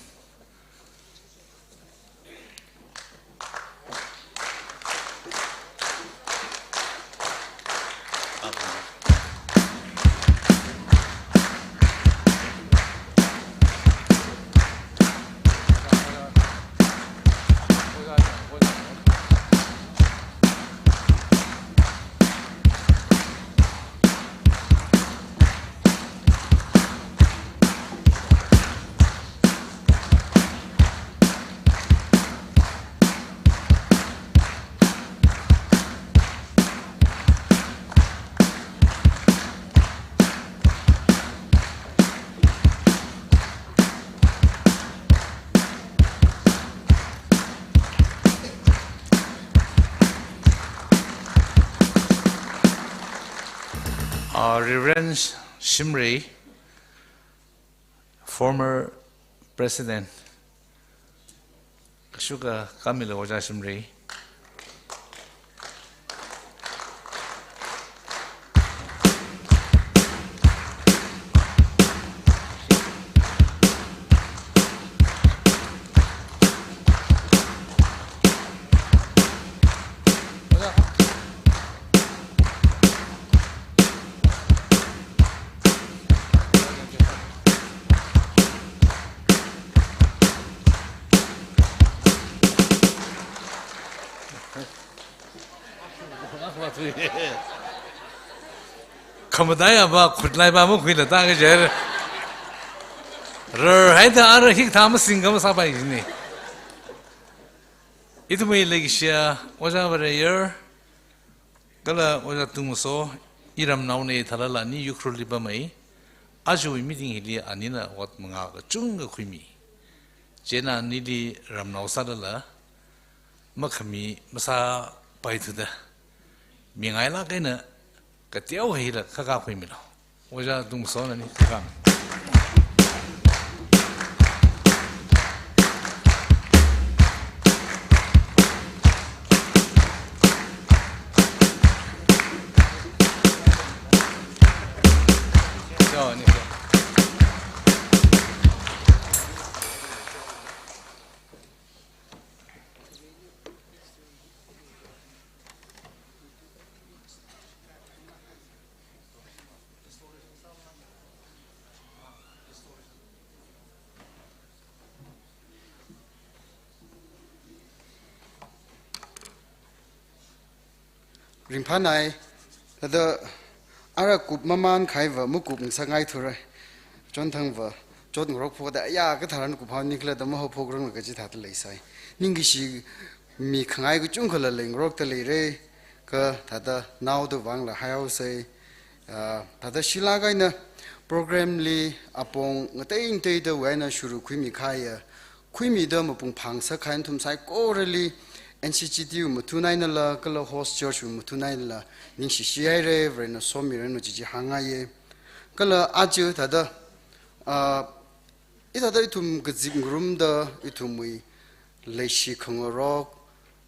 Uh, Reverend Shimray, former president. Kashuka kamila Ojā Shimray. Khamataiya va khutlai va makhuila ta kajer. Rarhaida ara hikathā masingkha masāpai jina. Ithumwui leikashiya Ojā Vareyar, kala Ojā Tungmaso, iramnaona thalala ani Ukhrulli pamei, ajawui meeting hili anina ot mangā kachungkha khuimi. Chieina anili ramnao sālala, makhami masāpaithuda, mingailāk eina kateokha hila khakha khuimilu. Ojā Tungmasona ni khakha. Ringphānai, thāda ara kup mamān kahaiva makup ngasakngai thurai. Chonthangva chot ngarok phoda, aya, katharan kuphaoni khala da mahaophokrang kaji thāda leisai. Ningkashi mi khangai kachungkhala leingarokda leira, kha thāda naoda vangla haihaosei. Ah, thāda shilāk eina program li apong ngatei ngateida wuina shuru khuimi kahaiya, khuimida mapung phāngasak kahai nathum saikorali N C G T wui mathun einala, kala host church wui mathun einala, ningshishi haira, Varena somiranu jiji hāngngaiya. Kala aja thāda, ah, ithāda ithum kazip ngarumda, ithumwui leishi khangarok,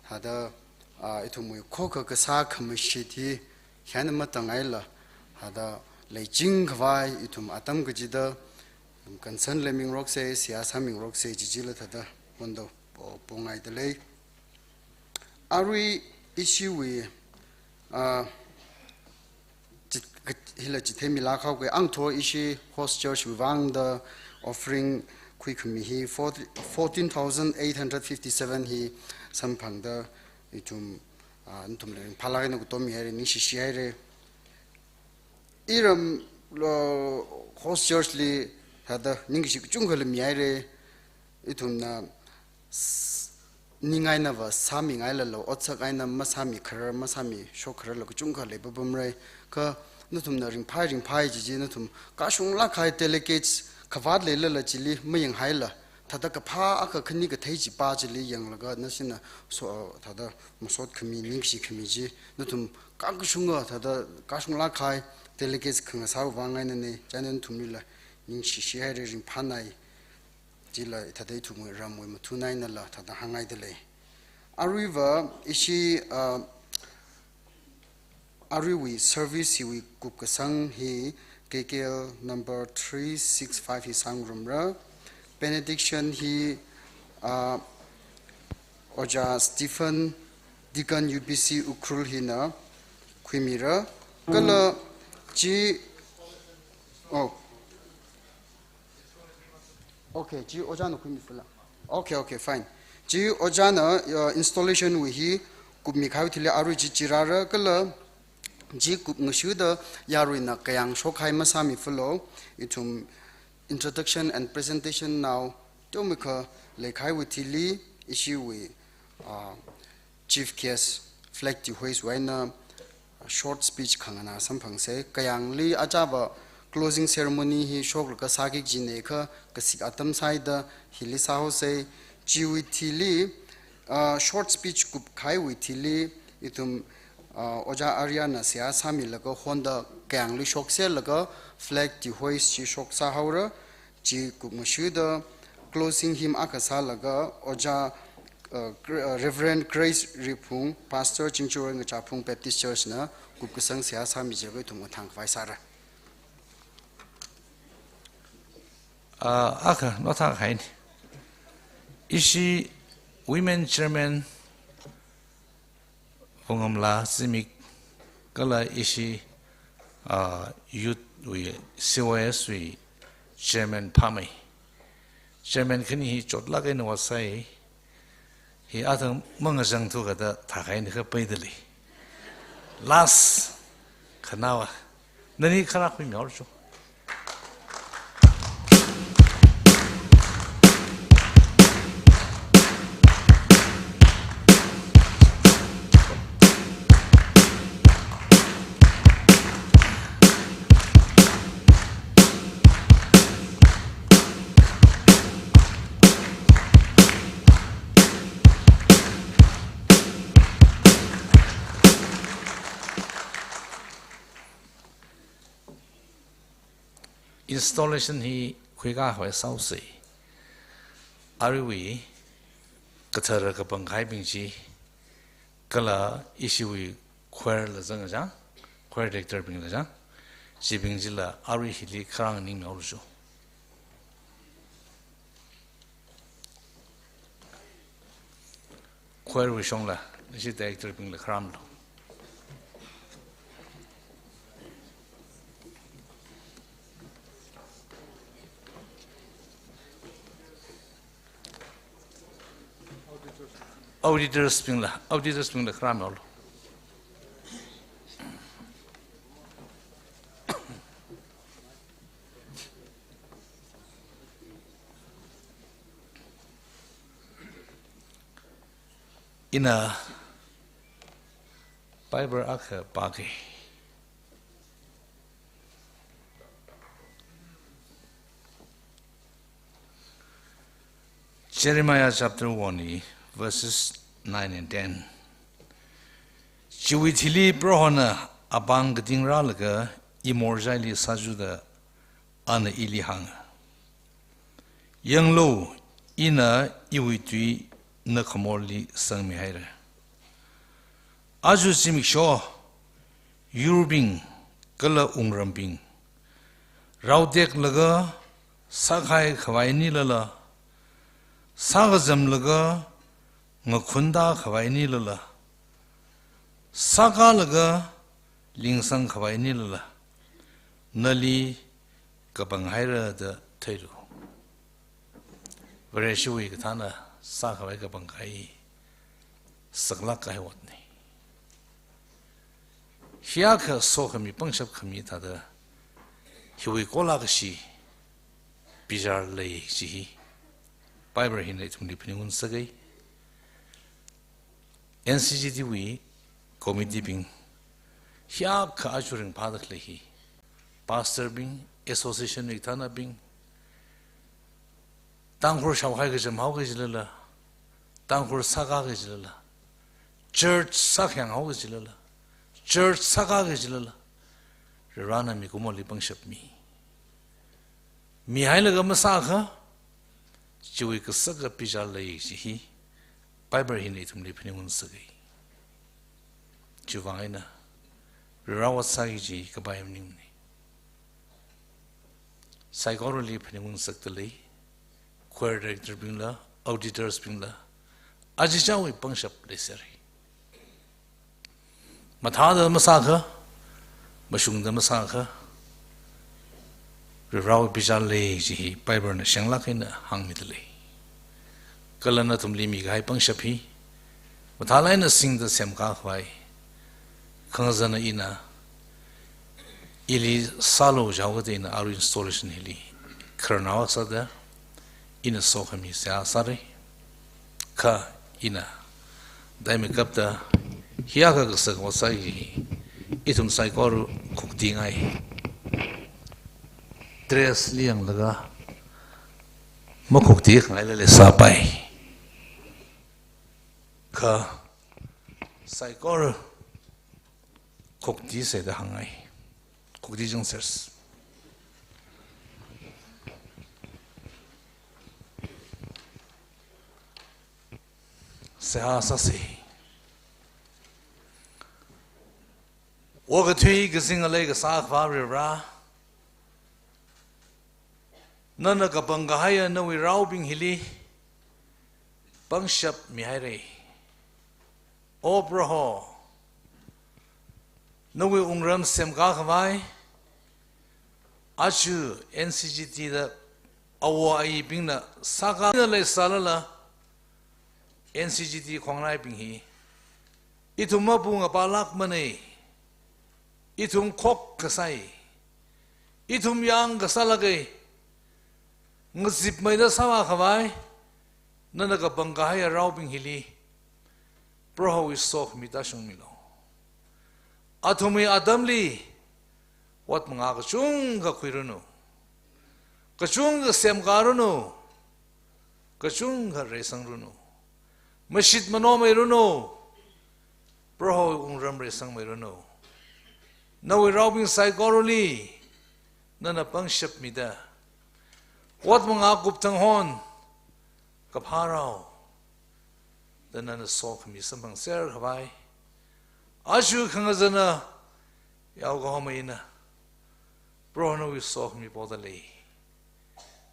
thāda, ah, ithumwui khokha kasā khamashit hi, hiyāna matāngaila, thāda leiching khavai, ithum atam kachida, ithum concern leimingaroksei, seihā sāmingaroksei, jijila thāda, wonda, po-, pongaidalei. Arui ishiwui, ah, chit-, kat-, hila chitheimilāk haokei, angtho ishi host church wui vangda offering khuikhami hi four, fourteen thousand eight hundred fifty-seven hi samphangda ithum, ah, nathumli ringphālāk eina khuitommi haira, ningshishi haira. Iram, uh, host church li thāda ningkashi kachungkha leimi haira. Ithumna s-, ning eina va sāmingailala, otsak eina masāmikharar, masāmishokhararla kachungkha leipapamra. Kha nathumna ringphai, ringphai jiji, nathum kashunglāk kahai delegates khavāt leilala chili mayanghaila, thāda kaphā akha khani kathei chi pā chili yanglaga nashina so, thāda masotkhami, ningshikhami chi, nathum kakashunga, thāda kashunglāk kahai delegates khangasāwui vang einana, chieina nathumlila ningshishi haira, ringphānai. Chila thāda ithumwui ramwui mathun einala thāda hāngngaidalei. Aruiva ishi, ah, aruiwui service hiwui kupkasang hi K K L number three six five hi sāngarumra. Benediction hi, ah, Ojā Stephen, Deacon U B C Ukhrul hina khuimira. Kala chi, oh. Okay, chi ojāna khuimi fila. Okay, okay, fine. Chi ojāna, uh, installation wui hi kupmi kahaiwui thili arui chi chirāra, kala chi kupngashuda yaruina kayāng shokhai masāmi filo. Ithum introduction and presentation nao teomeikha leikahaiwui thili ishiwui, uh, Chief Guest, Flag Dehoist wui eina short speech khanganā samphangsa. Kayāngli achāva closing ceremony hi shoklaga sāki kajina kha kasik atam sāhaida hili sāhaosa. Chiwui thili, ah, short speech kupkahaiwui thili ithum, ah, Ojā Arya na seihā sāmilaga honda kayāngli shokserlaga Flag Dehoist chi shoksā haora. Chi kupngashuda closing hymn akha sālaga Ojā, uh, Gr-, uh, Reverend Grace Riphung, Pastor Chingchuroi Ngachāphung Baptist Church na kupkasang seihā sāmi jiakha ithum ngathang khavai sāra. Ah, akha notha kahaina. Ishi Women Chairman Vungamla Zimik kala ishi, ah, youth wui, C Y S wui chairman Phamei. Chairman khani hi chotlāk eina vāsai. Hi athang mangazang thukada thākhaina kapai dalei. Last khanaowa. Nani kharā khuimihaolu cho. Installation hi khuikā khavai sāhaosa. Aruiwui kathara kapangkahaibing chi, kala ishiwui choir la zanga chang, choir director bing la chang, chibing chila arui hili kharā nganingmihaolu cho. Choir wui shongla, ishi director bingla kharāmilu. Auditors bingla, auditors bingla kharāmihaolu. Ina Bible akha pāki. Jeremiah chapter one verses nine and ten. Chiwui thili Prohona apāng kating rālaga imorchaili sāchuda ana ili hānga. Yanglu, ina iwui tui nakhamorli sangmihaira. Aja zimiksho, yurbing kala wungrambing, raoteklaga sākhai khavai nilala, sākazamlaga ngakhunda khavai nilala, sākalaga lingsang khavai nilala, nali kapanghaira da theilu. Vareshiwui kathānna sākhavai kapangkahai saklāk kahai otna. Hiyākha sokhami pangshap khami thāda hiwui kola kashi bichar lei kaji hi Bible hina ithumli phaningung ngasaka. N C G T wui committee bing, hiyākha aja ringphāda khalei hi, pastor bing, association wui kathānnabing, Tangkhul shaohai kajam haoki kajilala, Tangkhul sākāki kajilala, church sākhayang haoki kajilala, church sākāki kajilala, Varivarana mikumoli pangshap mi, mihailaga masākha, chiwui kasaka bichar lei kaji hi Bible hina ithumli phaningung ngasaka. Chiwuivang eina Varivara ot sāki kaji kapai maningmana. Saikorali phaningung ngasakdalei, choir director bingla, auditors bingla, achichāwui pangshap leisera. Mathāda masākha, mashungda masākha, Varivarawui bichar lei kaji hi Bible na shenglāk eina hāngmidalei. Kala nathumli mikahai pangshap hi, mathālāk eina singda semkā khavai, khangazana ina, ili sālu jihaokida ina arui installation hili khararnao akha sāda, ina sokhami seihā sāra. Kha ina dai makapta hiyākha kasaka ot sāki hi ithum saikora khuktingai. Dress li yanglaga makhuktingailala sāpai. Kha saikora khuktisei da hāngngai. Khuktiching sers. Seihā sāsei. Okathui kazing ngalei kasā Akhava Varivara, nana kapangkahaiya nawui raobing hili pangshap mihaira. O Proho, nawui wungram semkā khavai, aja N C G T da awo ayibingna sākā leisālala, N C G T khongnaibing hi ithum mapung apalākmana. Ithum khok kasāi, ithum yang kasālāka. Ngazipmeida sāvā khavai, nana kapangkahaiya raobing hili Prohowui sokhami tāshungmilu. Athumwui atamli ot manga kachungkha khuiranu, kachungkha semkāranu, kachungkha reisangranu. Mashit manomeiranu. Prohowui wungram reisangmeiranu. Nawui raobing saikorali nana pangshap mida, ot manga kupthang hon kaphā rao da nana sokhami samphangser khavai, aja khangazana yaokahoma ina Proho nawui sokhami podalei.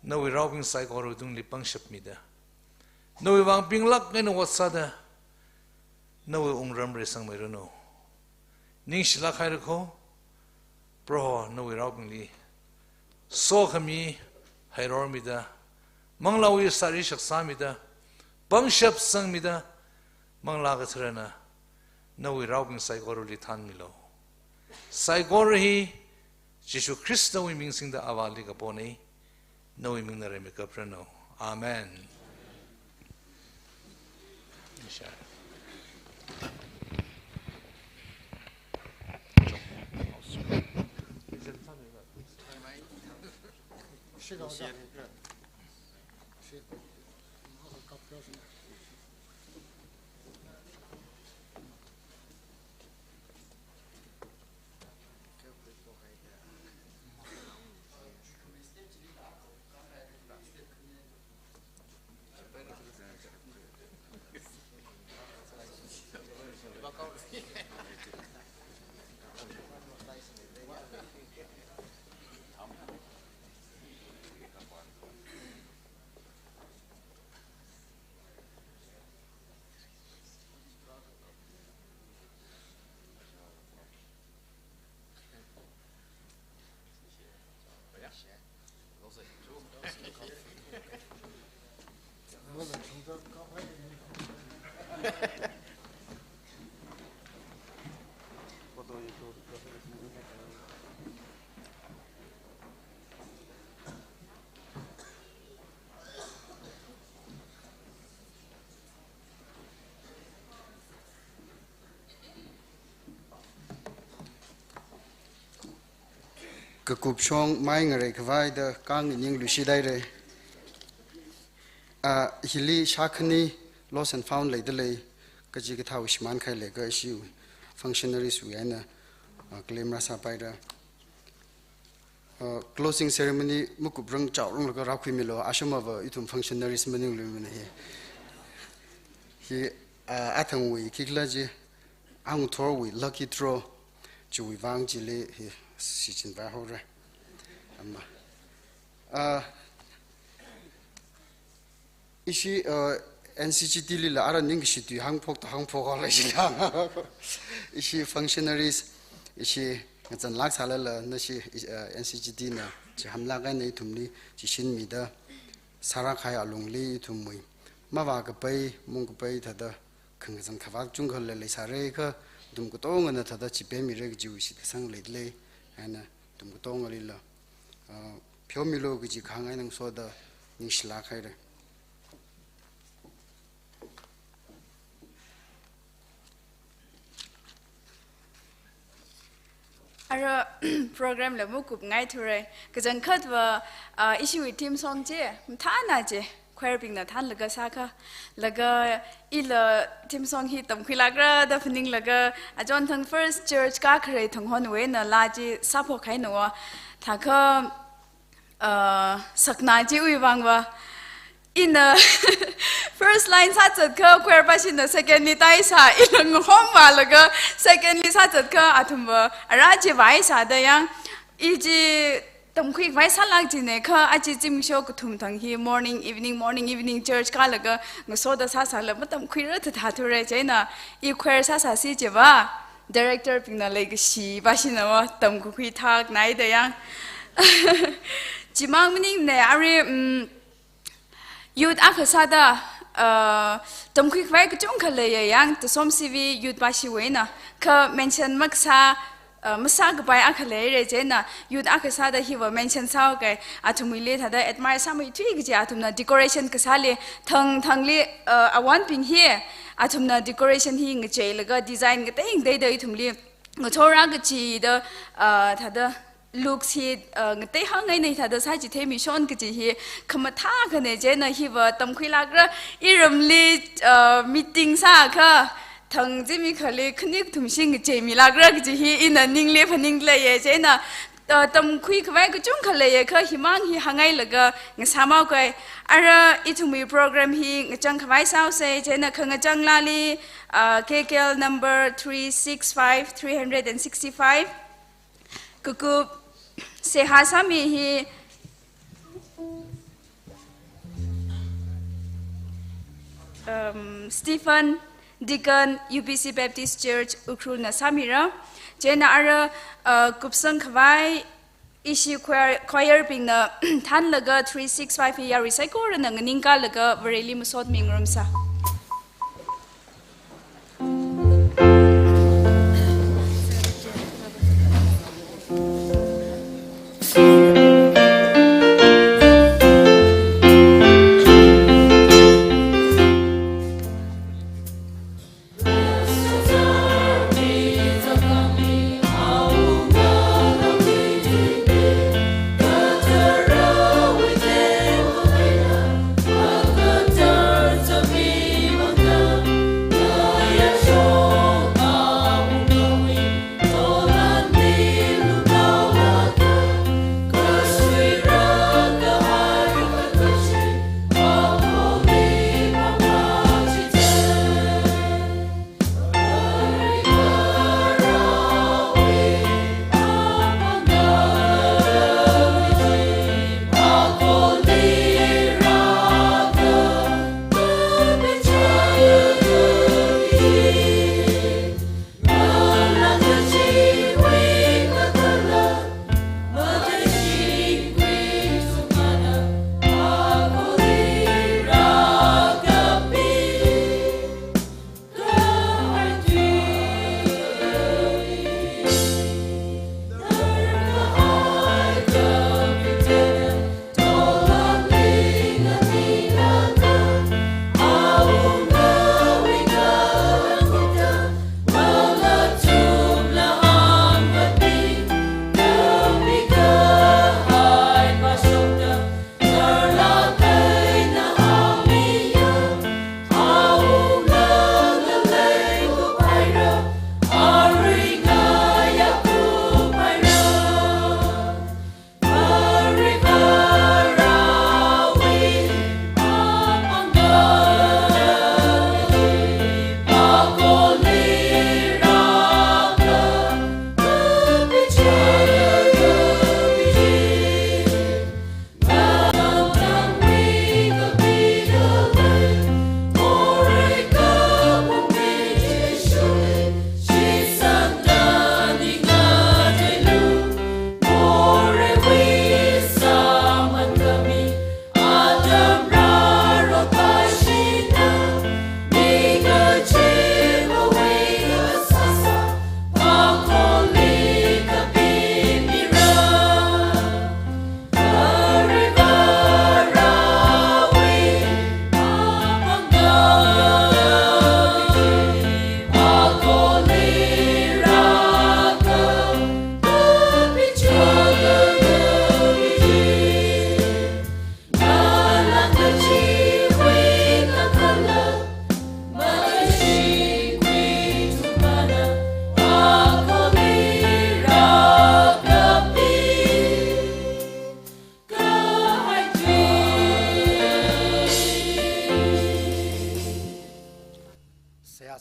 Nawui raobing saikora tungli pangshap mida, nawui vang pinglāk eina ot sāda, nawui wungram reisangmeiranu. Ningshilāk haira kho, Proho nawui raobingli sokhami hairormida, manglāwui sāri shaksāmida, pangshap sangmida, Manglā Katharana nawui raobing saikorali thanmilu. Saikora hi Jishu Khristawui ming singda Avāli kapona. Nawui mingna reimikapranu. Amen. Kakupshong mai ngareikhavai da kang ningluishit haira. Ah, hili shākhani lost and found leidalei, kachi kathāwui shimān kahai leiakha ishi functionaries wui eina, ah, claim rāsāpaira. Uh, closing ceremony makuprang chaoranglaga rākhuimilu, asham ava ithum functionaries maningluimana hi. Hi, uh, athangwui khikhala chi, angthorwui lucky draw, chiwui vang chili hi shichinvai haora. Ama. Uh, Ishi, uh, N C G T lila ara ningkashi tui hāngphok to hāngphok haola ishi la. Ishi functionaries, ishi ngazanlāk sālala, nashi, uh, N C G T na chihānlāk eina ithumli chishinmida, sāra kahai alungli ithumwui mavākapai, mungkapai thāda khangazan khavāt chungkha leisāra kha, ithum katongana thāda chipemmira kajiwui shitkasang leidalei, eina ithum katongalila, uh, pheomilu kaji kahāng eina ngasoda ningshilāk haira. Ara program la makupngai thura. Kachangkhatva, ah, ishiwui theme song chi, mathāna chi, choir bingna thānlaga sākha. Laga ila theme song hi tamkhuilākra da phaninglaga, achonthang first church kākharei thang honwui eina laa chi sāphok haina va. Thākha, uh, sakna chiwui vangva. Ina first line sāzatkha, choir pāshina second li taisā, ila ngahomvālaga second li sāzatkha, athumva ara chi vaisāda yang, i chi tamkhuikhavai sālāk jina kha, aja zimiksho kathum thang hi morning, evening, morning, evening church kālaga ngasoda sāsāla matamkhuira thāthā thura, chieina i choir sāsāsi chiva. Director bingna leikashi pāshina va tamkakhui thaknai da yang. Chimang maningmana, arui, mm, youth akha sāda, uh, tamkhuikhavai kachungkha leiya yang, Tusom C V youth pāshiwui eina, kha mention makasā, uh, masākapai akha leira, chieina youth akha sāda hiva mention sāhaoki, athumwuili thāda admire sāmeithui kaji athumna decoration kasāli, thang thangli, uh, awonbing hi, athumna decoration hi ngacheilaga design katei kateida ithumli ngathorra kajida, uh, thāda looks hi, uh, ngateihāng eina thāda sāchitheimi shon kaji hi khamathā akhana, chieina hiva tamkhuilākra, iramli, uh, meeting sākha thang zimikhali khani kathumshi ngacheimilākra kaji hi ina ningli phaningda leiya, chieina, uh, tamkhuikhavai kachungkha leiya kha himang hi hānghailaga ngasāmhaoki. Ara ithumwui program hi ngachangkhavai sāhaosa, chieina khangachang laali, uh, K K L number three six five, three hundred and sixty-five. Kakup seihā sāmi hi, um, Stephen, Deacon, U B C Baptist Church, Ukhrulna sāmira. Chieina ara, uh, kupsangkhavai ishi choir, choir bingna thānlaga three six five hi yarui saikorana nganingkalaga Vareli masot mingarumsa.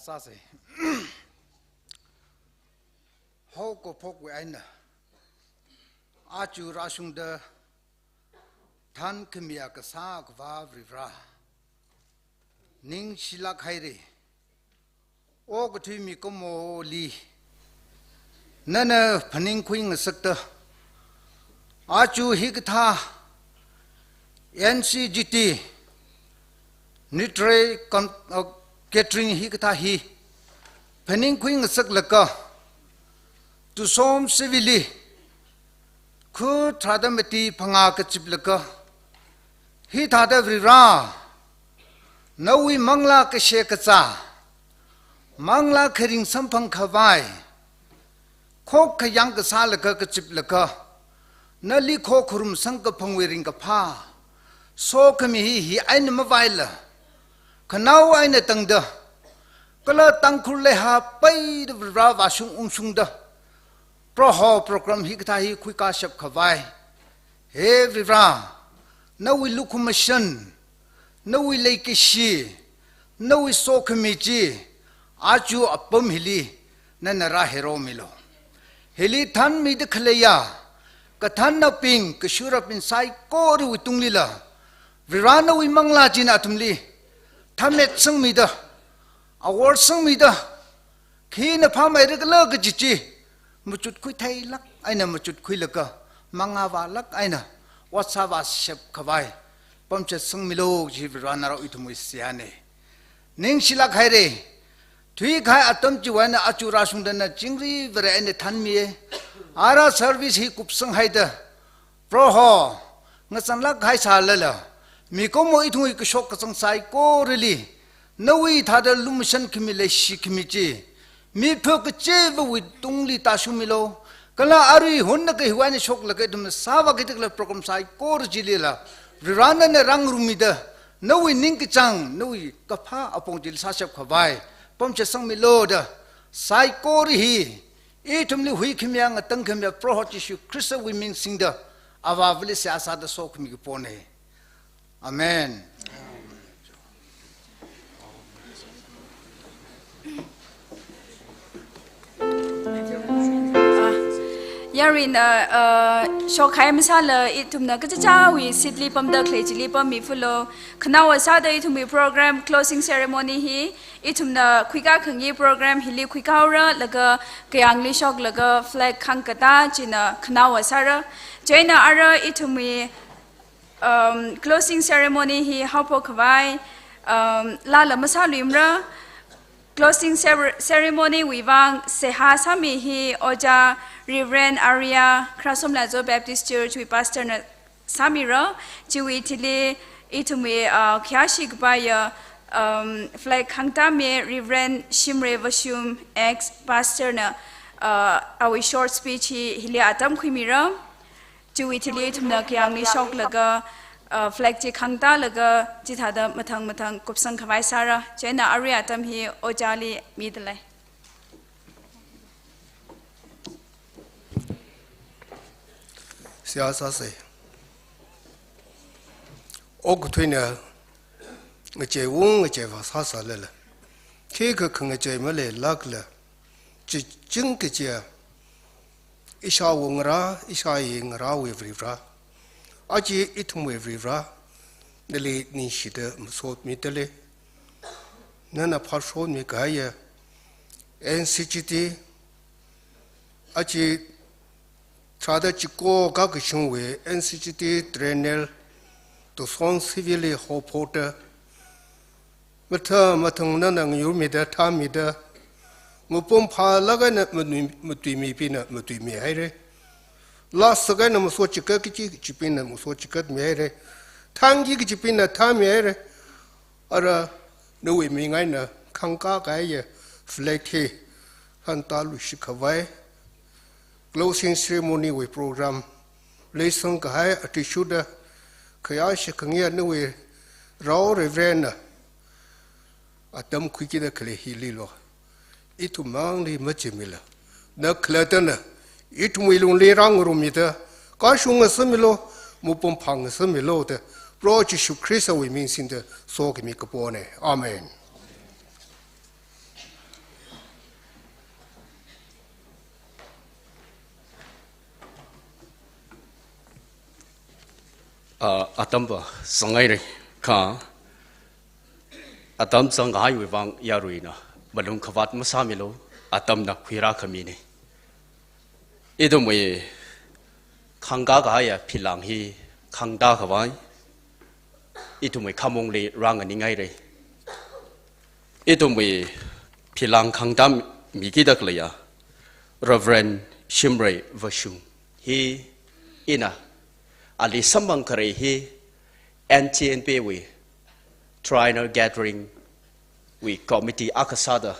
Sāsa. Haokaphok wui eina, aja rāshungda thankhami akha sākhavā Varivara, ningshilāk haira. Okathui mikumoli nana phaningkhui ngasakta, aja hikathā N C G T, Nitrai Con-, uh, Gathering hikathā hi phaningkhui ngasaklaga, Tusom Sivili, khu tharāda mati phangā kachiplaga, hithāda Varivara, nawui manglā kashe kazā, manglā kharing samphang khavai, khokkha yang kasālaga kachiplaga, nali khokharum samkaphangwui ringkaphā sokhami hi, hi eina mavaila, khanao eina tangda, kala Tangkhul leihapaida Varivara vāshung ungshungda, Proho program hikathā hi khuikashap khavai, he Varivara, nawui lukhamashan, nawui leikashi, nawui sokhami chi, aja apam hili nana rāhairomilu. Hili thanmida khaleiya kathānnaobing, kashurabing saikorawui tunglila, Varivara nawui manglā china athumli thamet sangmida, awor sangmida, khina phāmeira khala kaji chi machutkhui theilāk eina machutkhuilaga, mangā vālāk eina ot sāvāshap khavai pamchet sangmilu, chi Varivara narao ithumwui seihāna. Ningshilāk haira. Thuikahai atam chiwui eina aja rāshungda na chingri Vare eina thanmiya. Ara service hi kupsanghaida, Proho, ngazanlāk kahai sālala, mikumo ithumwui kashok kazang saikorali nawui thāda lumashan khami leishi khami chi, mi phakachiva̱wui tungli tāshungmilu. Kala arui hunna kahiwui eina shoklaga ithumna sāvāki da khalei program saikora chilila, Varivara nana rāngarumida, nawui ningkachāng, nawui kaphā apong chili sāshap khavai pamchet sangmilu da, saikora hi ithumli huikhamiya, ngatangkhamiya Proho Jishu Khristawui ming singda, Avāvali seihā sāda sokhami kapona. Amen. Ah, yaruina, ah, shokhai masāla ithumna kachichāwui seat li pamda khalei chili pammi phulu. Khanaowa sāda ithumwui program closing ceremony hi ithumna khuikā khangi program hili khuikāhaora, laga kayāngli shoklaga flag khangkatā china khanaowa sāra. Chieina ara ithumwui, um, closing ceremony hi haophok khavai, um, laala masāluimara. Closing cer-, ceremony wui vang seihā sāmi hi Ojā Reverend Arya, Khrasomlazo Baptist Church wui pastor na sāmira. Chiwui thili ithumwui, uh, khayāshi kapaiya, um, flag khangtāmi Reverend Shimray Vashum, ex pastor na, uh, awui short speech hi hili atam khuimira. Chiwui thili ithumna kayāngli shoklaga, uh, flag chi khangtālaga, chithāda mathang mathang kupsang khavai sāra. Chieina arui atam hi Ojāli midalei. Seihā sāsa. Okathuina ngacheiung ngacheivā sāsālala, khikha khangachei maleilākla, chi chingkachiya ishāwo ngarā, ishāyi ngarāwui Varivara, aja ithumwui Varivara, nali ningshida masotmidalei. Nana phāshonmi kahaiya N C G T, aja tharāda chiko kakashungwui N C G T triennial Tucson Civil li haophokta, mathā mathang nana ngayurmida, thāmida, mapung phālāk eina manui-, matuimibingna matuimihaira. Lāsak eina masochikat kachi kachibingna masochikatmihaira. Thangki kachibingna thangmihaira. Ara nawui ming eina khangkā kahaiya flag hi hantāluishit khavai, closing ceremony wui program leisang kahai athishurda khayāshi khangayi nawui rao Reverend na atam khuikida khalei hililu, ithum mangli machimila, na khalattana ithumwui lungli rāngarummida, kashung ngasāmilu, mapung phāngasāmilu da, Proho Jishu Khristawui ming singda sokhami kapona. Amen. Ah, atamva zangngaira kha, atam zangkahaiwui vang yaruina malung khavāt masāmilu, atamna khuirā khamina. Ithumwui khangkā kahaiya pheelang hi khangtā khavai ithumwui khamongli rānganingngaira. Ithumwui pheelang khangtā mikida khaleiya Reverend Shimray Vashum hi ina ali samphang kharei hi N T N P wui Triennial Gathering wui committee akha sāda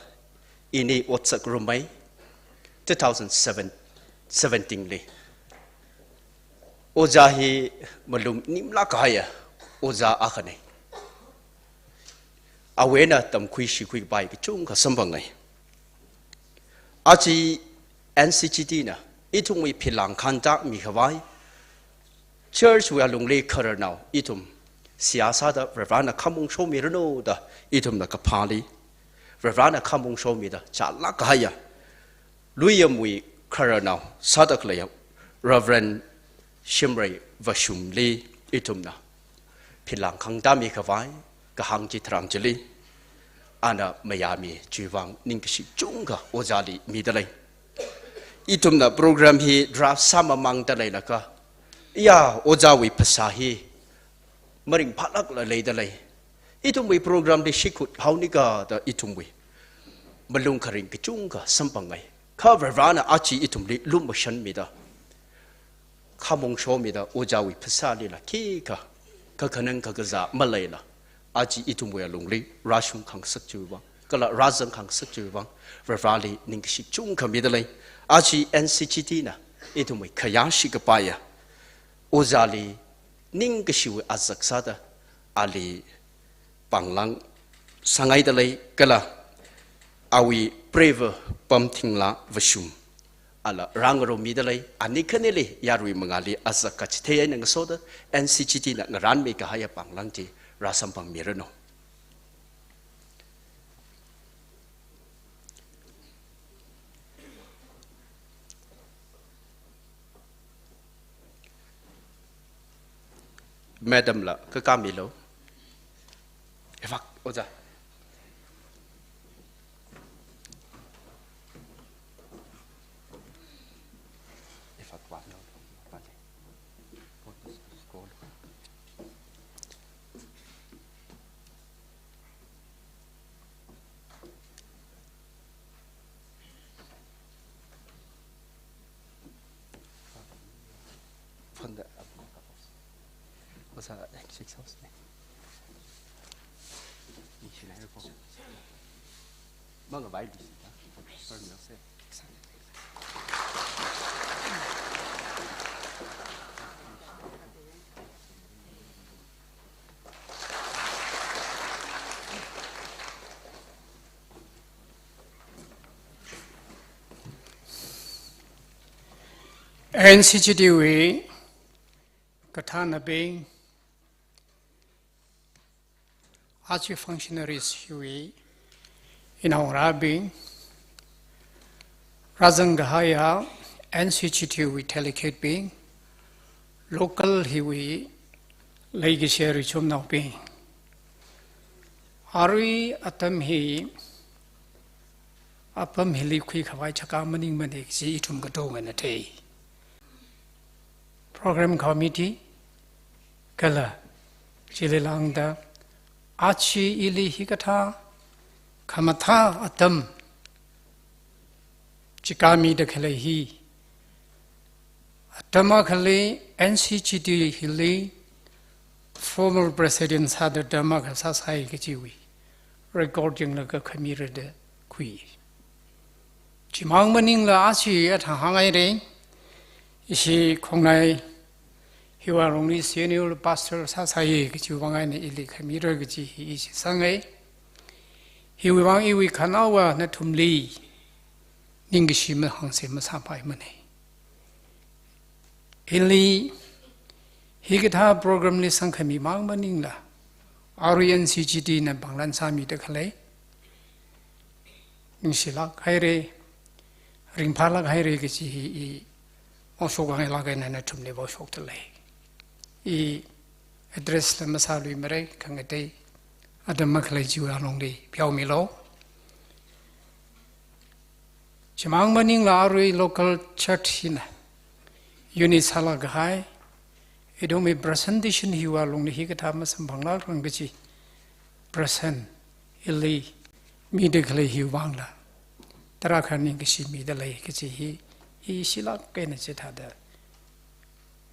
ini otsak rumai two thousand seven, seventeen li. Ojā hi malung nimlāk kahaiya ojā akhana. Awuina tamkhui shikhui kapai kachungkha samphangai. Aja N C G T na ithumwui pheelang khangtā mikhavai, church wui alungli khararnao ithum seihā sāda Varivarana khamong shomira no da ithumna kaphāli, Varivarana khamong shomida chālāk kahaiya Luiyamwui khararnao sāda khaleiya Reverend Shimray Vashumli ithumna pheelang khangtā mikhavai kahāng chitharan chili ana mayāmi chiwui vang ningkashi chungkha ojāli midalei. Ithumna program hi draft sāmamāngda leilakha, ya, ojāwui phasā hi maringphālākla leidalei. Ithumwui program li shikhut haonika da ithumwui malung kharing kachungkha samphangai. Kha Varivarana aja ithumli lumashanmida, khamong shomida, ojāwui phasālila khikha kakhanang kakazā maleila, aja ithumwui alungli rāshung khangasak chiwui vang, kala rāzang khangasak chiwui vang, Varivarali ningkashi chungkha midalei. Aja N C G T na ithumwui khayāshi kapaiya ojāli ningkashiwui azak sāda ali pānglāng sāngaidalei, kala awui prever Pamthingla Vashum ala rāngarumidalei. Ani khanili yarui mangāli azak kachithei eina ngasoda N C G T na ngarānmi kahaiya pānglāng chi rāsamphangmira no. Madam la kakā milu. Evak, ojā. Evak wa no. Von der Abgeordneten. Was er eigentlich sechs aus? Nicht schnell kommen. Machen wir weiter. Hören wir auf. N C G T wui kathānabing, aja functionaries hiwui inaongarābing, rāzang kahaiya N C G T wui delegate bing, local hiwui leikashi richumnaobing. Arui atam hi apam hili khuikhavai chaka maningmana kaji ithum katongana thei. Program committee, kala chili lāngda, aja ili hikathā khamathā atam chika mida khalei hi, atam akhali N C G T hili formal president sāda atam akha sāsai kajiwui record yanglaga khamirada khui. Chimang maningla aja athang hānghaira, ishi khongnai hiwui alungli senior pastor sāsai kajiwui vang eina ili khamira kaji hi ishi sangai. Hiwui vang iwui khanaowa nathumli ningkashi mahāngse masāpaimana. Ili hikathā program li sangkhami mang maningla, arui N C G T na pānglan sāmida khalei, ningshilāk haira, ringphālāk haira kaji hi i, oshok angailāk eina nathumli oshokdalei. I Address la masāluimara, khangatei atam makhalei chiwui alungli pheomilu. Chimang maningla arui local church hina unit sālāk kahai, ithumwui presentation hiwui alungli hikathā masamphanglākrang kachi, present ili mida khalei hiwui vangla tarākha ningkashi midalei kachi hi, i shilāk eina chithāda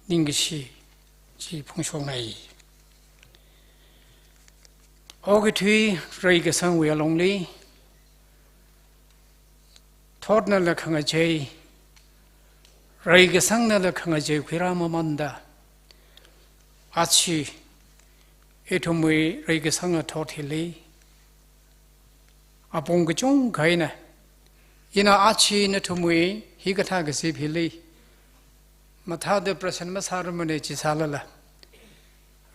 ningkashi chi phongshokngai. Okathui reikasangwui alungli, thotnala khangachei, reikasangnala khangachei khuirāmamanda, achi ithumwui reikasanga thot hili apong kachungkha eina, ina achi nathumwui hikathā kazip hili mathāda present masārarmana chi sālala,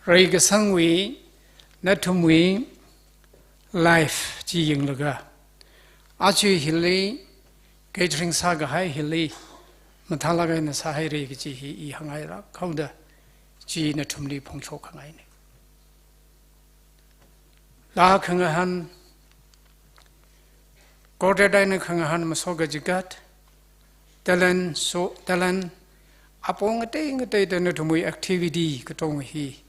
reikasangwui, nathumwui life chi yanglaga, achi hili, gathering sākahai hili mathālāk eina sāhaira kachi hi i hāngngairāk haoda chi nathumli phongshok khangaina. Laa khangahān, quartet eina khangahān masot kachigat, talent, so, talent, apong ngatei ngateida nathumwui activity katonga hi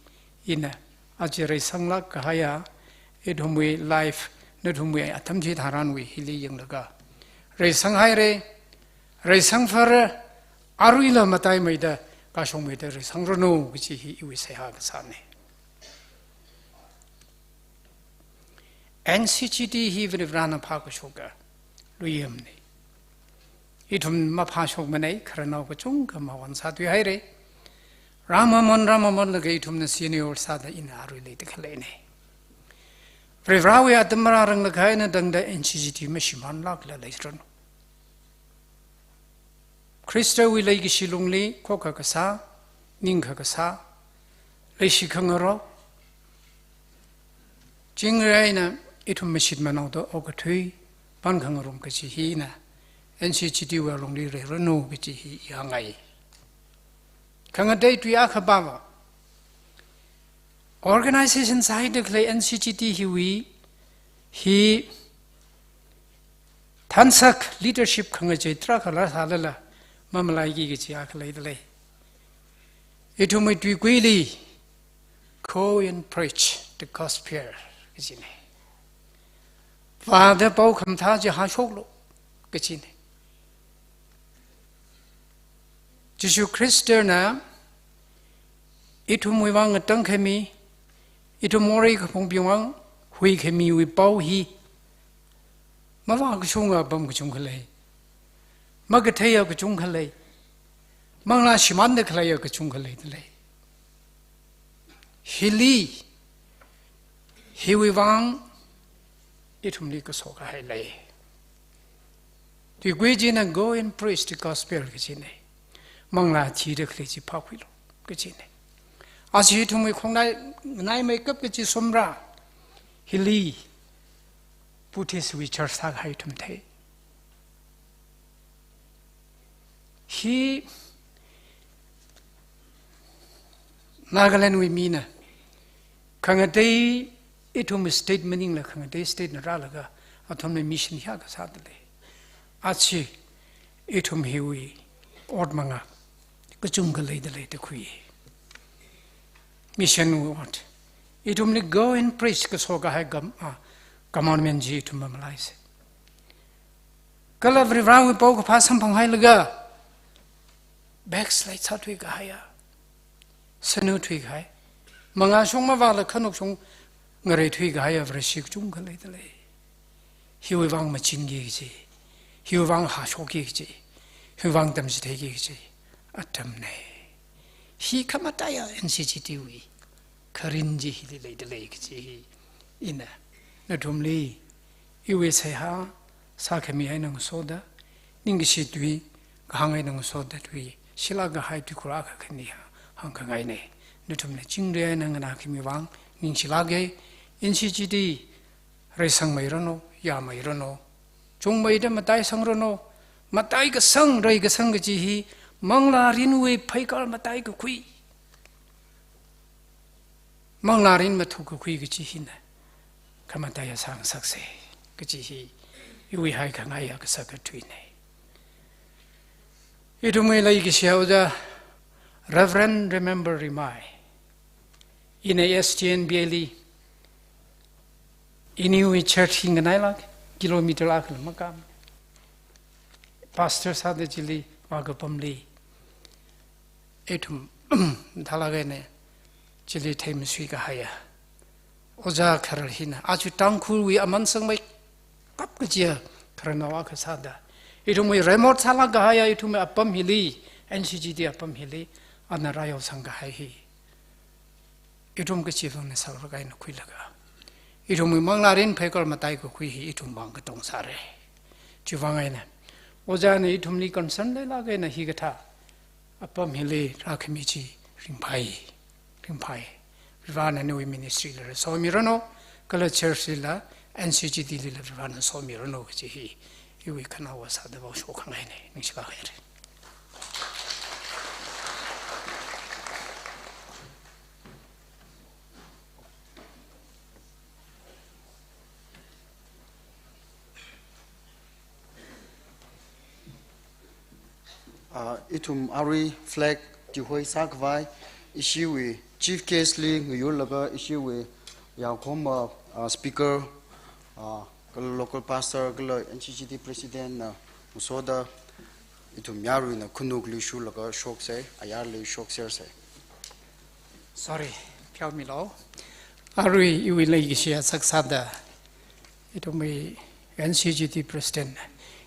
ina aja reisanglāk kahaiya, ithumwui life, nathumwui atam chitharanwui hili yanglaga reisanghaira, reisangphara, aruila mataimeida, kashungmeida reisangranu kachi hi iwui seihā kasāna. N C G T hi Varivarana phākashoka luiyamna. Ithum maphāshokmanei, khararnao kachungkha mawon sāthuihaira. Rāmamon, rāmamonlaga ithumna senior sāda ina arui leida khaleina. Varivarawui atam marāranglakha eina tangda N C G T mashimānlākla leiranu. Khristawui leikashi lungli khokkha kasā, ningkha kasā, leishi khangarok, chingri eina ithum mashit manaoda okathui pan khangarum kachi hina N C G T wui alungli reiranu kachi hi i hāngngai. Khangatei tui akha pāva, organization sāhaida khalei N C G T hiwui hi thansak leadership khangachei tarākha rāsālala mamalaiki kachi akha leidalei. Ithumwui tuikuili, "Go and preach the gospel," kachina. Vāda pao khamathā chi hāshoklu kachina. Jishu Khristana ithumwui vang ngatangkhami, ithum morei kaphungbing vang huikhamiwui pao hi mavākashunga apam kachungkha lei, makatheiya kachungkha lei, manglā shimānda khaleiya kachungkha leidalei. Hili, hiwui vang ithumli kaso kahai lei. Tuikui china "Go and preach the gospel" kachina. Manglā thida khalei chi phākhuilu kachina. Aja ithumwui khongnai, nganaimeikap kachi sumra hili Buddhist wui church sākahai ithum thei. Hi Nagaland wui mina khangatei ithum state maningla khangatei state na rālaga athumna mission hiyākha sādalei. Aja ithum hiwui ot mangā kachungkha leidalei da khui. Mission wui ot. Ithumli "Go and preach" kaso kahai gam-, ah, commandment chi ithum mamalaisa. Kala Varivarawui paokaphā samphanghailaga backslide sāthui kahaiya, sanu thuikahai, mangāshong mavāla khanukshong ngareithui kahaiya Vareshi kachungkha leidalei. Hiwui vang machinki kachi, hiwui vang hāshokki kachi, hiwui vang tamchitheiki kachi atamna. Hi khamataiya N C G T wui kharing chi hili leidalei kachi hi ina nathumli iwui seihā sākhami eina ngasoda, ningkashi tui kahāng eina ngasoda tui shilāk kahai tuikhur akha khani hāngkhangaina. Nathumna chingri eina nganākhami vang ningshilāka. N C G T reisangmeiranu, yāmeiranu, chungmeida mataisangranu. Mataikasang, reikasang kachi hi manglā mirinwui pheikar mataikakhui, manglārin mathukakhui kachi hina khamataiya sāngasaksa kachi hi iwui haikhangai akha sākathuina. Ithumwui leikashiya ojā Reverend Remember Rimai, ina S T N B A li, iniwui church hi nganailāk, kilometer akhala makam. Pastor sāda chili vākapamli ithum thālāk eina chili theimasui kahaiya ojā kharar hina, aja Tangkhulwui aman sangmeikap kachiya khararnao akha sāda, ithumwui remote sālāk kahaiya ithumwui apam hili, N C G T apam hili, ana rāyaosang kahai hi ithum kachivangna sālāk eina khuilaga, ithumwui manglārin pheikar mataikakhui hi ithumwui vang katong sāra. Chivang eina ojāna ithumli concern leilāk eina hikathā apam hili rākhami chi ringphai, ringphai. Varena nawui ministry lila somiranu, kala church lila, N C G T lila Varena somiranu kachi hi iwui khanaowa sāda vāshok khangaina. Ningshilāk haira. Ah, ithum arui flag tihoi sākhavai, ishiwui chief guest li ngayurlaga ishiwui yaokahoma, ah, speaker, ah, kala local pastor, kala N C G T president na ngasoda ithum yaruina khanukli shurlaga shoksa, ayarli shoksersa. Sorry, pheomilu. Arui iwui leikashiya sākasāda ithumwui N C G T president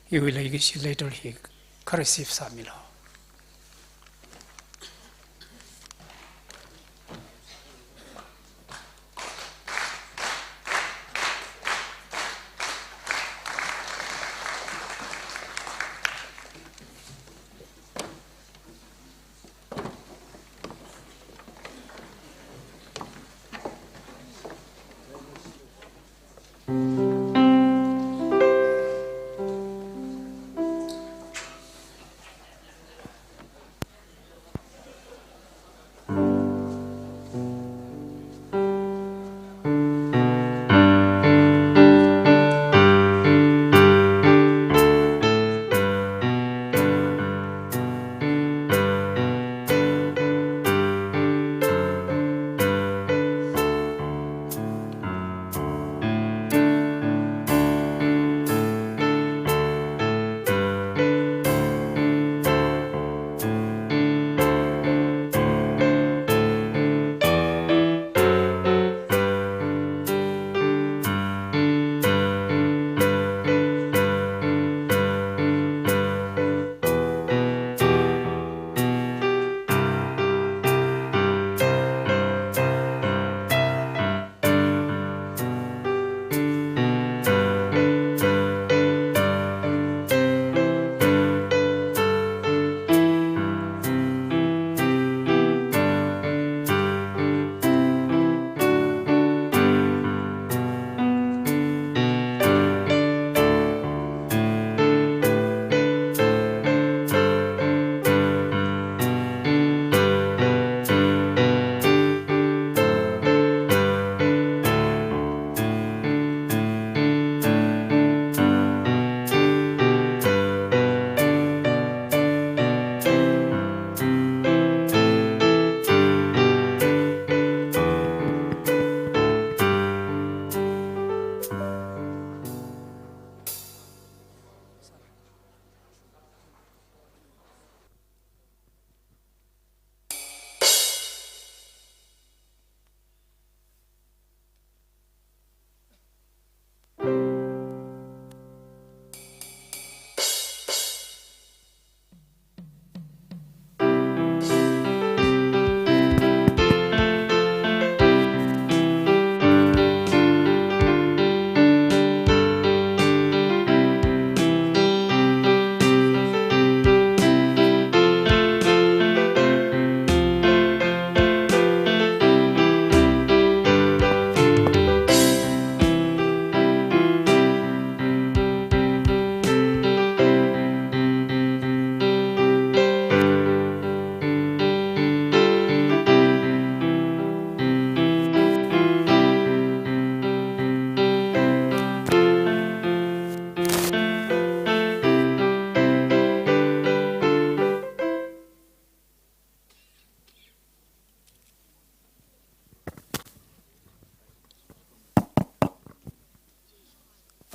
iwui leikashi letter hi kha receive sāmilu.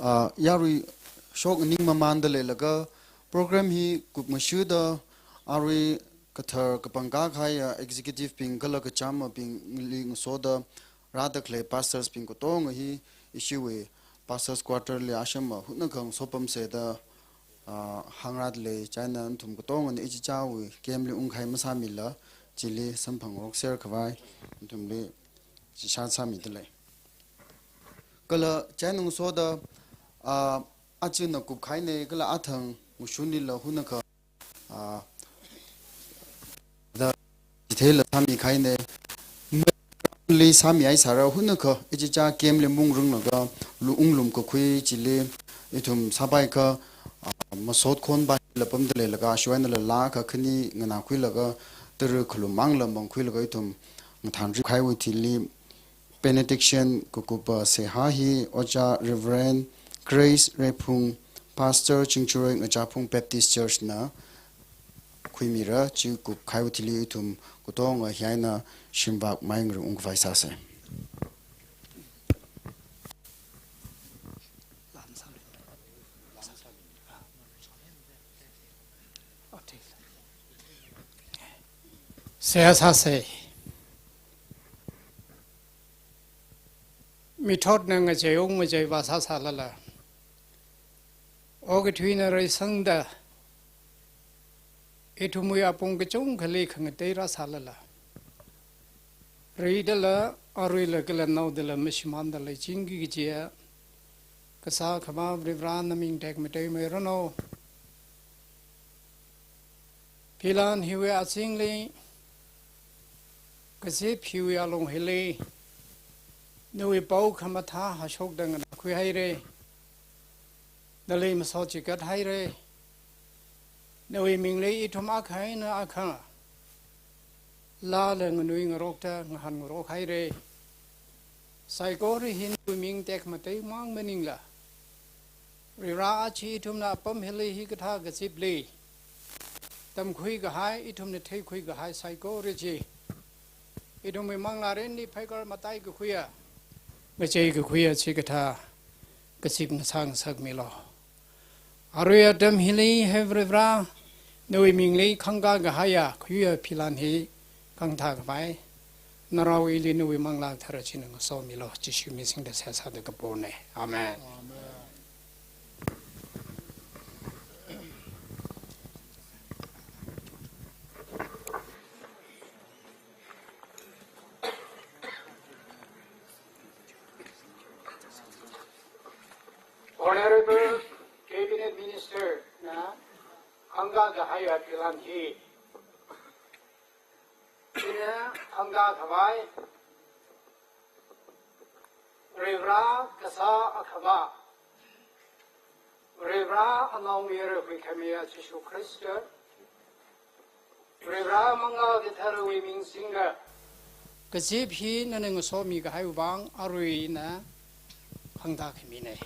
Ah, yarui shok ning mamanda leilaga program hi kupngashuda arui kathar kapangkā kahaiya executive bing kala kachamabingli ngasoda rāda khalei pastors bing katonga hi ishiwui pastors quarter li ashama hunakha ngasopamseda, ah, hāngrāda lei. Chieina nathum katongana ichichāwui camp li ungkahai masāmila, chili samphangrokser khavai nathumli chishat sāmida lei. Kala chieina ngasoda, ah, achina kupkahaina kala athang ngashunlila hunakha, ah, da chitheila sāmikahaina. Li sāmihai sāra hunakha ichichā camp li mungrunglaga lu unglum kakhui chili ithum sāpaikha, ah, masot khon paila pamda leilaga shuaina lala kakhani nganākhuilaga tara khalum mangla mangkhuilaga ithum ngathānrikahaiwui thili benediction kakupa seihā hi Ojā Reverend Grace Reiphung, Pastor Chingchuroi Ngachāphung Baptist Church na khuimira. Chi kupkahaiwui thili ithum katonga hi eina shimvak maingri ungkhavai sāsa. Seihā sāsa. Mithotna ngacheiung ngacheiva sāsālala, okathuina reisangda ithumwui apong kachungkhali khangatei rāsālala, reidala, aruila kala naodala mashimānda leichingki kajiya Kasā Akhama Varivara naming tekmateimeiranu. Philan hiwui azingli, kazip hiwui alung hili, nawui pao khamathā hashokda nganākhuihaira. Nali masot chigathaira. Nawui mingli ithum akha eina akha lāla nganuingarokta ngahānngarokhaira. Saikora hi nawui ming tekmateimang maningla, Varivara aja ithumna apam hili hikathā kazipli tamkhui kahai, ithumna theikhui kahai saikora chi ithumwui manglārinli phaikar mataikakhuiya, ngacheikakhuiya chikathā kazip ngasā ngasakmilu. Arui atam hili, he Varivara, nawui mingli khangkā kahaiya khuiya philan hi khangthā khavai, narao ili nawui Manglā Kathara china ngasomilu. Jishu ming singda seihā sāda kapona. Amen. Amen. Honorable Cabinet Minister na khangkā kahaiya philan hi, ina khangkā khavai Varivara Kasā Akhama, Varivara Anaomayara Huikhamiya Jishu Khrista, Varivara Manglā Katharawui ming singda kazip hi nana ngasomi kahaiwui vang arui ina khangthā khamina.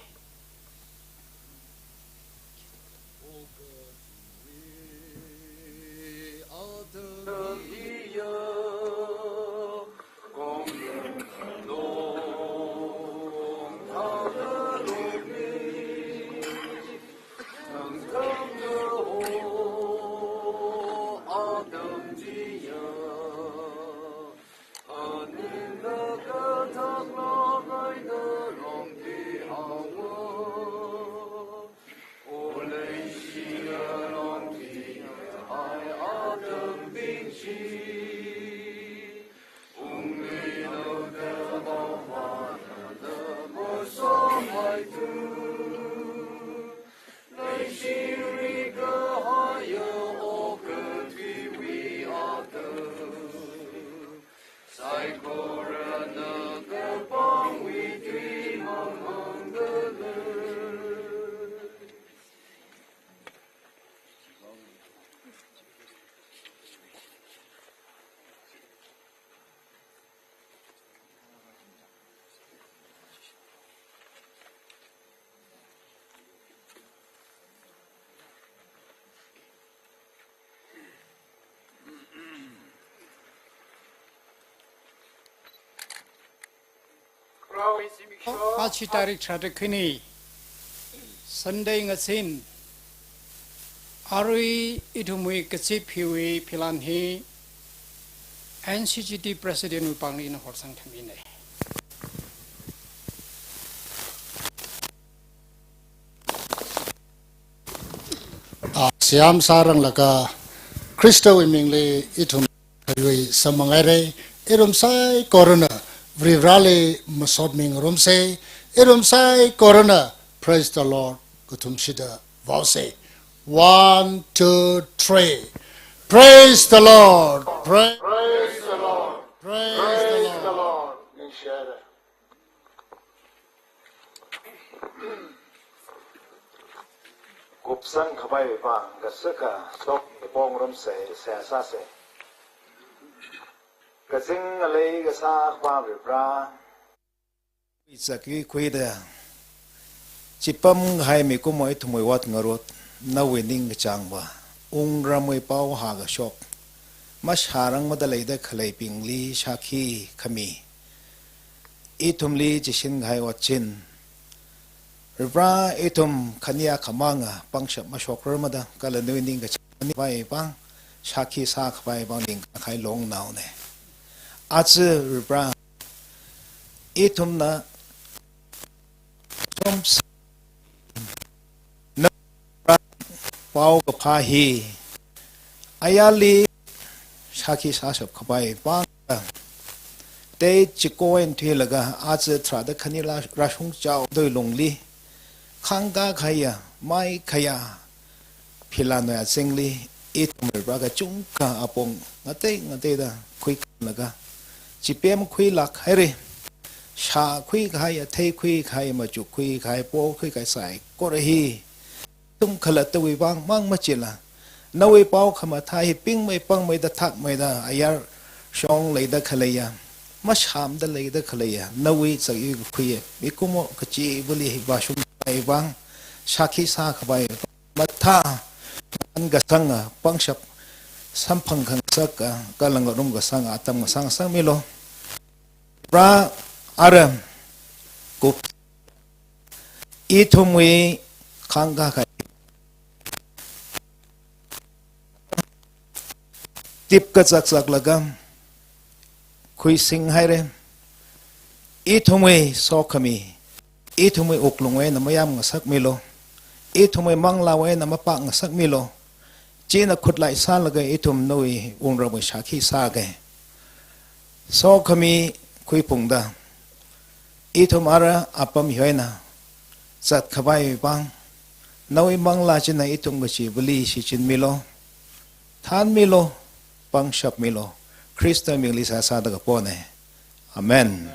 Ashi tarik tharāda khani, Sunday ngazin, arui ithumwui kazip hiwui philan hi N C G T President wui pāngli ina horsang khamina. Ah, siam sārang laga Khristawui mingli ithum khayui samphang haira. Ithum saikorana Varivarali masot mingarumsa. Ithum saikorana Praise the Lord kathumshida vaosa. One, two, three. Praise the Lord. Praise the Lord. Praise the Lord. Kupsang khavai vang kasaka sok pongrumsa, sāsāsa. Kazing ngalei kasā Akhava Varivara, izak ikhuida chipam kahai mikumo ithumwui ot ngarut, nawui ningkachāngva, wungramwui pao hākashok, mashārangmada leida khaleibingli shākhi khami, ithumli chishin kahai otchin, Varivara, ithum khani akhamanga pangshap mashokrarmada kala nawui ningkachāng khavai vang shākhi sākhavai vang ningkakahai longnaona. Aja Varivara, ithumna som na paokaphā hi ayarli shākhi sāshap khavai vang, tei chiko eina thuilaga aja tharāda khani rā-, rāshung chaodawui lungli, khangkā khayā, mai khayā, philanwui azingli, ithum Varivara kachungkha apong ngatei ngateida khuikhanlaga, chipemkhuilāk haira. Shākhui kahai, theikhui kahai, machukkhui kahai, pokhui kahai saikora hi ithum khalattawui vangmang machila, nawui pao khamathā hi pingmei pangmeida thakmeida ayar shong leida khaleiya, mashāmada leida khaleiya, nawui izak ikhuiya mikumo kachivali hi vāshung khavai vang, shākhi sākhavai mathā, ankasanga pangshap samphang khangasaka, kala ngarumkasanga atam ngasāngasakmilu. Varivara, ara kup ithumwui khangkā kahai tip kazakzaklaga khuising haira. Ithumwui sokhami, ithumwui wuklungwui eina mayam ngasakmilu. Ithumwui manglāwui eina mapāk ngasakmilu. China khutlai sālaga ithum nawui wungramwui shākhi sāga. Sokhami khuiphungda, ithum ara apam hi eina zat khavai vang, nawui manglā china ithum kachivali shichinmilu, thanmilu, pangshapmilu, Khrista mingli sāsāda kapona. Amen.